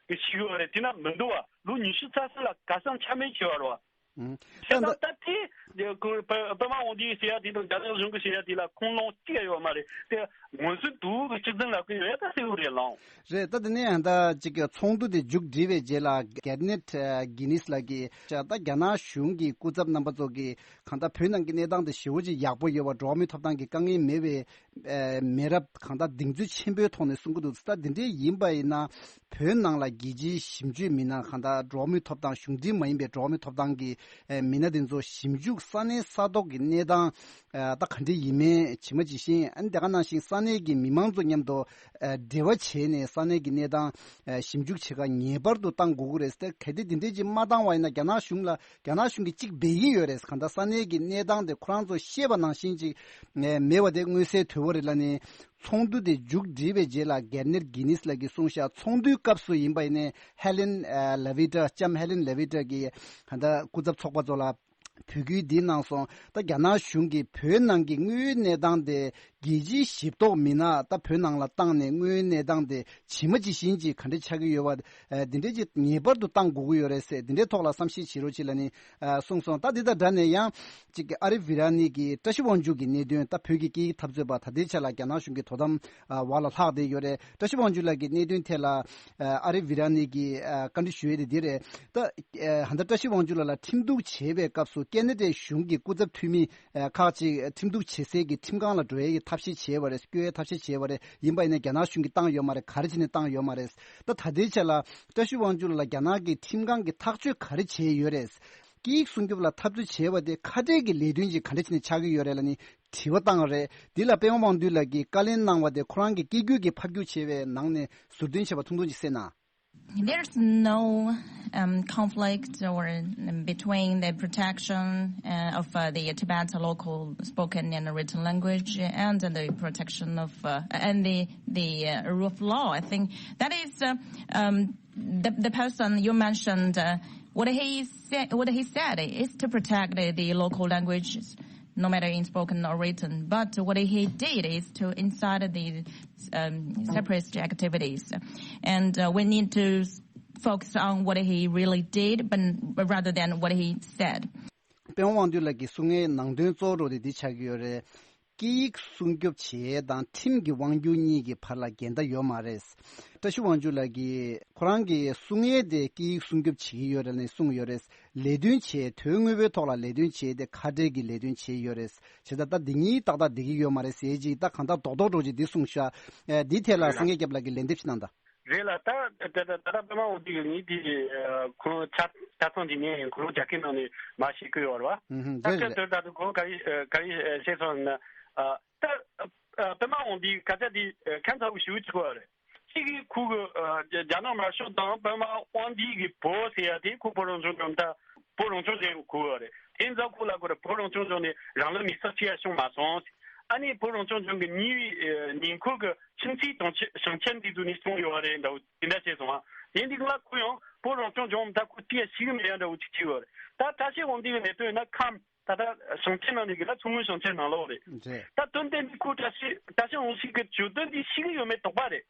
གི་ཤེས་གི་རེད། དེ་ན་མི་འདུག་བ། ལོ་ཉི་ཤུ་རྩ་གསུམ་ལ་ག་སང་ཆ་མེད་བྱས་བ་རེད་བ། ཨུམ། བྱས་ད་ཙང་ད་དེ་ཁོ་པ་པདྨ་དབང་འདུས་ཟེར་ཡ་དེ་དང་རྒྱ་ནག་གཞུང་གི་ཟེར་ཡ་དེ་ལ་ཁུངས་ལུང་གཅིག་ཡོད་མ་རེད་དེ། ངོས་ཟིན་དུ་གི་གཅིག་འཛིན་ལབ་གི་ཡོད་ཡ་ད་གསལ་བོ་རེད་ལགས། རེད། ད་དེ་ནས་ཡང་ད་ཅིག་གི་ཚོགས་འདུ་དེ་མཇུག་སྒྲིལ་བའི་རྗེས་ལ་གེ་ནེ་ཐི་གྷི་ནིས་ལགས་ཀྱིས་ད་རྒྱ་ནག་གཞུང་གི་སྐུ་ཚབ་རྣམ་པ་ཚོ་གིས་གང་ལྟར་བོད་ནང་གི་གནས་སྟངས་དེ་ཞེ་པོ་ཅིག་ཡག་པོ་ཡོད་པ། འགྲོ་བ་མིའི་ཐོབ་ཐང་གི་དཀའ་ངལ་མེད་པའི་ཨ་མེད་རབས་གང་ལྟར་གདེང་ཚོད་ཆེན་པོའི་ཐོག་ནས་གསུང་གི་འདུག་ད་དེ་འདྲའི་ཡིན་པ་ཡིན་ན་བོད་ནང་ལ་རྒྱལ་སྤྱིའི་ཞིབ་འཇུག་མི་སྣ་གང་ལྟར་འགྲོ་བ་མིའི་ཐོབ་ཐང་གཞུང་འབྲེལ་མ་ཡིན་པའི་འགྲོ་བ་མིའི་ཐོབ་ཐང་གི་ཨ་མི་སྣ་དེ་ཚོ་ཞིབ་འཇུག་ས་གནས་ས་ཐོག་གི་གནས་སྟངས་ཨ་ད་ག་འདྲ་ཡིན་མིན་ཇི་མ་ཇི་བཞིན། ཨ་ནི་དེ་ག་ནང་བཞིན་ས་གནས་ཀྱི་མི་མང་ཚོ་མཉམ་དུ་ཨ་འབྲེལ་བ་བྱས་ནས་ས་གནས་ཀྱི་གནས་སྟངས་ཨ་ཞིབ་འཇུག་བྱེད་ག་ངེས་པར་དུ་བཏང་དགོས་ཀྱི་རེད་ཟེར། གལ་ཏེ་དེ་འདྲས་ཅིག་མ་བཏང་བ་ཡིན་ན་རྒྱ་ནག་གཞུང་ལ་རྒྱ་ནག་གཞུང་གིས་གཅིག་འབད་ཀྱི་ཡོད་རེད། གང་ལྟར་ས་གནས་ཀྱི་གནས་སྟངས་དེ་ཁོ་རང་ཚོ་ཤེས་པ་ནང་བཞིན་ཅིག་ཨ་མེད་པ་དེ་མངོན་གསལ་དོད་པོ་རེད་ལ་ནི། ཚོགས་འདུ་དེ་མཇུག་སྒྲིལ་བའི་རྗེས་ལ་གེ་ནེ་ཐི་གྷི་ནིས་ལགས་ཀྱིས་གསུངས་ཤག་ཚོགས་འདུའི་སྐབས་སུ་ཡིན་པ་ཡིན་ནའི་ཧེ་ལེན་ཨ་ལ་ཝི་ཏྲ་ལྕམ་ཧེ་ལེན་ལ་ཝི་ཏྲ་གིས་ད་སྐུ་ཚབ་ཚོགས་པ་ཚོ་ལ་འབོད་སྐུལ་འདི་གནང་སོང་། ད་རྒྱ་ནག་གཞུང་གིས་བོད་ནང་གི་དངོས་ཡོད་གནས་སྟངས་དེ་རྒྱལ་སྤྱིའི་ཞིབ་རྟོག་མི་སྣ་ད་བོད་ནང་ལ་བཏང་ནས་དངོས་ཡོད་གནས་སྟངས་དེ་ཇི་མ་ཇི་བཞིན་ཅིག་ག་འདྲ་ཆགས་ཀྱི་ཡོད་པ་ཨ་འདི་འདྲ་ཅིག་ངེས་པར་དུ་བཏང་དགོས་ཀྱི་ཡོད་རེད་ཟེར། འདི་འདྲའི་ཐོག་ལ་བསམ་ཤེས་བྱེད་རོགས་བྱེད་ལ་ནི་ཨ་གསུངས་སོང་། ད་འདི་དང་འདྲ་ནས་ཡང་ཅིག་ཨ་རི་ཝི་ར་ནི་གི་བཀྲ་ཤིས་དབང་ཕྱུག་གི་གནད་དོན། ད་བོད་ཀྱི་སྐད་ཡིག་འཐབ་རྩོད་པ་ད་ལྟའི་ཆ་ལ་རྒྱ་ནག་གཞུང་གི་དོ་དམ་ཨ་འོག་ལ་ལྷག་བསྡད་ཡོད་རེད། བཀྲ་ཤིས་དབང་ཕྱུག་ལགས་ཀྱི་གནད་དོན་ཐད་ལ་ཨ་ཨ་རི་ཝི་ར་ནི་གིས་ཨ་བཀའ་འདྲི་ཞུ་ཡས་དེ་འདི་རེད། ད་ཨ་ཧན་ད་བཀྲ་ཤིས་དབང་ཕྱུག་ལགས་ལ་ཁྲིམས་གཏུག་བྱས་པའི་སྐབས་སུ་ཁེ་ན་ཌའི་གཞུང་གི་སྐུ་ཚབ་འཐུས་མི་ཨ་ཁག་ཅིག་ཁྲིམས་གཏུག་བྱེད་སའི་གི་ཁྲིམས་ཁང་ལ་འགྲོ་ཡས་ཀྱི་ཐབས་ཤེས་བྱས་པ་རེད། སྐྱོད་ཡས་ཐབས་ཤེས་བྱས་པ་རེད། ཡིན་པ་ཡིན་ན་རྒྱ་ནག་གཞུང་གིས་བཏང་ཡོད་མ་རེད། ག་རེ་བྱས་ནས་བཏང་ཡོད་མ་རེད། ད་ད་ལྟའི་ཆ་ལ་བཀྲ་ཤིས་དབང་ཕྱུག་ལགས་ལ་རྒྱ་ནག་གི་ཁྲིམས་ཁང་གིས་ཐག་གཅོད་ག་རེ་བྱས་ཡོད་རེད། སྐད་ཡིག་སྲུང་སྐྱོབ་ལ་འཐབ་རྩོད་བྱས་པ་དེ་ཁ་བྲལ་གྱི་ལས་དོན་ཅིག་ག་འདྲ་བྱས་ནས་ཆགས་ཀྱི་ཡོད་རེད་ལབ་ནས་དྲི་བ་བཏང་བ་རེད། འདི་ལ་པད་མ་དབང་འདུས་ལགས་ཀྱིས་བཀའ་ལན་གནང་བ་དེ་ཁོ་རང་གི་སྐད་སྒྱུར་གྱི་ཕབ་སྒྱུར་བྱས་པའི་ནང་ནས་ཟུར་འདོན་བྱས་པ་ཐུང་ཐུང་ཅིག་གསན་ན། There's no um, conflict or um, between the protection uh, of uh, the Tibetan local spoken and written language and the protection of uh, and the the uh, rule of law. I think that is uh, um, the the person you mentioned. Uh, what he said, what he said is to protect the, the local languages, no matter in spoken or written. But what he did is to incite the um, separatist activities, and uh, we need to focus on what he really did, but, but rather than what he said. པད་མ་དབང་འདུས་ལགས་ཀྱི་གསུང་ངའི་ནང་དོན་གཙོ་བོ་དེ་འདི་ཆགས་ཀྱི་ཡོད་རེད། སྐད་ཡིག་སྲུང་སྐྱོབ་བྱེད་ཡས་དང་ཁྲིམས་ཀྱི་དབང་སྒྱུར་གཉིས་ཀྱི་བར་ལ་འགལ་ཟླ་ཡོད་མ་རེད། བཀྲ་ཤིས་དབང་ཕྱུག་ལགས་ཀྱིས་ཁོ་རང་གི་གསུང་ཡས་དེ་སྐད་ཡིག་སྲུང་སྐྱོབ་བྱེད་ཀྱི་ཡོད་རེད་ནས་གསུངས་ཡོད་རེད། ལས་དོན་བྱེད་དོན་དངོས་པོའི་ཐོག་ལ་ལས་དོན་བྱེད་དེ་ཁ་བྲལ་གྱི་ལས་དོན་བྱེད་ཡོད་རེད། བྱས་ཙང་ད་འདི་གཉིས་ཏག་ཏག་བསྡད་ཀྱི་ཡོད་མ་རེད་ཟེར་ཅིག་ད་གང་ལྟར་རྡོག་རྡོག་འགྲོ་ཅིག་འདི་གསུངས་ཤག་ཨ་འདི་ཐད་ལ་སངས་རྒྱས་སྐྱབས་ལགས་ཀྱིས་ལན་འདེབས་ཤིག་གནང་དང་། རེད་ལ། ད་ད་ད་ད་ད་པད་མ་དབང་འདུས་ཀྱི་ངས་དེ་ཁོང་ཆ་ཆ་ཚང་དེ་ནས་ཁོང་རྒྱ་སྐད་ནང་ནས་མ་ཤེས་ཀི་ཡོད་རེད་བ། ཨུ་ཧུམ། ད་རེད་སྐད་རེད། དོན་ད་དུང་ཁོང་ག་རེ་ག་རེ་བཤད་སོང་ན། ད་པད་མ་དབང་འདུས་སྐད་ཆ་དེ་ཁ་ཚ་བོ་ཞུ་ཅིག་གོ་རེད། གཅིག་གིས་ཁོ་གི་རྒྱ་ནག་དམར་ཤོག་དང་པད་མ་དབང་འདུས་ཀྱི་བོད་ཟེར་ཡ་དེ་ཁོ་བོད་རང་སྐྱོང་ལྗོངས་ད་བོད་རང་སྐྱོང་ལྗོངས་གོ་རེད། དེ་ཚོ་ཁོ་ལ་གོ་རེད། བོད་རང་སྐྱོང་ལྗོངས་ནས་རང་ལུས་མེར་སྲེག་བྱེད་ཡ་བྱུང་མ་སོང་། ཨ་ནི་བོད་རང་སྐྱོང་ལྗོངས་ཀྱི་ཉེ་བའི་ཉེ་འཁོར་གྱི་ཁྱིམ་མཚེས་དང་ཆ་ཞིང་ཆེན་འདི་ཚོ་ནས་བྱུང་ཡོད་རེད་འདྲ་བོ་དེ་འདྲ་བྱས་སོང་ཨ། དེ་འདི་ལ་ཁོ་ཡང་བོད་རང་སྐྱོང་ལྗོངས་ད་ཁོ་ཅི་ཡ་ཤེས་གི་མེད་ཡ་འདྲ་བོ་ཅིག་བྱས་ཡོད་རེད། ད་བཀྲ་ཤིས་དབང་འདུས་ཀྱི་གནད་དོན་ཡིན་ན་ཁམས་ད་ལྟ་ཞིང་ཆེན་ནང་ནས་གི་ན་མཚོ་སྔོན་ཞིང་ཆེན་ནང་ལོགས་རེད། རེད། ད་དོན་དེ་འདི་ཁོ་བཀྲ་ཤིས་བཀྲ་ཤིས་དབང་ཕྱུག་གི་བརྗོད་དོན་འདི་ཤེས་གི་ཡོད་མེད་དོགས་པ་རེད།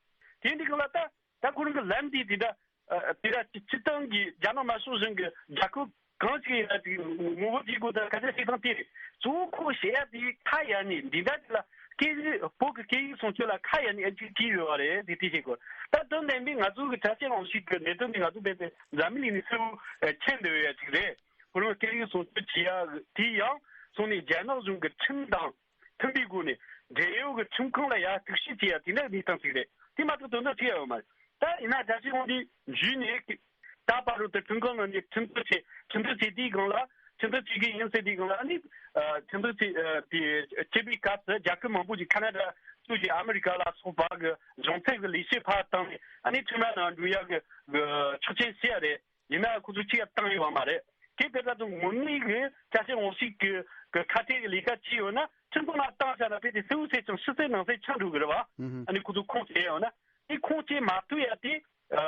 དེ་འདི་གི་ལ་ད། ད་ཁོ་རང་གི་ལམ་འདི་དེ་འདྲ་ཨ་དེ་འདྲ་སྤྱི་སྤྱི་བཏང་གི་རྒྱ་ནག་དམར་ཤོག་གཞུང་གི་རྒྱལ་ཁབ་གང་ཞིག་ཡིན་ན་དེ་ངོ་རྒོལ་བྱེད་དགོས་དང་སྐད་ཆ་བཤད་སྟངས་དེ་རེད། གཙོ་བོ་ཁོ་བཤད་ཡ་དེ་ཁ་ཡ་ནི་འདི་འདྲ་དེ་ལ་སྐད་ཡིག་བོད་ཀྱི་སྐད་ཡིག་སྲུང་སྐྱོབ་ལ་ཁ་ཡ་ནི་ཨ་ཅིག་བྲིས་ཡོད་པ་རེད། དེ་དེ་བཤད་དགོས། ད་དོན་དམ་པའི་ང་ཚོ་གི་བཀྲ་ཤིས་དབང་ཕྱུག་གི་གནད་དོན་དེ་ང་ཚོ་བལ་ཏེ་འཛམ་གླིང་ནས་གསལ་བོ་མཁྱེན་འདོད་ཡ་ཅིག་རེད། ཁོ་རང་སྐད་ཡིག་སྲུང་སྐྱོབ་བྱེད་ཡ་དེ་ཡང་ སོང་ནས་རྒྱ་ནག་གཞུང་གི་ཁྲིམས་དང་མཐུན་པའི་སྒོ་ནས་འབྲེལ་ཡོད་ཀྱི་ཁྲིམས་ཁང་ལ་ཡར་གཏུག་བཤེར་བྱེད་ཡ་དེ་འདྲ་གནས་སྟངས་ཤིག་རེད། དེ་མ་གཏོགས་དོན་དག་ཅི་ཡང་ཡོད་མ་རེད། ད་ཡིན་ན་ཅཱ་ཅི་ཝང་ཏི་འཇུས་ནས་ད་བར་དུ་ཁྲིམས་ཁང་ནང་ནས་ཁྲིམས་ཐག་བཅད། ཁྲིམས་ཐག་བཅད་དུས་སྒང་ལ། ཁྲིམས་ཐག་བཅད་ཀྱི་ཡིན་ཟེར་དུས་སྒང་ལ། ཨ་ནི་ཁྲིམས་ཐག་བཅད་དེ་བཅད་པའི་སྐབས་སུ་རྒྱལ་ཁབ་མང་པོ་ཞིག་ཁ་ན་ཌ་གཙོས་ཀྱི་ཨ་མི་རི་ཀ་ལ་སོགས་པ་གི་གཞུང་ཚབ་ཀྱི་ལས་བྱེད་ཕར་བཏང་ནས། ཨ་ནི་ཁྲིམས་ར་ནང་འགྲོ་ཡག་གི་ཆོག་མཆན་བྱས་རེད། ཡིན་ན་ཁོ་ཚོས་ཅི་ཡང་བཏང་ཡོད་པ་མ་རེད། དེ་དེ་ལྟར་དུ་དངོས་གནས་ཀྱི་ཅཱ་ཅི་ཝང་ཞིག་གི་གི་ཁ་བྲལ་གྱི་ལས་ཀ་བྱས་ཡོད་ན། ཁྲིམས་ཁང་ལ་བཏང་བཞག་ན་དཔེ་དེ་གསལ་བོ་བྱས་ཀྱང་ཕྱི་གསལ་ནང་གསལ་ཆགས་འགྲོ་གི་རེད་བ། ཨ་ནི་ཁོ་ཚོ་ཁུངས་སྐྱེལ་ཡོད་ན། དེ་ཁུངས་སྐྱེལ་མ་ཐུབ་ཡ་དེ། ཨ་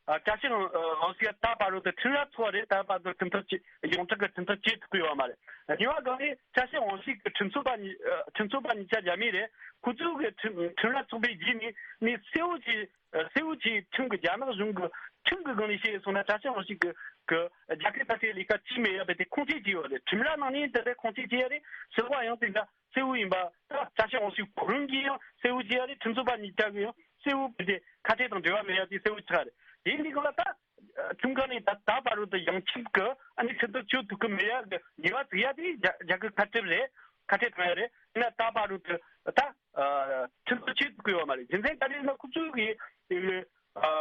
ཨ་ཅཱ་ཅི་ཝང་ཞིག་ད་བར་དུ་ཁྲིམས་ར་ཚོགས་རེད། ད་བར་དུ་ཁྲིམས་ཐག་བཅད། ཡོངས་གྲགས་ཀྱི་ཁྲིམས་ཐག་བཅད་ཐུབ་ཀྱི་ཡོད་པ་མ་རེད། གཉིས་པ་སྒང་ནས་ཅཱ་ཅི་ཝང་ཞིག་གི་ཁྲིམས་རྩོད་པ་གཉིས། ཨ་ཁྲིམས་རྩོད་པ་གཉིས་ཆ་རྒྱ་མི་རེད། ཁོ་ཚོ་གི་ཁྲིམས་ཁྲིམས་ར་ཚོགས་པའི་རྗེས་ནས་ནས་གསལ་བོ་བྱས། གསལ་བོ་བྱས། ཁྲིམས་ཀྱི་རྒྱ་ནག་གཞུང་གི་ཁྲིམས་ཀྱི་སྒང་ནས་བཤད་སོང་ན། ཅཱ་ཅི་ཝང་ཞིག་གི་གི་རྒྱལ་ཁབ་ཁ་བྲལ་ལས་ཀ་བྱས་མེད་ཡ་བས་དེ་ཁུངས་སྐྱེལ་བྱས་ཡོད་རེད། ཁྲིམས་ར་ནང་ནས་དེ་འདྲ་ཁུངས་སྐྱེལ་བྱས་ཡ་རེད། ཟེར་བ་ཡང་དེ་འདྲ་གསལ་བོ་ཡིན་པ། ད་ཅཱ་ཅི་ཝང་ཞིག་ཁོ་རང་གིས་ཡང་གསལ་བོ་བྱས་ཡ་རེད། ཁྲིམས་རྩོད་པ་གཉིས་ཀ་གིས་ཡང་གསལ་བོ་བྱས་ཏེ་ཁ་བྲལ་དང་འབྲེལ་བ་མེད་ཡ་དེ་གསལ་བོ་ཆགས་རེད། དེ་འདི་གང་ལ་ད་ཁྲིམས་ཁང་ནས་ད་ད་བར་དུ་ཡོངས་ཁྱབ་ཀྱི་ཨ་ནི་ཁྲིམས་ཐག་གཅོད་ཐུབ་ཀྱི་མེད་ཡ་གི་ཉེས་པ་བཙུགས་ཡ་དེ་རྒྱ་རྒྱལ་ཁབ་ཁ་བྲལ་རེད། ཁ་བྲལ་བཏང་ཡ་རེད། ཡིན་ན་ད་བར་དུ་ད་ཨ་ཁྲིམས་ཐག་གཅོད་ཐུབ་ཀྱི་ཡོད་མ་རེད། རྒྱུ་མཚན་ག་རེ་ཡིན་ན། ཁོ་ཚོས་གི་ཨ་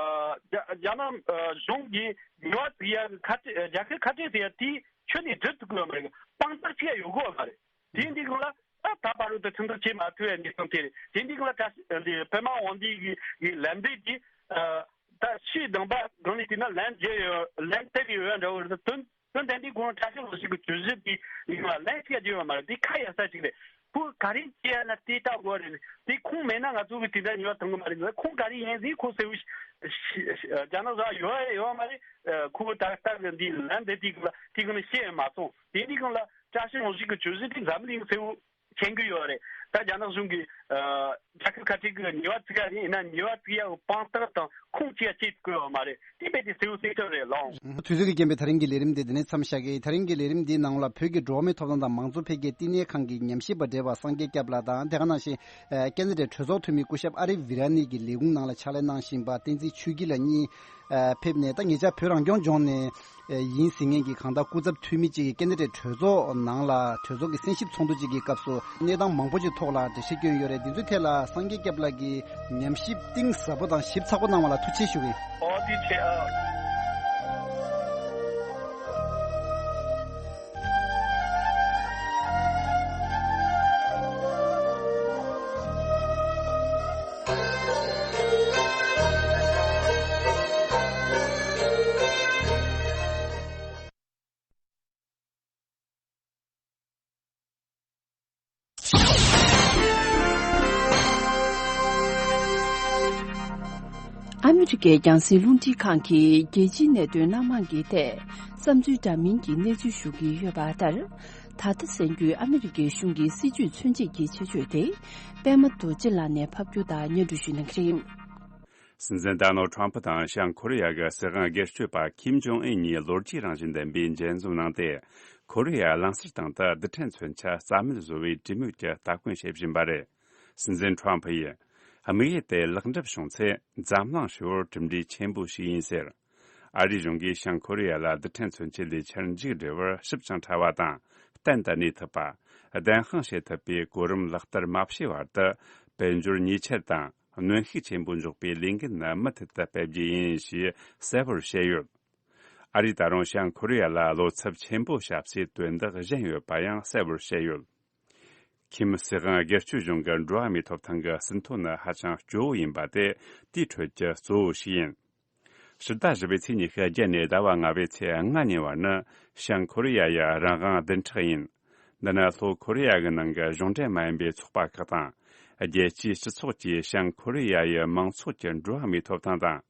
རྒྱ་རྒྱ་ནག་ཨ་གཞུང་གིས་ཉེས་པ་བཙུགས་ཡ་གི་ཁ་བྲལ། རྒྱལ་ཁབ་ཁ་བྲལ་ཟེར་ཡ་དེ་ཁྱོན་ནས་སྒྲུབ་ཐུབ་ཀྱི་ཡོད་མ་རེད། དཔང་རྟགས་གཅིག་ཡང་ཡོད་དགོས་པ་མ་རེད། དེ་འདི་གང་ལ་ད་ད་བར་དུ་ཁྲིམས་ཐག་བཅད་མ་ཐུབ་པའི་གནས་སྟངས་དེ་རེད། དེ་འདི་གང་ལ་ད་འདི་པད་མ་དབང་འདུས་ཀྱི་ལན་འདེབས་ཀྱི་ཨ་ད་ཕྱིའི་གདམ་པ་སྒང་ནས་བལྟས་ན་ལན་རྒྱག་ཡོད། ལན་བཏབ་ཡོད་འདྲ་བོ་རེད། དོན་དོན་དེ་འདི་གང་ཅཱ་ཅི་ཝང་ཞིག་གི་གྱོད་གཞི་དེ་ཡིན་ལ་ལན་ཞིག་རྒྱག་ཡོད་མ་རེད། དེ་ཁ་ཡ་ས་ཞིག་རེད། ཁོ་ག་རེ་བྱས་ན་དེ་ལྟ་དགོས་རེད། དེ་ཁུངས་མེད་ན་ང་ཚོ་གི་དེ་འདྲ་ཉེས་པ་གཏོང་གི་མ་རེད། ཁུངས་ག་རེ་ཡིན་ཟིག་ཁོ་གསལ་བོ་ཞིག་རྒྱ་ནག་ས་ཡོད་ཡོད་མ་རེད། ཁོ་ད་ལྟ་གི་འདི་ལན་འདེབས་དེ་གི་ལ་དེ་གི་ནི་བཤད་མ་སོང་། དེ་འདི་གང་ལ་ཅཱ་ཅི་ཝང་ཞིག་གི་གྱོད་གཞི་དེ་འཛམ་གླིང་གསལ་བོ་མཁྱེན་གྱི་ཡོད་རེད། ད་རྒྱ་ནག་གཞུང་གིས་ཨ་རྒྱལ་ཁབ་ཁ་བྲལ་གྱི་ཉེས་པ་བཙུགས་ཡ་ཡིན་ན་ཉེས་པ་བཙུགས་ཡ་གི་དཔང་རྟགས་དང་ཁུངས་ཅི་ཡ་བཅད་དགོས་པ་མ་རེད། དེ་རྦད་དེ་གསལ་བོ་གསལ་ཐག་རེད་ལགས། དུས་ཚོད་ཀྱི་རྐྱེན་པས་ད་རིང་གི་ལས་རིམ་འདི་འདི་ནས་མཚམས་བཞག་གི། ད་རིང་གི་ལས་རིམ་འདིའི་ནང་ལ་བོད་ཀྱི་འགྲོ་བ་མིའི་ཐོབ་ཐང་དང་མང་གཙོ་འཕེལ་རྒྱས་བསྟི་གནས་ཁང་གི་ཉམས་ཞིབ་པ་བགྲེས་པ་སངས་རྒྱས་སྐྱབས་ལགས་དང་། དེ་ག་ནང་བཞིན་ཨ་ཁེ་ན་ཌའི་གྲོས་ཚོགས་འཐུས་མི་སྐུ་ཞབས་ཨ་རི་ཝི་ར་ནི་གི་ལས་ཁུངས་ནང་ལ་ཕྱག་ལས་གནང་བཞིན་པ་བསྟན་འཛིན་ཆོས་སྐྱིད་ལགས་གཉིས་ཨ་ཕེབས་ནས། ད་ཉེ་ཆར་བོད་རང་སྐྱོང་ལྗོངས་ནས་ཨ་ཡིན་ཟེར་མཁན་གྱི་གང་ལྟར་སྐུ་ཚབ་འཐུས་མི་གཅིག་གིས་ཁེ་ན་ཌའི་གྲོས་ཚོགས་ནང་ལ་གྲོས་ཚོགས་ཀྱི་གསན་ཞིབ་ཚོགས་འདུ་གཅིག་གི་སྐབས་སུ་གནས་སྟངས་མང་པོ་ཅིག་ཐོག་ལ་འགྲེལ་བཤད་བསྐྱོན་ཡོད་རེད། འདི་ཚོའི་ཐད་ལ་སངས་རྒྱས་སྐྱབས་ལགས་ཀྱིས་ཉམས་ཞིབ་གཏིང་ཟབ་པོ་དང་ཞིབ་ཚགས་པོ་གནང་བ་ལ་ཐུགས་རྗེ་ཆེ་ཞུ་གི་ཡིན། ཨོ་དེ་ཆེ་ཨ། ཨ་མི་རི་ཀའི་རྒྱང་སྲིང་རླུང་འཕྲིན་ཁང་གིས་རྒྱལ་སྤྱིའི་གནད་དོན་སྣ་མང་གི་ཐད་བསམ་ཚུལ་འདྲ་མིན་གྱི་གནས་ཚུལ་ཞུ་གི་ཡོད་པ་ལྟར། ད་ལྟ་གསན་རྒྱུའི་ཨ་མི་རི་ཀའི་གཞུང་གི་སྲིད་བྱུས་མཚོན་བྱེད་ཀྱི་ཆེད་བརྗོད་དེ། པད་མ་རྡོ་རྗེ་ལགས་ནས་ཕབ་སྒྱུར་དང་སྙན་སྒྲོན་ཞུ་གནང་གི་རེད། སྲིད་འཛིན་ཌོ་ནལ་ཁྲོམ་ཕུ་དང་བྱང་ཁོ་རེ་ཡ་གི་སྲིད་དབང་སྒེར་གཅོད་པ་ཁིམ་ཇོང་ཨུན་གཉིས་ལོ་རྒྱུས་རང་བཞིན་ལྡན་པའི་མཇལ་འཛོམས་གནང་སྟེ། ཁོ་རེ་ཡ་གླིང་ཟུར་སྟེང་དུ་རྡུལ་ཕྲན་མཚོན་ཆ་རྩ་མེད་བཟོ་བའི་གྲོས་མོལ་གྱི་ལྟ་སྐོན་བྱེད་བཞིན་པ་རེད། སྲིད་འཛིན་ཁྲོམ་ཕུ་ཡིས། དམིགས་ཡུལ་དེ་ལེགས་འགྲུབ་བྱུང་ཚེ་འཛམ་གླིང་ཧྲིལ་བོར་གྲུབ་འབྲས་ཆེན་པོ་ཞིག་ཡིན་ཟེར། ཨ་རིའི་གཞུང་གིས་བྱང་ཁོ་རེ་ཡ་ལ་རྡུལ་ཕྲན་མཚོན་ཆའི་ལས་འཆར་མཇུག་སྒྲིལ་བར་ཞིབ་ཅིང་ཕྲ་བ་དང་གཏན་དུ་གནས་ཐུབ་པ། བདེན་དཔང་བྱེད་ཐུབ་པའི་གོ་རིམ་ལག་བསྟར་མ་བྱས་བར་དུ་དཔལ་འབྱོར་ཉེས་ཆད་དང་གནོན་ཤུགས་ཆེན་པོ་འཇོག་པའི་ལས་འགན་ནི་མུ་མཐུད་དུ་སྤེལ་རྒྱུ་ཡིན་ཞེས་གསལ་པོར་བཤད་ཡོད། ཨ་རིས་ད་རུང་བྱང་ཁོ་རེ་ཡ་ལ་བློ་འཚབ་ཆེན་པོ་བྱ་སའི་དོན་དག་གཞན་ཡོད་པ་ཡང་གསལ་པོར་བཤད་ཡོད། ཁིམ་སྲིད་དབང་སྒེར་གཅོད་གཞུང་གི་འགྲོ་བ་མིའི་ཐོབ་ཐང་གི་ཟིན་ཐོ་ནི་ཧ་ཅང་སྐྱོ་བོ་ཡིན་པ་དེ་དེའི་ཁྲོད་ཀྱི་གཙོ་བོ་ཞིག་ཡིན། ཕྱི་ཟླ་བཞི་པའི་ཚེས་ཉི་ཤུ་བརྒྱད་ནས་ཟླ་བ་ལྔ་པའི་ཚེས་ལྔ་ཉིན་བར་ནི་བྱང་ཁོ་རེ་ཡ་ཡི་རང་དབང་བདུན་ཕྲག་ཡིན། འདི་ནི་ལྷོ་ཁོ་རེ་ཡ་གི་ནང་གི་གཞུང་འབྲེལ་མ་ཡིན་པའི་ཚོགས་པ་ཁག་དང་། རྒྱལ་སྤྱིའི་སྤྱི་ཚོགས་ཀྱིས་བྱང་ཁོ་རེ་ཡ་ཡི་མང་ཚོགས་ཀྱི་འགྲོ་བ་མིའི་ཐོབ་ཐང་དང་།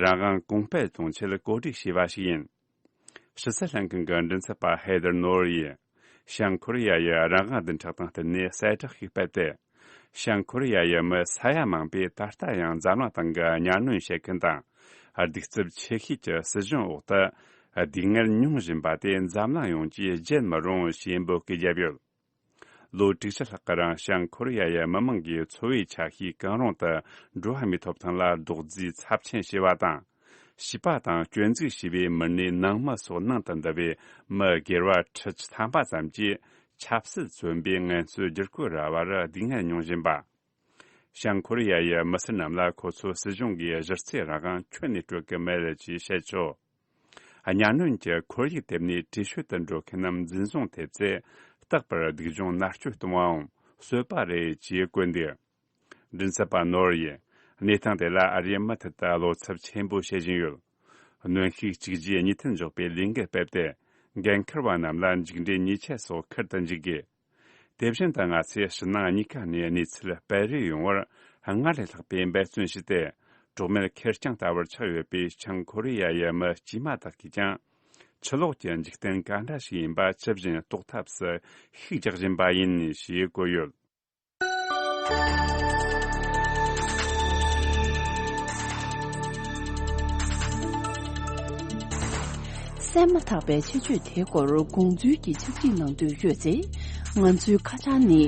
རང་དབང་གོང་སྤེལ་གཏོང་ཆེད་གོ་སྒྲིག་བྱས་པ་ཞིག་ཡིན། ཕྱི་སྲིད་ལྷན་ཁང་གི་མགྲིན་ཚབ་པ་ཧེ་དར་ནོར་ཡིས། བྱང་ཁོ་རེ་ཡ་ཡི་རང་དབང་བདུན་ཕྲག་དང་བསྟུན་ནས་གསལ་བསྒྲགས་ཤིག་སྤེལ་ཏེ། བྱང་ཁོ་རེ་ཡ་ཡི་མི་ས་ཡ་མང་པོས་ད་ལྟ་ཡང་འཛམ་གླིང་སྟེང་གི་གཉའ་གནོན་བྱེད་མཁན་དང་། གདུག་རྩུབ་ཆེ་ཤོས་ཀྱི་སྲིད་གཞུང་འོག་ཏུ། སྡུག་བསྔལ་མྱོང་བཞིན་པ་དེ་འཛམ་གླིང་ཡོངས་ཀྱིས་བརྗེད་མི་རུང་ཞེས་འབོད་སྐུལ་བརྒྱབ་ཡོད། ལོ་དྲུག་ཅུ་ལྷག་གི་རིང་བྱང་ཁོ་རེ་ཡ་ཡི་མི་མང་གི་འཚོ་བའི་ཆ་ཤས་གང་རུང་དུ་འགྲོ་བ་མིའི་ཐོབ་ཐང་ལ་རྡོག་རྫིས་ཚབས་ཆེན་བྱས་པ་དང་། བྱིས་པ་དང་སྐྱོན་འཛུགས་བྱས་པའི་མི་སྣའི་ནང་མི་སོགས་ནང་དུ་འདུ་བའི་མི་སྒེར་བ་ཁྲི་ཐམ་པ་ཙམ་གྱིས་ ཆབ་སྲིད་བཙོན་པའི་ངལ་རྩོལ་བསྒྱུར་བཀོད་ར་བར་སྡུག་བསྔལ་མྱོང་བཞིན་པ། བྱང་ཁོ་རེ་ཡ་ཡི་མི་སེར་རྣམས་ལ་ཁོ་ཚོའི་སྲིད་གཞུང་གིས་གཞི་རྩའི་རང་དབང་ཁྱོན་ནས་སྤྲོད་ཀྱི་མེད་ཅེས་བཤད་ཆོག་གཉའ་གནོན་གྱི་ཁོར་ཡུག་དེབ་ནས་བྲེལ་བཤད་དུ་འགྲོ་མཁན་རྣམས་འཛིན་བཟུང་ཐེབས་ཚེ། རྟག་པར་སྡུག་སྦྱོང་མནར་གཅོད་གཏོང་བའམ་གསོད་པ་རེད་ཅེས་བཀོད་འདུག་མགྲིན་ཚབ་པ་ནོར་ཡིས་གནས་སྟངས་དེ་ལ་རེས་མུ་མཐུད་དུ་བློ་འཚབ་ཆེན་པོ་བྱེད་བཞིན་ཡོད། གནོན་ཤུགས་གཅིག་རྗེས་གཉིས་མཐུད་འཇོག་པའི་ལས་འགུལ་སྤེལ་ཏེ། འགན་འཁུར་བ་རྣམས་ལ་མཇུག་འབྲས་ཉེས་ཆད་སོགས་འཁུར་དུ་འཇུག་དགོས། དེ་བཞིན་དུ་ང་ཚོས་ཕྱི་ནང་གཉིས་ཀ་ནས་གནས་ཚུལ་སྤེལ་རེས་ཡོང་བར་སྔར་ལས་ལྷག་པའི་འབད་བརྩོན་བྱས་ཏེ། གྲོགས་མེད་ཁེར་རྐྱང་ལྟ་བུར་ཆགས་ཡོད་པའི་བྱང་ཁོ་རེ་ཡ་ཡི་མི་དཀྱུས་མ་དག་གིས་ཀྱང་། ཕྱི་ལོགས་ཀྱི་འཇིག་རྟེན་ག་འདྲ་ཞིག་ཡིན་པ་ཇི་བཞིན་རྟོགས་ཐབས་སུ་ཤུགས་རྒྱག་བཞིན་པ་ཡིན་ཞེས་བཀོད་ཡོད། གསན་མ་ཐག་པའི་ཆེད་བརྗོད་དེའི་སྐོར་དགོངས་ཚུལ་གྱི་ཕྱག་བྲིས་གནང་འདོད་ཡོད་ཚེ། ང་ཚོའི་ཁ་བྱང་ནི།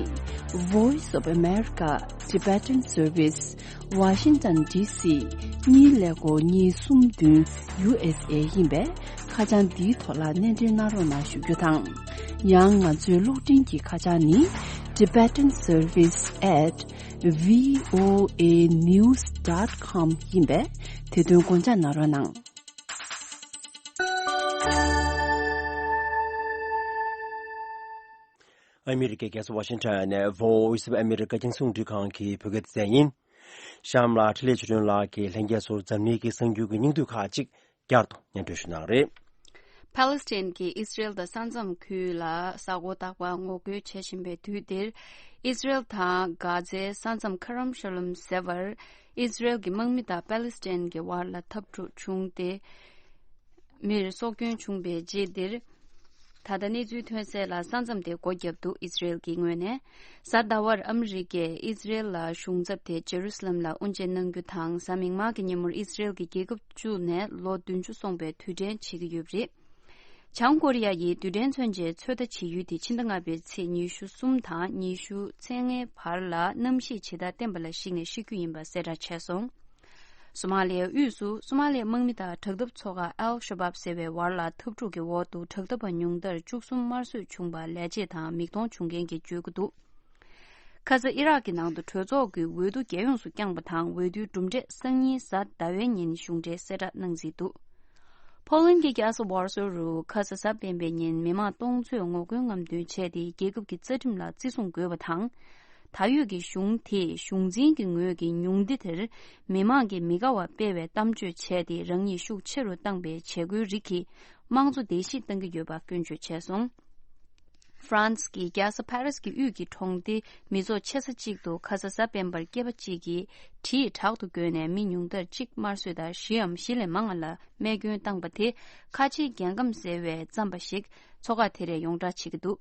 Voice of America Tibetan Service, Washington D C གཉིས་ཀླད་ཀོར་གཉིས་གསུམ་བདུན། U S A ཡིན་པས། ཁ་བྱང་འདིའི་ཐོག་ལ་སྣེ་འདྲེན་གནང་རོགས་གནང་ཞུ་རྒྱུ་དང་། ཡང་ང་ཚོའི་གློག་འཕྲིན་གྱི་ཁ་བྱང་ནི། Tibetan Service at V O A news dot com ཡིན་པས། དེ་དོན་དགོངས་འཇགས་གནང་རོགས་གནང་། ཨ་མི་རི་ཀའི་རྒྱལ་ས་ཝ་ཤིང་ཊོན་ནས་Voice of America རྒྱང་སྲིང་རླུང་འཕྲིན་ཁང་གི་བོད་སྐད་སྡེ་ཚན་ཡིན། གཤམ་ལ་འཕྲིན་ལས་ཆོས་སྒྲོན་ལགས་ཀྱིས་ལྷན་རྒྱས་ཚོར་འཛམ་གླིང་གི་གསར་འགྱུར་གྱི་སྙིང་བསྡུས་ཁག་ཅིག་བསྐྱར་དུ་སྙན་སྒྲོན་ཞུ་གནང་རེད། ཕཱ་ལེ་སི་ཐན་གྱིས་ཨི་སི་རེལ་དང་ས་མཚམས་ཁུལ་ལ་གཟའ་འཁོར་རྟག་པར་ངོ་རྒོལ་བྱེད་བཞིན་པའི་དུས་འདིར། ཨི་སི་རེལ་དང་གྷ་ཛའི་ས་མཚམས་ཁ་རམ་ཤ་ལུམ་ཟེར་བར། ཨི་སི་རེལ་གྱི་དམག་མི་དང་ཕཱ་ལེ་སི་ཐན་གྱི་བར་ལ་འཐབ་འཁྲུག་བྱུང་སྟེ། མིར་སྲོག་སྐྱོན་བྱུང་བའི་རྗེས་འདིར། ད་ལྟ་གནས་ཚུལ་ཐོན་གསལ་ལ་ས་མཚམས་དེ་སྒོ་བརྒྱབ་འདུག་ཨི་སི་རེལ་གྱི་ངོས་ནས། གཟའ་ཟླ་བར་ཨ་མི་རི་ཀས་ཨི་སི་རེལ་ལ་གཞུང་ཚབ་དེ་ཇེ་རུ་སི་ལམ་ལ་དབུ་འབྱེད་གནང་རྒྱུ་དང་། གཟའ་མིག་དམར་གྱི་ཉིན་མོར་ཨི་སི་རེལ་གྱི་རྒྱལ་ཁབ་བཙུགས་ནས་ལོ་བདུན་ཅུ་སོང་པའི་དུས་དྲན་བྱེད་ཀྱི་ཡོད་པ་རེད། བྱང་ཀོ་རི་ཡ་ཡིས་རྡུལ་ཕྲན་མཚོན་ཆའི་ཚོད་ལྟ་བྱེད་ཡུལ་དེ་ཕྱི་ཟླ་ལྔ་པའི་ཚེས་ཉི་ཤུ་གསུམ་དང་ཉི་ཤུ་རྩ་ལྔའི་བར་ལ་གནམ་གཤིས་ཇི་ལྟར་བརྟན་པ་ལ་གཞིགས་ནས་བཤིག་རྒྱུ་ཡིན་པ་གསལ་བསྒྲགས་བྱས་སོང་། སོ་མ་ལི་ཡའི་དབུས་སུ་སོ་མ་ལི་ཡའི་དམག་མི་དང་དྲག་འཐབ་ཚོགས་ཁག་ཨལ་ཤ་བབ་ཟེར་བའི་བར་ལ་འཐབ་འཁྲུག་གི་འོག་ཏུ་དྲག་འཐབ་པ་ཉུང་མཐར་བཅུ་གསུམ་དམར་གསོད་བྱུང་བར་ལས་བྱེད་དང་མིག་མཐོང་བྱུང་མཁན་གྱིས་བརྗོད་ཀྱི་འདུག་ཁ་ས་ཨི་རག་གི་ནང་དུ་གྲོས་ཚོགས་ཀྱི་འོས་བསྡུ་རྒྱལ་ཡོངས་སུ་བསྐྱངས་པ་དང་། འོས་བསྡུའི་གྲུབ་འབྲས་སང་ཉིན་གཟའ་ཟླ་བའི་ཉིན་གཞུང་འབྲེལ་གསལ་བསྒྲགས་གནང་རྩིས་འདུག་ཕོ་ལན་གྱི་རྒྱལ་ས་ཝར་སོ་རུ་ཁ་ས་གཟའ་སྤེན་པའི་ཉིན་མི་མང་སྟོང་ཚོས་ངོ་རྒོལ་རྔམ་སྟོན་བྱས་ཏེ། རྒྱལ་ཁབ་ཀྱི་རྩ་ཁྲིམས་ལ་བརྩི་སྲུང་དགོས་པ་དང་། ད་ཡོད་ཀྱི་གཞུང་དེས་གཞུང་འཛིན་གྱི་ངོས་ཀྱི་ཉུང་བདེ་དེར་མི་མང་གིས་མི་དགའ་བ་སྤེལ་བའི་གཏམ་བརྗོད་བྱས་ཏེ། རང་ཉིད་ཤུགས་ཆེ་རུ་བཏང་པའི་བྱེད་སྒོའི་རིགས་ཀྱིས་དམངས་གཙོ་བརྡལ་བཤིག་གཏང་གི་ཡོད་པ་སྐྱོན་བརྗོད་བྱས་སོང་། ཧྥ་རན་སི་གི་རྒྱལ་ས་ཕ་རི་སི་གི་དབུས་ཀྱི་གྲོང་སྡེ་མི་ཚོགས་ཆེ་ས་གཅིག་ཏུ་ཁ་ས་གཟའ་སྤེན་པར་སྐྱེས་པ་གཅིག་གིས་གྲིས་དྲག་ཏུ་བརྒྱབ་ནས་མི་ཉུང་མཐར་གཅིག་དམར་གསོད་དང་བཞི་འམ་བཞི་ལས་མང་བ་ལ་རྨས་སྐྱོན་བཏང་པ་དེ་ཁ་ཆེའི་རྒྱལ་ཁམས་ཟེར་བའི་རྩམ་པ་ཞིག་ཚོགས་ཁག་དེ་རས་ཡོངས་བསྒྲགས་བྱེད་ཀྱི་འདུག་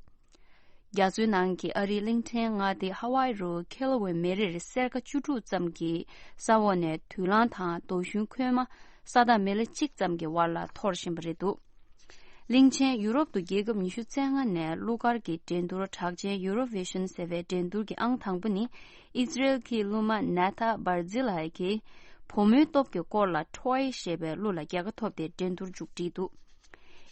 རྒྱ་མཚོའི་ནང་གི་ཨ་རིའི་གླིང་ཕྲན་མངའ་སྡེ་ཧ་ཝའི་རུ་ཁེ་ལོ་ཝེ་མེ་རིར་སེར་ཀ་བཅུ་དྲུག་ཙམ་གྱི་ས་འོག་ནས་དུག་རླངས་དང་རྡོ་ཞུན་ཁོལ་མ་ས་ཐག་མི་ལ་གཅིག་ཙམ་གྱི་བར་ལ་འཐོར་བཞིན་པ་རེད་འདུག་གླིང་ཆེན་ཡུ་རོབ་ཏུ་རྒྱལ་ཁབ་ཉི་ཤུ་རྩ་ལྔ་ནས་གླུ་གར་གྱི་འགྲན་བསྡུར་གྲགས་ཅན་ཡུ་རོ་བི་ཤན་ཟེར་བའི་འགྲན་བསྡུར་གྱི་ཨང་དང་པོ་ནི་ཨི་ཛི་རེལ་གྱི་གླུ་མ་ནེ་ཐ་བར་ཛི་ལའི་གིས་བུ་མོའི་སྟོབས་ཀྱི་སྐོར་ལ་ཁྲོའི་ཞེས་པའི་གླུ་ལ་རྒྱལ་ཁ་ཐོབ་སྟེ་འགྲན་བསྡུར་མཇུག་བསྒྲིལ་འདུག་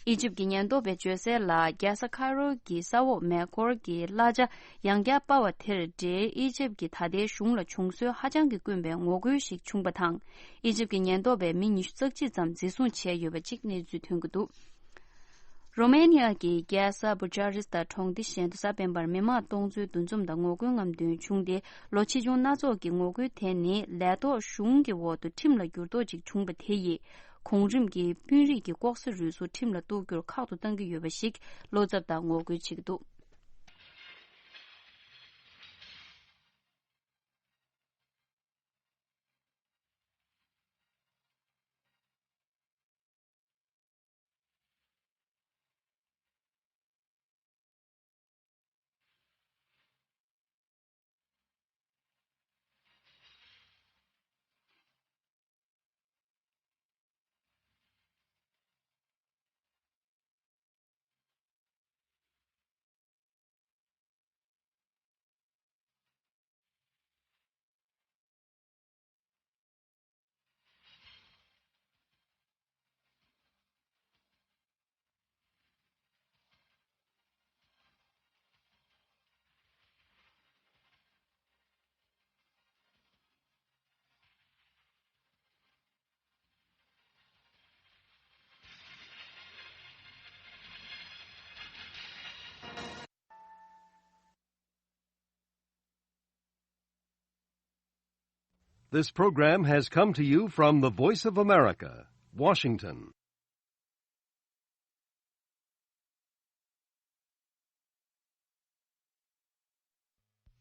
ཨི་ཇིབ་ཀྱི་ཉེན་རྟོག་པས་བརྗོད་གསལ་ལ། རྒྱལ་ས་ཁའི་རོ་གི་ས་འོག་མེ་འཁོར་གྱི་གླ་ཆ་ཡང་བསྐྱར་སྤར་བ་དེར་འབྲེལ་ཨི་ཇིབ་ཀྱི་ད་ལྟའི་གཞུང་ལ་བྱུང་སྲོལ་ཧ་ཅང་གི་དཀོན་པའི་ངོ་རྒོལ་ཞིག་བྱུང་པ་དང་། ཨི་ཇིབ་ཀྱི་ཉེན་རྟོག་པས་མི་ཉི་ཤུ་རྩ་གཅིག་ཙམ་འཛིན་བཟུང་བྱས་ཡོད་པ་གཅིག་གནས་ཚུལ་ཐོན་གྱི་འདུག་རོ་མེ་ནི་ཡ་གི་རྒྱལ་ས་བུ་ཅཱ་རིས་དང་གྲོང་སྡེ་གཞན་དུ་གཟའ་སྤེན་པར་མི་མང་སྟོང་ཚོའི་འདུ་འཛོམས་དང་ངོ་རྒོལ་རྔམ་སྟོན་བྱུང་སྟེ། ལོ་ཆེ་ཆུང་སྣ་ཚོགས་ཀྱི་ངོ་རྒོལ་དེ་ནི་ལས་ཐོག་གཞུང་གི་འོག་ཏུ་ཁྲིམས་ལ་འགྱུར་ལྡོག་ཅིག་བྱུང་པ་དེ་ཡིས་གོང་རིམ་གྱི་དཔོན་རིགས་ཀྱི་ལྐོག་ཟ་རུལ་སུངས་ཁྲིམས་ལ་གཏུག་རྒྱུར་ཁག་ཏུ་བཏང་གི་ཡོད་པ་ཞིག་བློ་འཚབ་དང་ངོ་རྒོལ་བྱེད་ཀྱི་འདུག This program has come to you from the Voice of America, Washington.